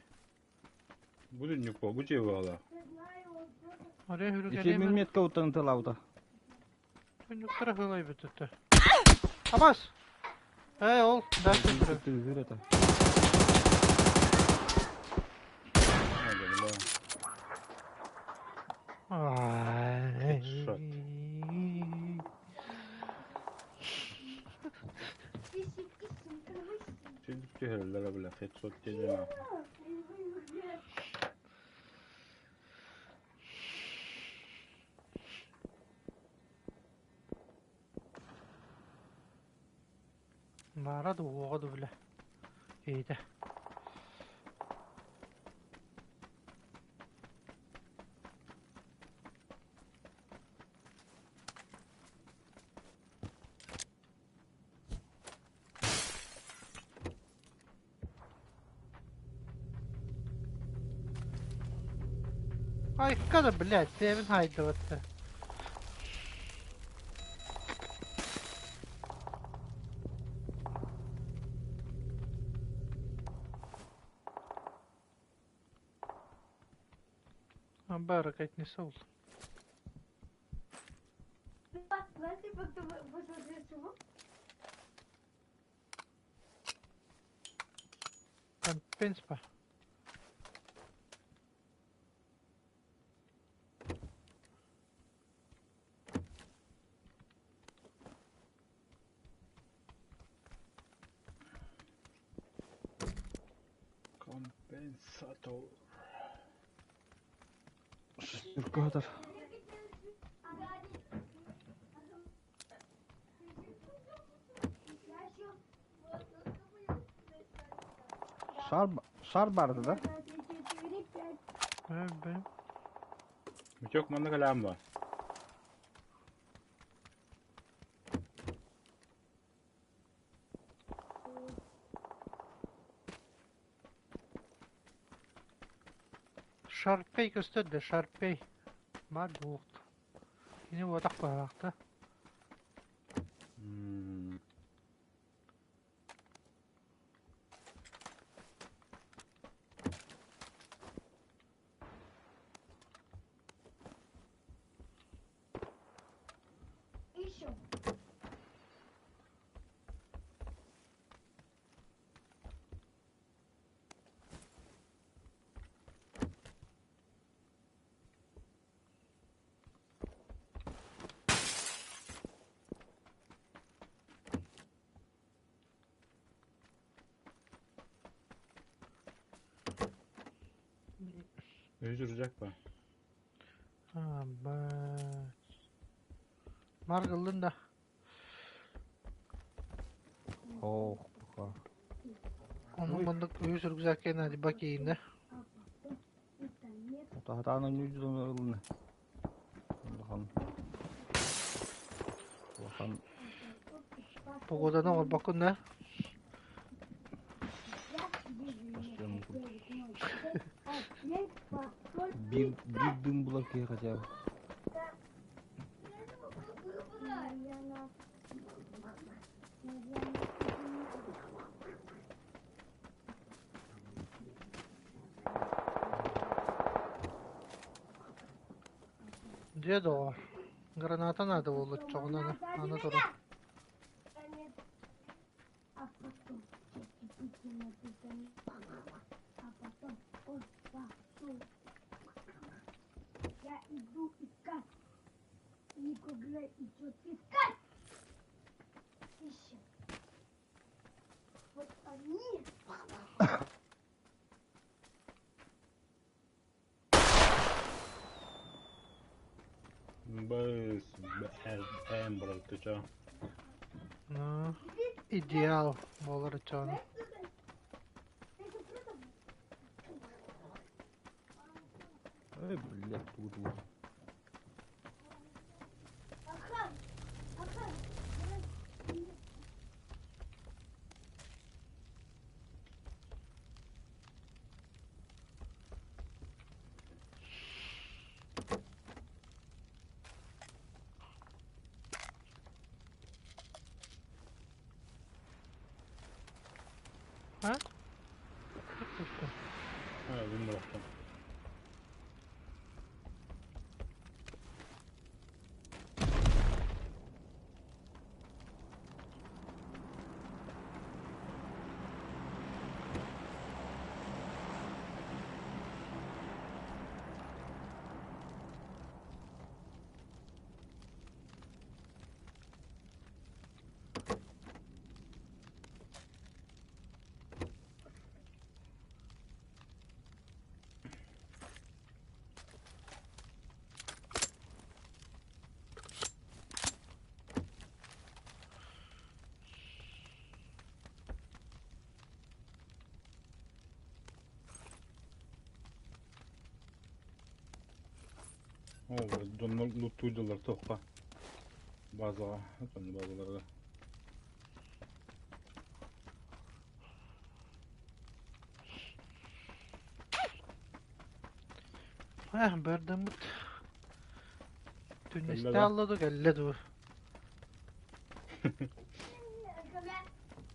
Бу түннүк бу дьиэ буолла. Арыйа Ити хүрүкэлиэм мин метка уттан ытыалаабыта. Түннүктэр ыһылай бүтүттэ. Абас! Ээ ол, дальше турар. Тыыһыр этэ. Headshot. Түһэрэллэр бile headshot диэн Баара да уоҕа да бile. Киһитэ. Айка да, блядь, бэйэбин хаайдыбатта. Барак не сол. Компенспа. Компенсатор. Шестерка Шар, шар барды да? Б. Митек манна кэлээн ба? Шарпей көстөр да, Шарпей. Бар буолуохт. Кини буотах быһаахта. Еще. Үһүс рюкзак ба? Маргыллын да. Ох, пока. Onun мындык үһүс рюкзакка надиба киинне. А потом это нет. Таһатаан өннүүр дьон ылына. Улахан. Улахан. Погоданы оҥорбоккун да? Бастыан курдук. Биир биир дым булар киһи хотя бы. Дьэ доҕоор, граната наада буолла оччоҕуна аны туран. А потом а потом он пошел. Я иду искать. Никогда идет искать. Ищем. Вот они. Быс, эм быралтыча. Ну, идеал буолар оччоҕуна. Эй, блядь, тугу тугу. Ахан, Ахан, А? Ha, ben bıraktım. О, дьоннор луттуйдулар туохха. Базаҕа, базаларга. Э, бырдыммыт. Түннүстэ алла ду кэллэ дуу.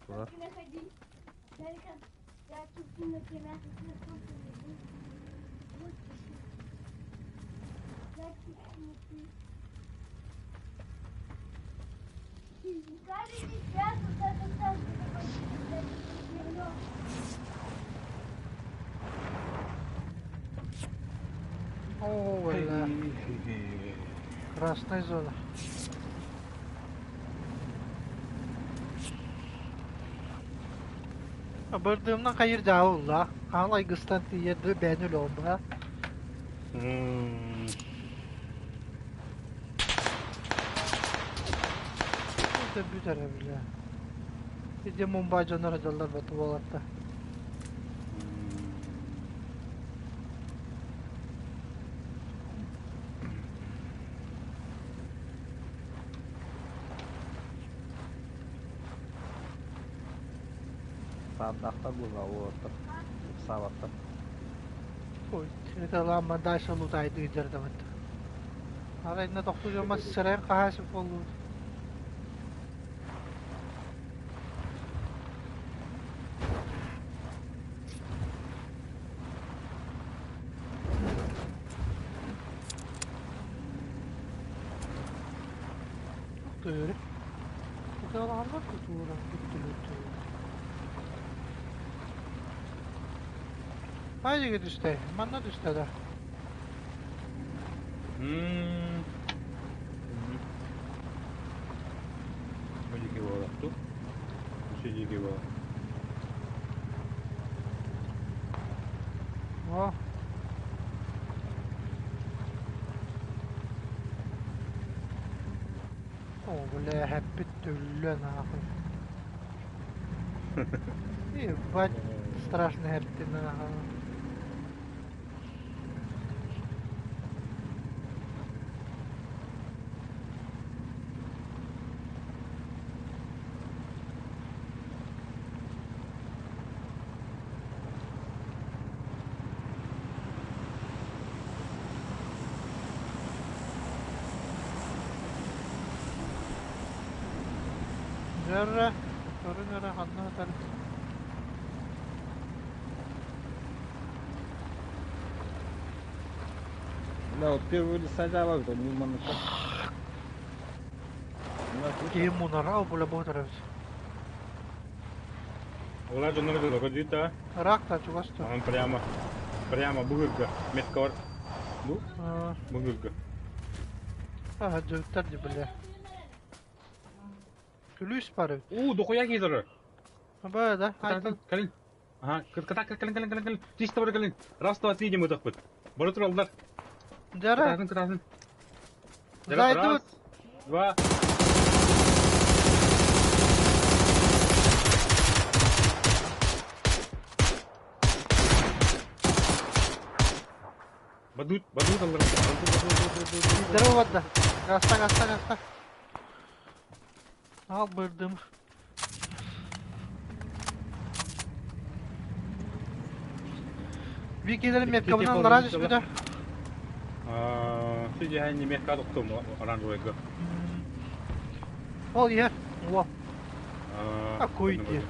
Турар. Оо, бля. Красная зона. Бырдыымнан хайыр дьаа улла. Аал айгыстан тиийэр бэйэни өлөҕүн Это бүтэрэ бля. Иди Мумбай дьонноро дьаллар баты буолатта. Саардаахтар буолла уолаттар. Ыксаабаттар. Ой, это ламма дальше лутайды дьардамат. Арайна тохтуу дьоммот сырайын хаһаасып буоллубут. Төхтөөрү. Ытыалаһаллар кутууран бүттүлүттү. Хайдыга түстэ? Манна түстэ да. Мм. Бу диэки буолар дуу? Үсү диэки буолар. О. О, бля, хэппит төллө нахуй. Ебать, страшно хэппит нахуй. Дьэ, көрүн эрэ ханна сытар? Да, вот первый лиса это не манныка. Киһи мунара була буотарабыт. Олар дьоннор дылы дьита. Ыраах да чугас да. Онон прямо прямо бугурга метка бар. Бу бугурга. Ага, дьүттэр ди бля. Күлүүс бар эбит. Уу, дохуя киһи Ба да, Кэлин, кэлин. Ага, кытак кэлин, кэлин, кэлин, кэлин. Чисто бар кэлин. Раз, два, три дем ытахпыт. Бары тураллар. Дьара. Кытаатын, кытаатын. Дьара, раз, два. Бадут, бадут аллар. Бадут, бадут, бадут, бадут. Здорово, да. Гаста, гаста, гаста. Ал бырдым. Викилерим меткабынан лара түспүтэ. Сүдьэһэн метка тоқтум оранжевойга. Ол иһэр. О. Какой ты?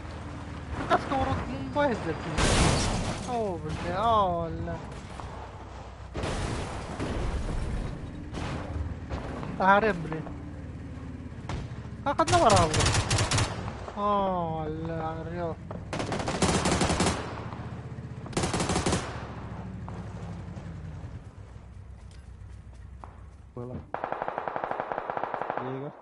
Каска урут Мумбай О, бля, о, ля. Таһаарыам, блин. А ханна барааллар? Оо, орел. Было. Игорь.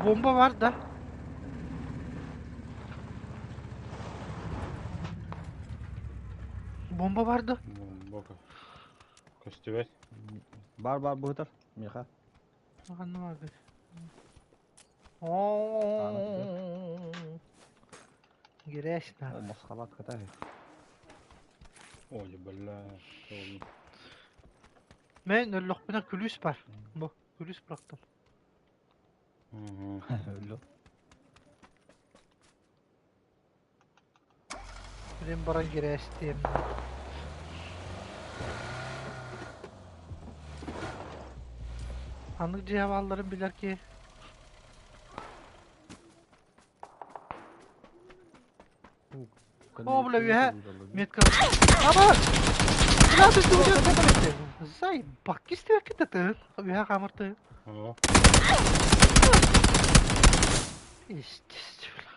Bomba var da. Bomba vardı. Бомба. Көстүбэт. Бар бар быһытар. Миха. Ханна барды. Оо. Грязь О, масхалат катай. Ой, бля. Мен өллөхпүнэ күлүүс бар. Бу күлүүс бырахтым. Өллө. Билин баран гирээстиэм. Ханнык дьиэ баалларын билэр киһи. О, бля, үөһэ метка. Аба! Бля, ты ты Заебак, истибэккит да тыын. Үөһэ хаамар тыын. Оо. Естественно.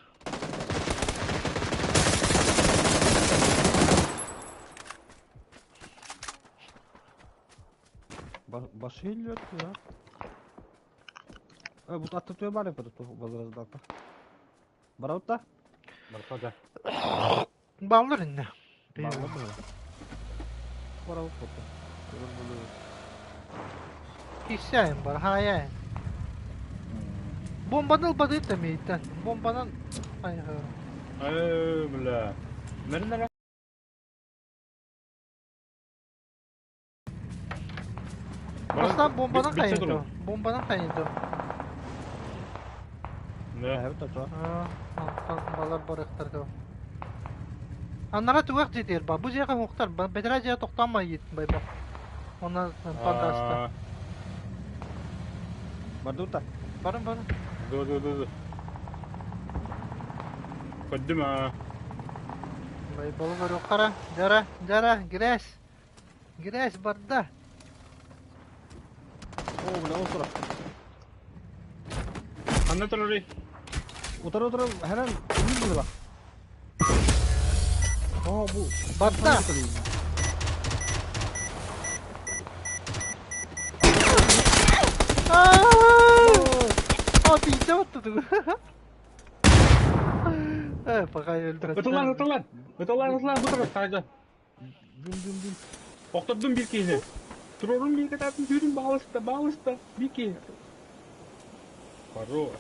Башы иллет, да. Э, бу атты туя бар это возрождалка. Бараута? Барта да. Баллар инне. Баллар было. Бараут фото. Киссэйин бар, хаайаайын. Бомбаны ылбатыт да мииттэн. Бомбанан айха. Э, бля. Мэрнere. Бастаан бомбанан хайыто. Бомбанан хайыто. Да. Эһэбит очо. Онтон балар барыахтар доо. Аннара тугах дьиэтигэр ба. Бу дьиэҕэ уһуктар. Бэтэрээ дьиэ тохтоон майыт байба. Онно онтон даста. Бардута. Барын барын. Да да да да. Көрдүм аа. Байбалы көрүөххара. Дьара, дьара, грязь. Грязь барда. Оо, бля, ол турар. Ханна турарый? Утары утары херен кимин булла. Оо, бу Барда. Аа! Тиийдэ оттутугу. Э, пока өлбөттөр. Ытыллан, ытыллан. Ытыллан, ытыллан, бу турар, таһырдьа. Дым дым дым. Охтордум биир киһини. Турорум биир катаатын түүрүн баалыста, баалыста, биир киһи. Хорош.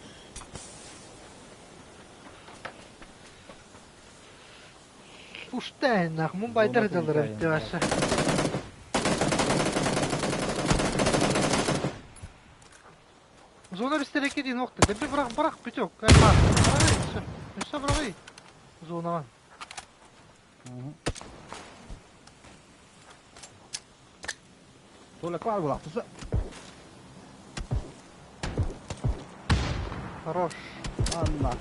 Устаинах, мун байдар дьаллара бүттэ баша. Зона бистереки диэн уохта. Дэби бырах бырах бүтүк. Каймар. Бырагый. Өссө бырагый. Зонаҕа. Толя квар була. Туса. Хорош. Анна.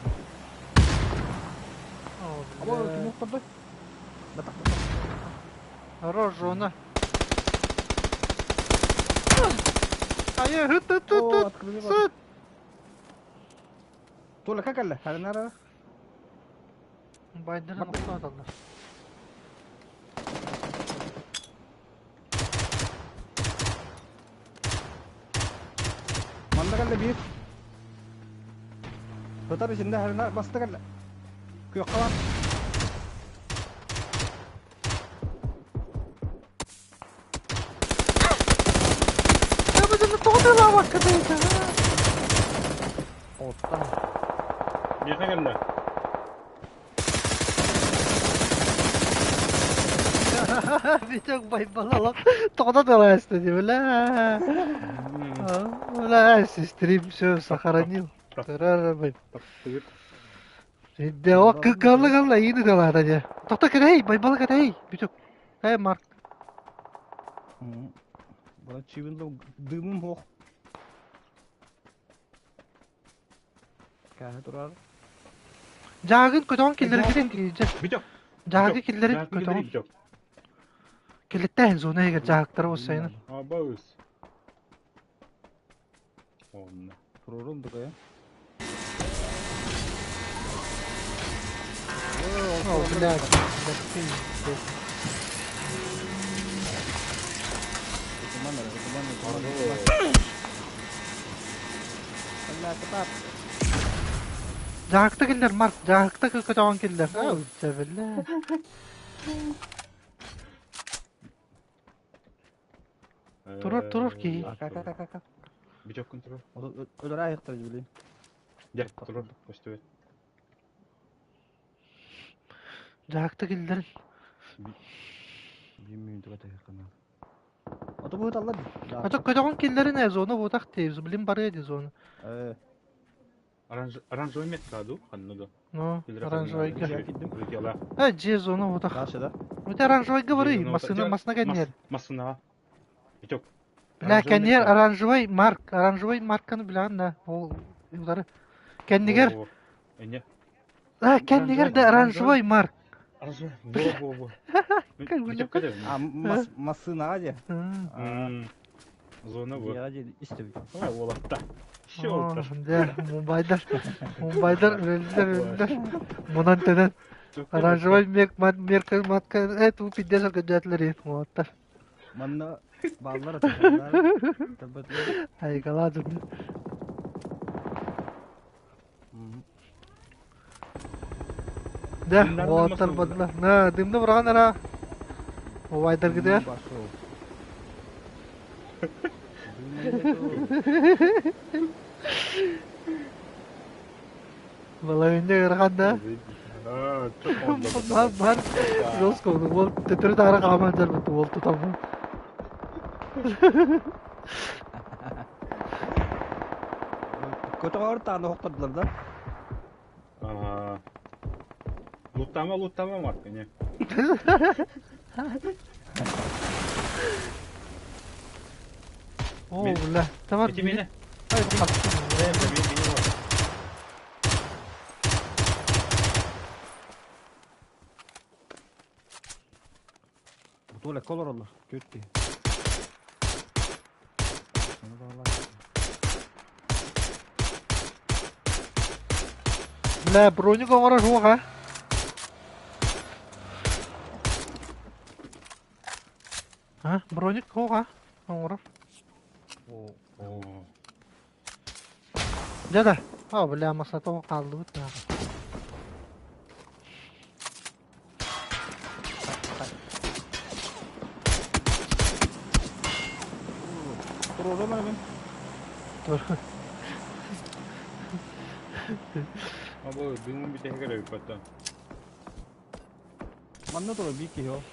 Аба ким охторду? Батак. Хорош, жона. Айы, хыт хыт хыт хыт. Сыт. Толя как әллә? Хәренәр. Байдырын охтоотоллор. Манна кэллэ биир. Сытар ичинде хәренә басты кэллэ. Күөххэ бар. Оттан. Миэхэ кэллэ. Витек байбалалап тоҕо да дии бля. Бля, сестрим все сохранил. Де о кылла кылла иини талаата дьэ. Тохто кэтэй, байбала кэтэй. Бүтүк. Эй, Марк. Бара чибин дымым хох. Кэһэ турар. Жаагын көтөҕөн киллэргитин тиийдьэ. Бүтүк. Жаагы киллэрин көтөҕөн. Киллэттээн зона эгер жаактара уссайын. Абаус. Онно. Турурум дугая. О, блядь. Жаакта киллер, Марк, жаакта көтөҕөн киллер. Аа, бля. Турар, турар киһи. Ака-ака-ака. Бүтүк турар. Өлөр айыктар билейм. Дьэ, турар. Көстүбэт. Жаакта киллерин. Билмейм туга тахыкана. Ото бу таллар. Ото көтөҕөн киллерин э зона буотах тиэ, блин барыа ди зона. Э, Оранжевый метка ду, ханна да. Ну, оранжевайга. Улетела. Э, дьиэ зона буотах. Дальше да. Өтө оранжевайга барый, массына, масына кэнниэр. Массынаҕа. Бүтүк. Бля, кэнниэр оранжевай марк, оранжевай марканы билэҕин да, ол удары. Кэннигэр, Эне. а, кэннигэр да оранжевай марк. Оранжевай. Бо бо бо. Бүтүк А, массынаҕа дьэ. Зона бу. Дьиэҕэ дьэ истэбит. Ой, уолатта. Все олтар. Дьэ, мумбайдар, мумбайдар өлөллөр, өлөллөр. Мунан төнөн. Оранжевай мек, мат, мерка, матка, э, туу пиздец көрдөөтүлэр уолаттар. Манна бааллар атыылар. Табатлар. Айгалаадын. Дьэ, уолаттар бардылар. На, дымна быраҕан ара. Убайдаргытыгар. Балаһыанньа ыарахан да. Бар, бар. Жестко, уол төттөрү таара хааман сылдьарбыт уол тутаммын. Көтөҕөр тааны хохтордулар да. Луттама, луттама Марка, не. О, бля, давай. Эти меня. Ай, Бу колор Көттü. Бля, броник оҥорор суох а? А, броник суох а? Оҥорор. О. Дьэ да. А, бля, масата хааллыбыт. Туруору мен. Тур. А бу дымын битеһигэр өйпөттөн. Манна турар биир киһи ол.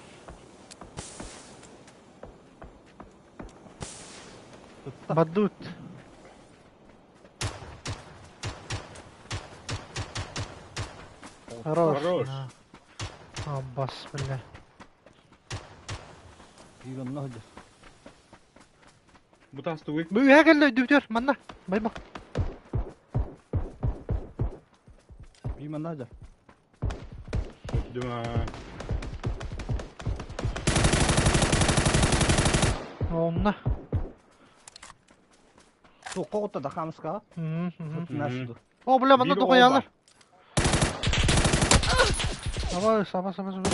Бадут. Хорош. Хорош. А, бас, бля. Биир онно сылдьар. Бу тас тугуй? Бу үһэ кэллэ өйдүбүтүөр, манна. Байма. Биир манна сылдьар. Дыма. Онна. Туохха оҕутта да хаамыскаҕа? Мгм. Сытынаас О, бля, манна Биир тоҕуйалар. Саба, саба, саба, саба.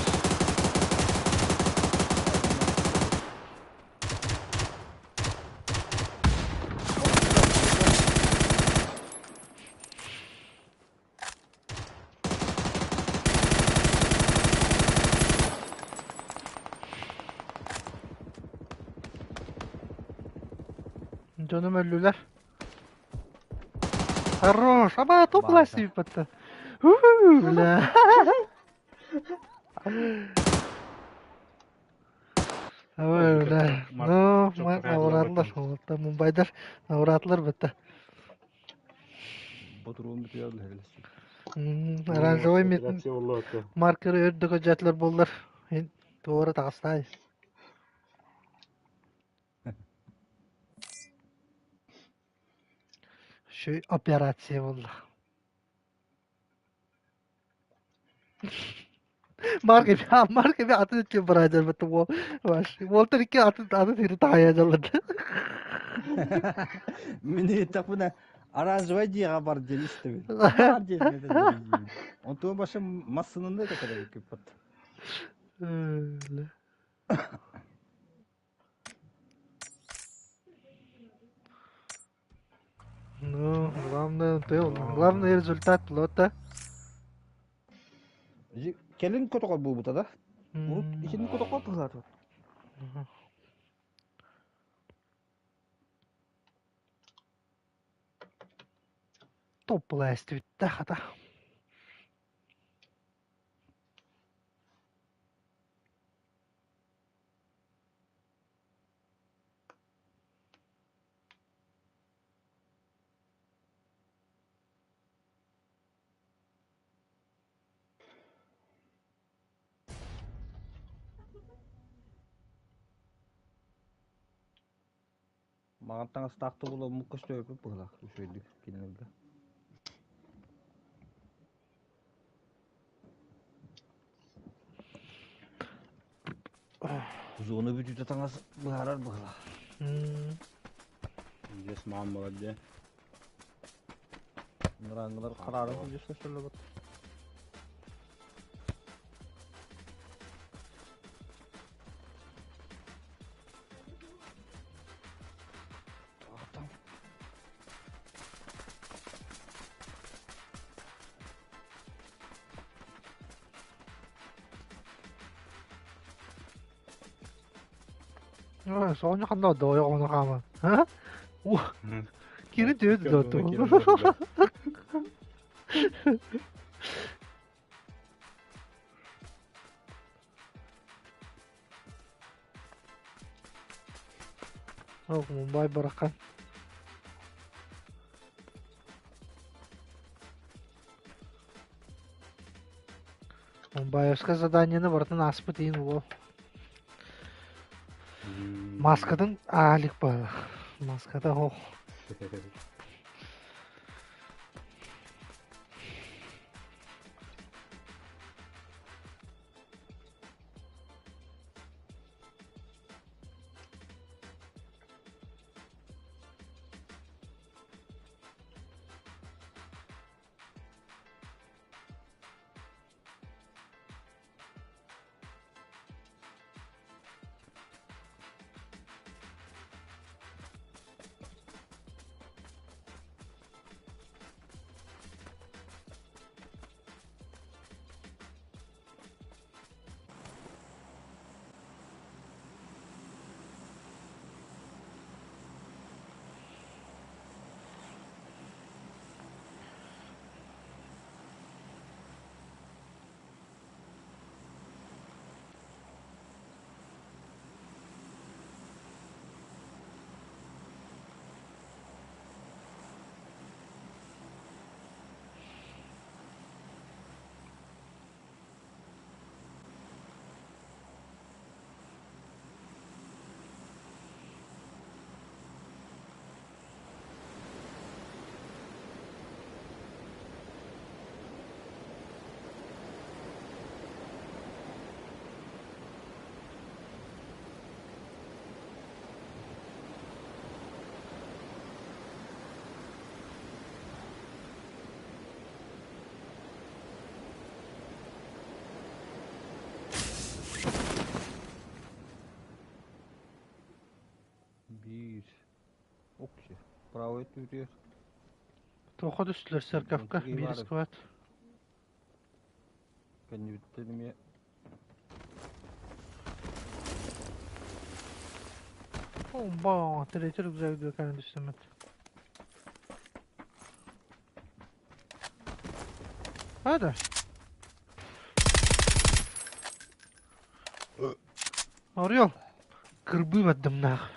Дьонум өллүлэр. Хорош! Аба, топ Баата. власти батта. Бля. Ой, бля. Ну, ауратлар, вот Мумбайдар, ауратлар бітті. Ботуруун бүтүөр билэрилес. Оранжевый маркер өрдөгө жатлар боллар. Туора тағыстай. Şu операция болды. Марк Марк атын үткен бір айдар бітті ол. Уолтер икки атын атын сири тағая жалады. Мин тапына оранжевый диэҕэ бар диэн истэбин. Бар диэн Онтуон башы массынында да кэлэр күппэт. Ну, главное, ты, главный результат лота. Кэлин көтөҕөр буолбута да? Урут итини көтөҕөр быһааты. Топ бүттэ хата. Маҕан таҥастаахты буола мукка көстөөбүт быһыылаах үчүгэйдик кинилэргэ. Зона бүтүүтэ таҥас быһаарар быһыылаах. Здесь мам молодец. Ныраңылар харааран сылдьар көстөллөр. Там. Соня ханна дойо ону хаама. Ха? О, кири дүөт доту. Ох, Мумбай барахан. Баевскай заданиены барытын ааспыт иһин уол. Маскатын аалик баала. Маската ох. Биир. Окси. Правый өттүгүтүгэр. Туохха түстүлэр церковка Онтугай биир баар. сквад. Кэннибиттэн эмиэ Оба, третий рюкзак кэлэн түстүммүт. Hadi. Орел. Кырбыы бардымнаах.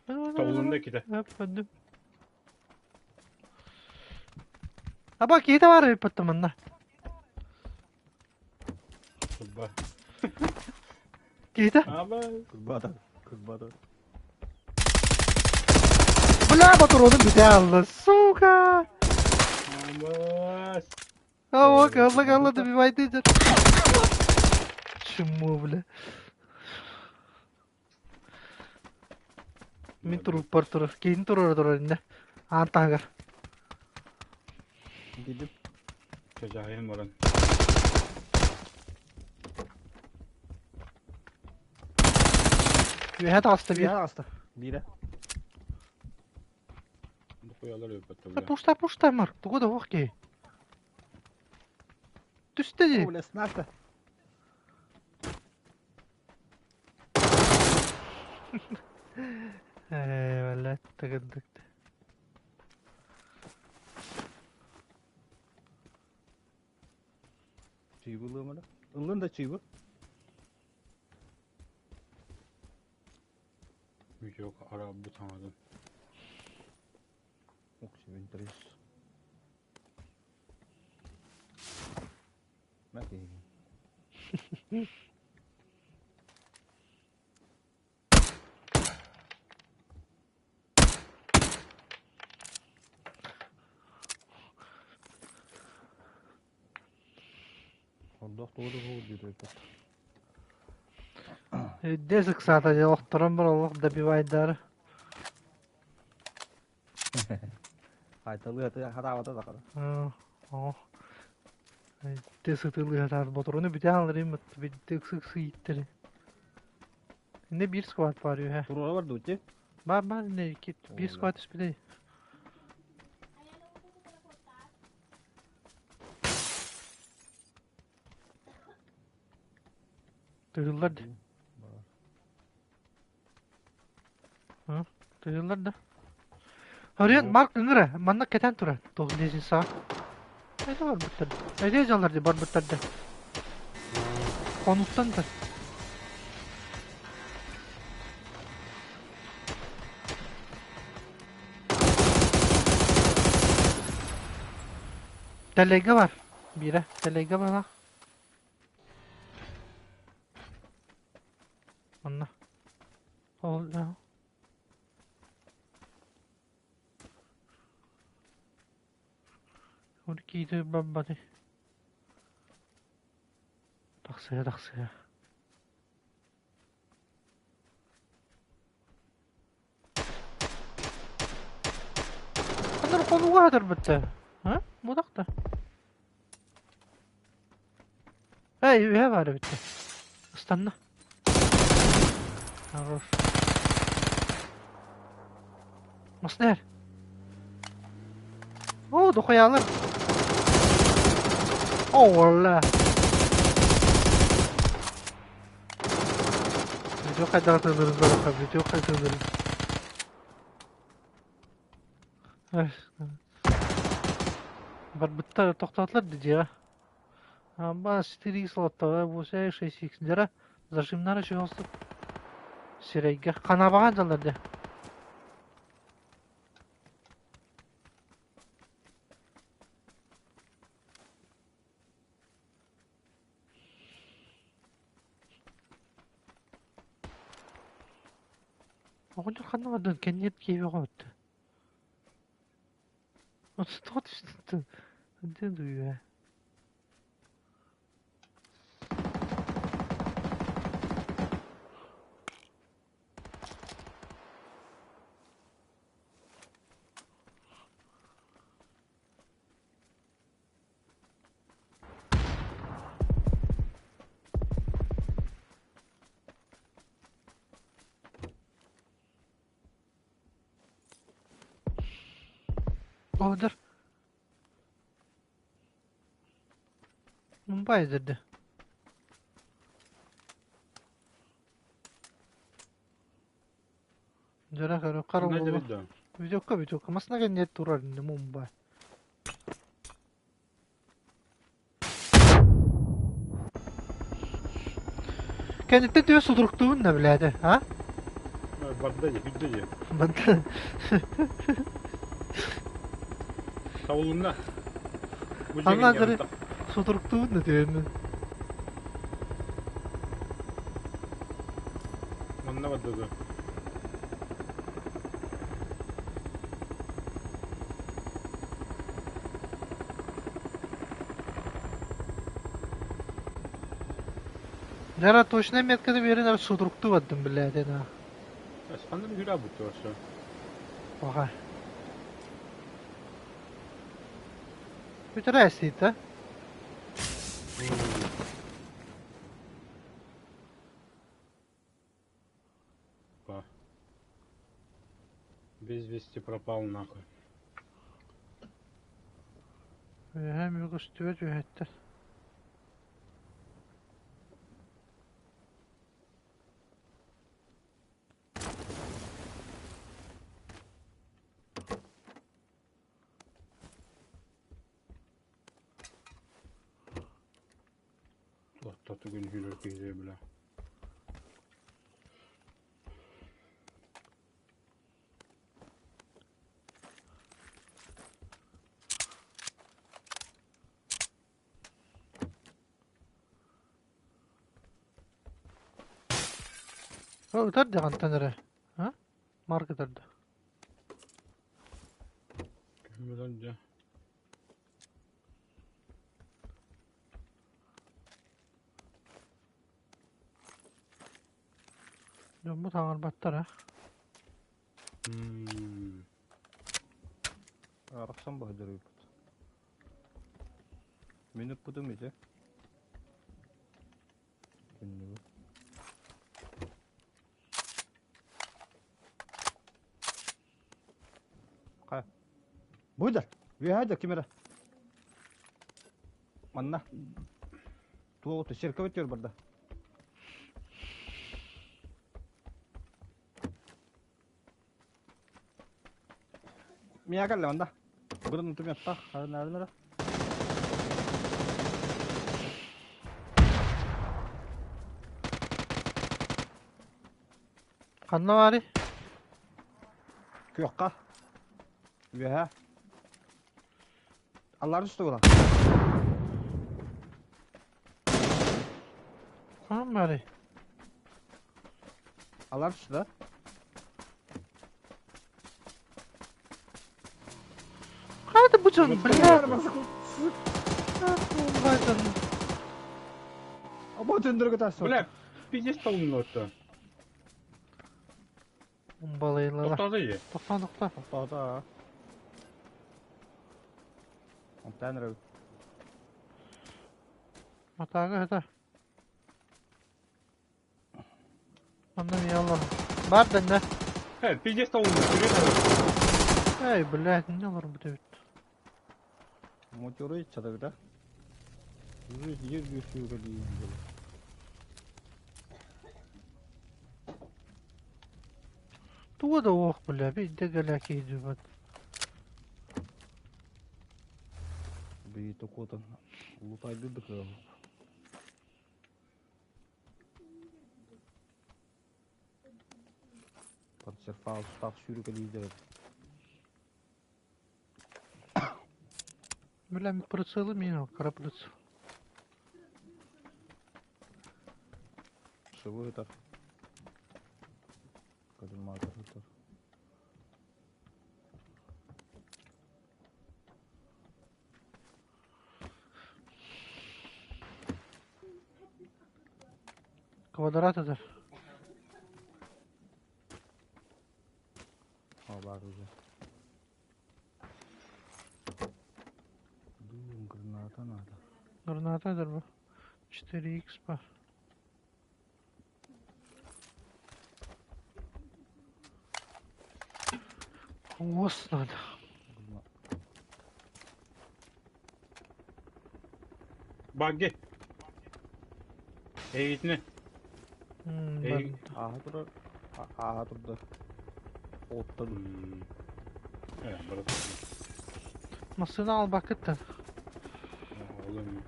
Тобулунда ките. Бардым. Аба киһитэ баар эбит манна. Кырба. Киһитэ. Аба. кырбаата. Кырбаата. Бля, патроны бүтэ алла, сука! Аба. А, алла, алла, добивай ты. Чему, бля? Мин туруппар турар, киһин турара турар иннэ. Аан таһыгар. Gidip Чажайын баран. Үөһэ таҕыста биир. Биирэ аста. Биирэ. Куялар өпөттө бля. Пушта, пушта, Марк, тугу да ох киһи. Түстэ дии. Бля, снайпер. Ээ, бля, тыгындык. Чыыбылыамана. Ыллын да чыыбы. Yok ara bu tanıdım. Окси, интерес. Мәке. Ордох тугу диир Десик саата дьэ охторон бар олох добивайдары. Хайталыы хатаабата да хата. Оо. Десик тылыгатаар ботуруну бүтэ алырым битте ыксы иттери. Инде биир сквад бар үһэ. Туруора бар дуути. Бар бар инде икки биир Оля. сквад түспүтэ. Тыгыллар да. Тыгыллар да. Харыйан Марк ыҥыра манна кэтэн турар. Туох диэсин саа. Эйде барбыттар. Эйде дьаллар дии барбыттар да. Хонуттан да. Тэлэйгэ бар. Биирэ тэлэйгэ быһалаах. Онно. Ол Киити барбаты. Тахсыа, тахсыа. Ханна хонууга хатарбыттар? А? Будах да. Эй, үһэ баар эбит. Ыстанна. Хорош. Маснер. О, дохуялар. О, валла. Видео хайдах тыынырын көрөххө, видео хайдах тыынырын. Барбыттар тохтоотулар да дьиэҕэ. Амба 4 слоттаҕа 8 6 дьара зажимнара чугастык сирэйгэ ханабаҕа дьаллар дьэ. Оҕонньор ханна бардын кэнниэт киэбэ оҕо Тоҕо түстүн дуйуа. Оҕонньор Мумбай эдэрдэ. Дьара көрө хара Ханна буолла. дьэ да? Видеокка видеокка масна кэнниэт турар инде Мумбай. Кэнниттэн төбө судуруктуубун да билээте, а? Барда дии, күддэ дии. Барда. Табылынна. Бу Анна дьиэ дары судуруктуубун да түһүммүн. Манна барда да. Дара точно метканы берин судуруктуу бардым билээте на. Ханна хүрэ бутtu вообще. Оха. Бүтэрэ эстиитэ. Па. Без вести пропал нахуй. Үөһэ мүгүстүбэт үөһэттэр. Ортотугун хүрэр киһи бля. Ытар дьаҕантан эрэ. А? Марк ытарда. Күммүтэн дьэ. Дьоммут хаҥарбаттар а? Арахсан баһдырыыппыт. Мин ыппытым ити. Түннүгү. Хайа. Буйдар. Үөһэ ким эрэ. Манна. Туох церковь өттүгэр барда. Миэхэ кэллэ манна. Бырын тумяттах, харынаарынара. Ханна баарый? Күөххэ. Үөһэ. Аллар түстэ була. Хаһан баарый? Алар да? Хайда бу дьон, бля! Хайдан. Оба төндөргө тас. Бля, пиздец толнуотта. Умбалайлара. Тоқтады е. Тоқтаа, тоқтаа. Тоқтоото. Онтан эрэ. Матаага это. Манна не алар. Бар да не. Э, пиздец толнуот. Эй, блядь, не алар бу дебит. Мотору чадагда. Уже ер göçüyor diyeyim böyle. Туга да ох, бля, бит дегеле кейдүбөт. Bir tokotan. Ulutaydı da. Консерфал став сүүрүкэлиидэр. Бля, прицелы меня, кара прицел. Шыбы ытар. Коллиматор ытар. Квадрат это. А, бар уже. Дум, граната надо. Граната это бу. 4х бар. Ос надо. Багги. Эгитне. Эй. Бар. Ааһа турар. Ааһа турда. Оттан. Э, брат. Массыына албакыттан. Oğlum.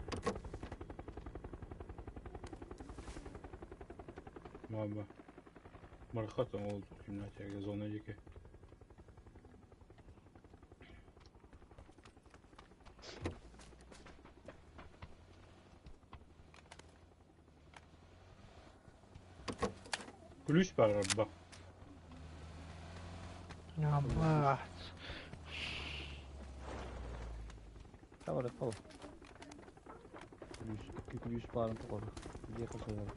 Баба. Мархат ол гимназияга зона жеке. Ключ бар бак. Я, блядь. Давай, пол. Ключ, ключ барын тоқыр. Где қылсайлар?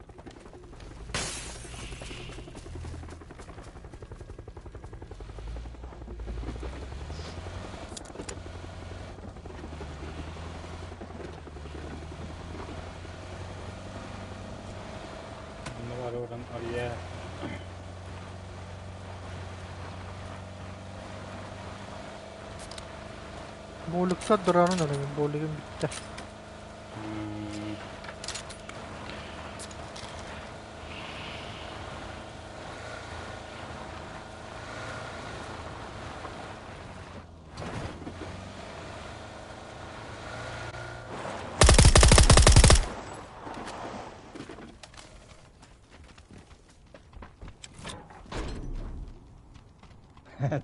Мына бар оран ария. Болукта дурарын өлөмүн, болугум бүтті.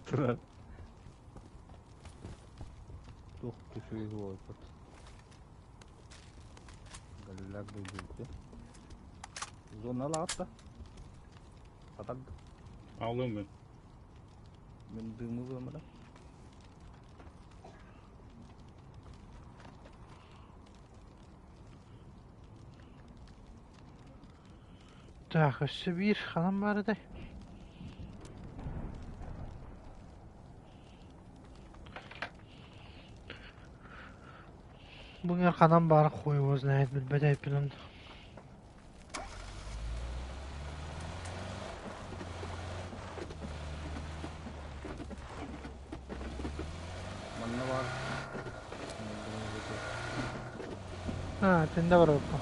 Турар. Тух күчүгө болот. Галилак дойду. Зона лаатта. Атак. Алым мен. Мен дымы өмірі. Так, өссө биир ханан бар этэй. Буңар ханан бар хуй его знает, билбэт эппинэн. Манна бар. А, тенде бар оппа.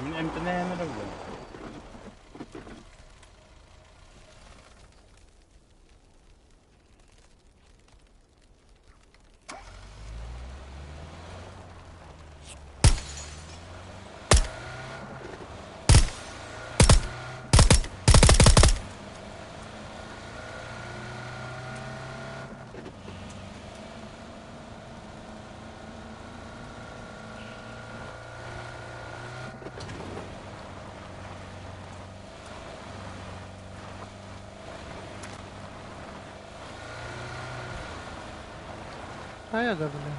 Мин эмтэнээн эрэ булан. Хайа да бile.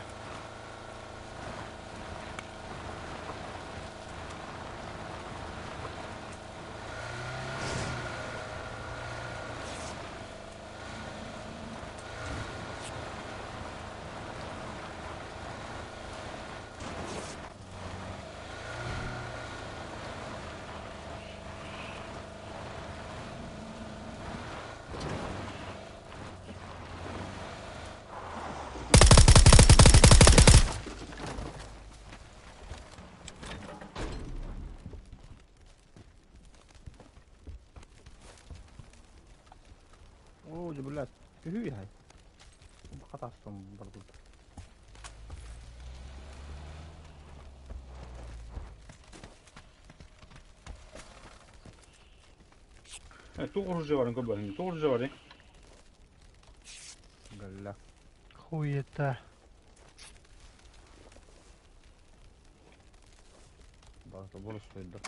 Оо, дьэ, блядь, түһүү иһэй. Хатастым барбыт. Туох оружие барын көрбөтүм. Туох оружие барын? Галля. Хуета. Барыта боростуойдар.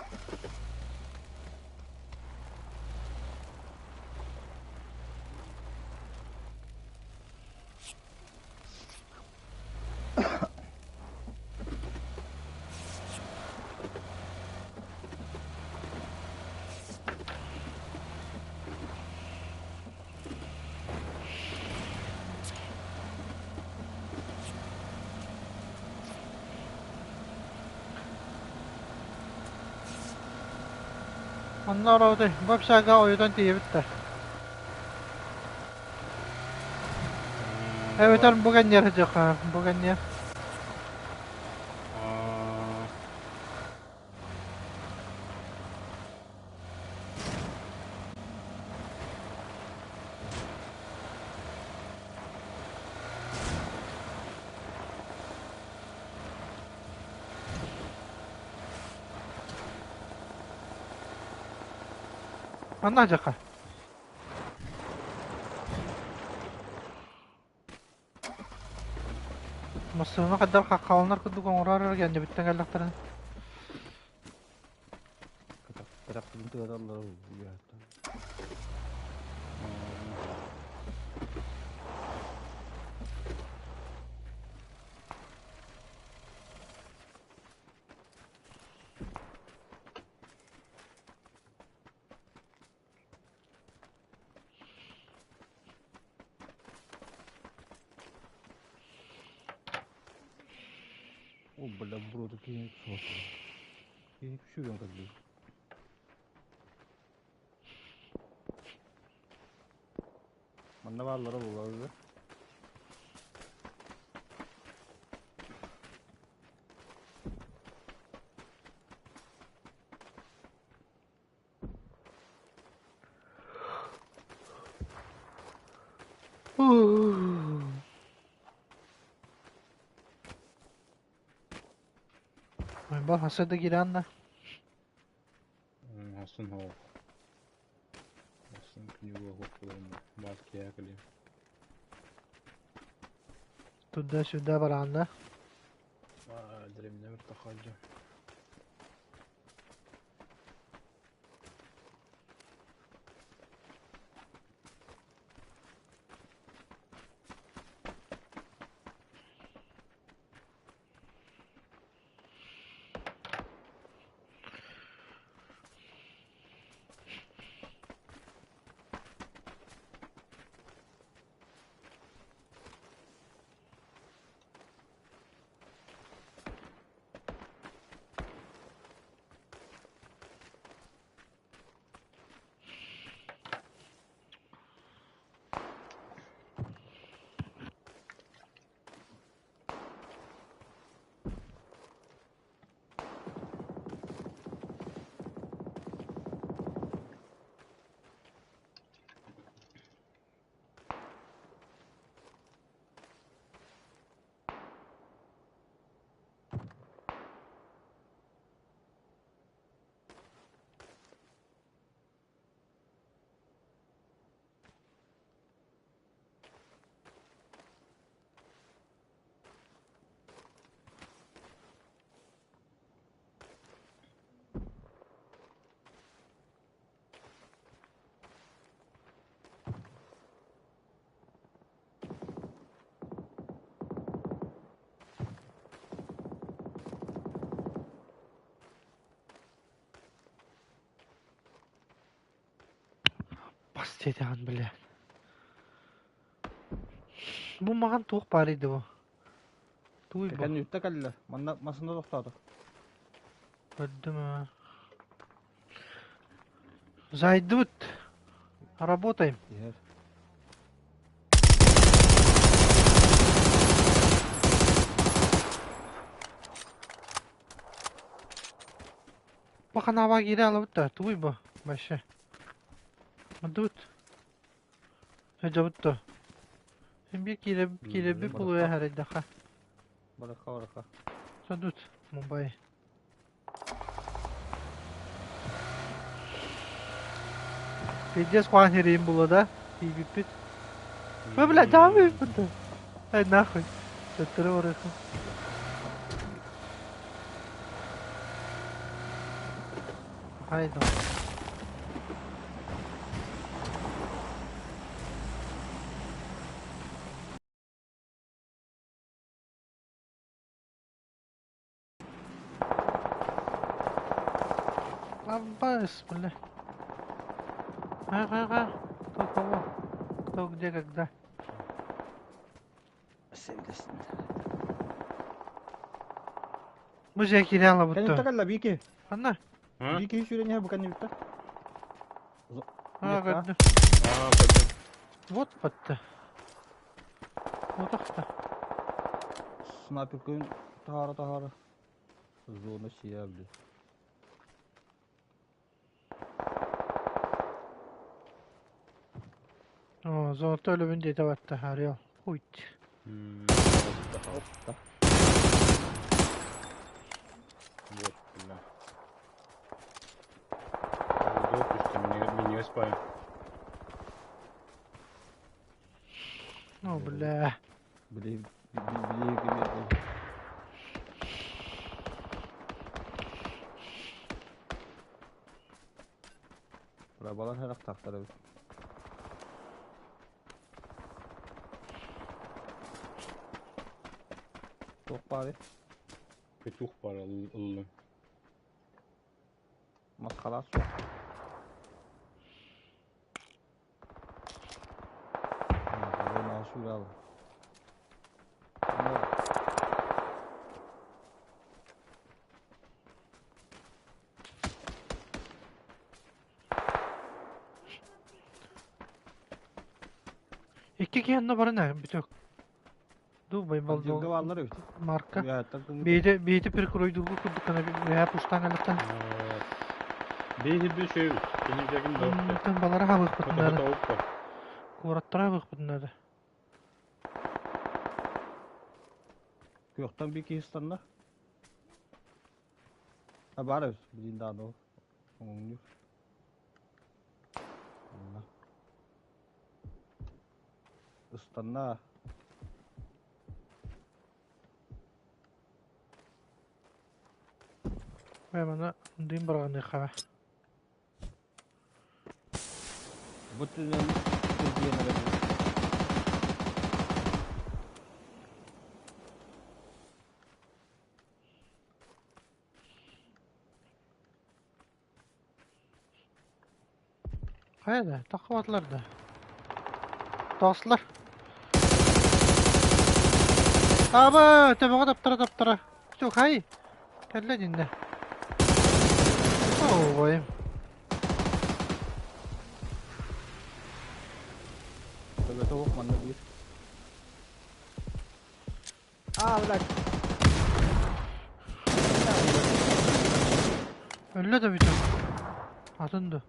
Онно ороутай, бу общага ойутан тиийэбит да. Эбэтэр бу кэнниэр сылдьыахха, бу кэнниэр. Манна сылдьыахха. Массыына хайдах хаххаланар курдук оҥорор эрэ кэннибиттэн кэллэхтэринэ. Кэтэхпитин тыаталлара үөһэттэн. О, бля, бро, такие Киһи күшүгэн көрдүм. Манна бааллара буолар Ойбон хаса да киирэн Хасын хоох. Хасын книга хоох баар киһи кэлиэ. Туда-сюда бараанна. Дремне бир Бас диэтэҕин бile. Бу маҕан туох баарый да бу? Туй бу? Кэнниттэ кэллэ. Манна масына тохтоото. Көрдүм аа. Зайдыбыт. Работаем. Иһэр. Баханаба киирэ алабыт да, тугуй бу? Вообще. Мандыбыт. Сылдьабыт дуо? Син биир киирэбит булуйа харайдаха. Барыха барыха. Садут, Мумбай. Пиздец хуан херейин була да? Тиийбиппит. Ой, бля, дьаамыйбыт да. Ай, нахуй. Төттөрү барыха. Хайда. Лабас, бля. Ага-ага. Кто кого? Кто где, когда? Sevdesin. Бу дьэ киирэ алабыт Кэнниттэ дуо? кэллэ Вики. Ханна? А? Вики сүүрэн иһэр бу кэннибиттэ. Аа, көрдүм. Аа, көрдүм. Вот батта. Утахта. Снайперкын таһаара таһаара. Зона сия били. Оо, золото өлөбүн диэтэ батта, Орел. Хуйт. Опта. Вот, бля. Допустим, меня спаю. Ну, бля. Били били били Бля, харахтаахтар эбит. Туох баарый? Петух баар ыллым. Масхалаах суох. Сүүрэ Икки киһи онно баран ээ, бүтүк. Думай, Дьылга бааллар эбит. Марка. Үөһэттэн кыммыт. Биһиги биһиги прикройдуурга курдук гына үөһэ пустаан ылыттан Биһи bir şey Кенекегин да Тан балара хабыахпытын наада. Тоҕуппа. Куораттара хабыахпытын наада. Күөхтэн bir киһи ыстанна. А баар эбит. Билин даҕаны ол. Оҥньуур. Онно. Ыстанна. Бээ маны дыым быраҕыныахха. Бу түнэн кирбиэн эрэ Хайа да, таххыбатылар да. Тоҕустулар. Аба, төбөҕө таптара таптара. Чухай. Кэллэ диннэ. Оойм. Төбөтө уох манна биир. Аа, блядь. Өллө да бүтүн. Атын да.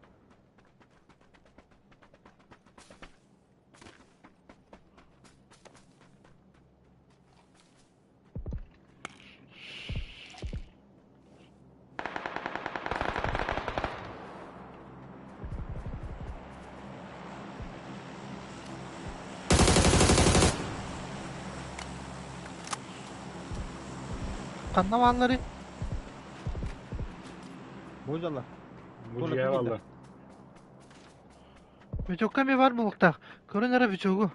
Ханна баалларый? Бу дьалла. Бу дьиэ бааллар. Бүтүккэ эмиэ баар буолуохтаах. Көрөн эрэ бүтүгү.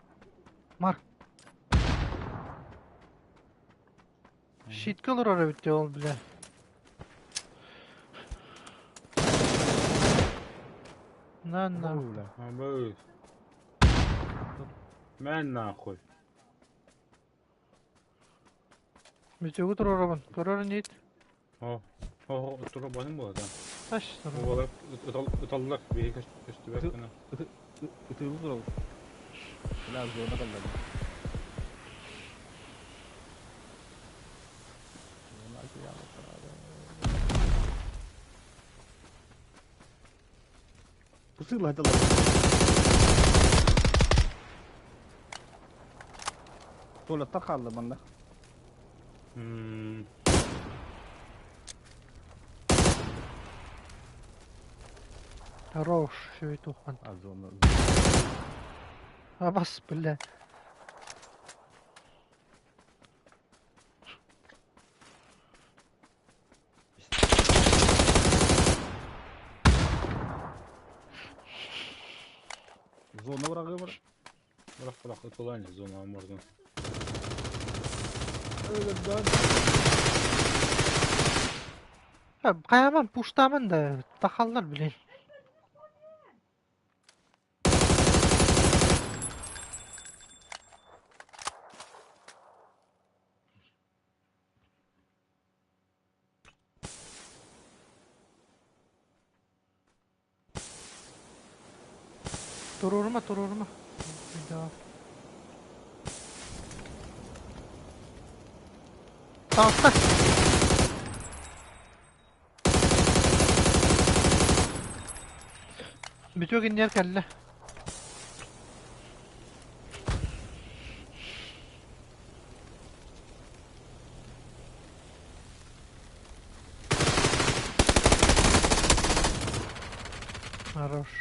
Марк. Щитка олорор эбит дии ол бля. На на. Бля. Абы. Мэн нахуй. Бүтүгү туруорабын. Көрөр инит. О, о, турабаным буолла да. Таш туруор. Уолар ыталлар биһи көстүбэт гына. Ытыылы турабыт. Бля, зона кэллэ. Зона Пусыла это. Туалеттар хаалла манна. Хорош, все тухман. А зона. Абас, бля. Зона врагы бар. Бырах бырах ытылайны зона можно. Хайаман пуштаман да тахаллар, блин. Туруорума, туруорума. Devam. Таҕыста. Бүтүөх иннигэр кэллэ. Хорош.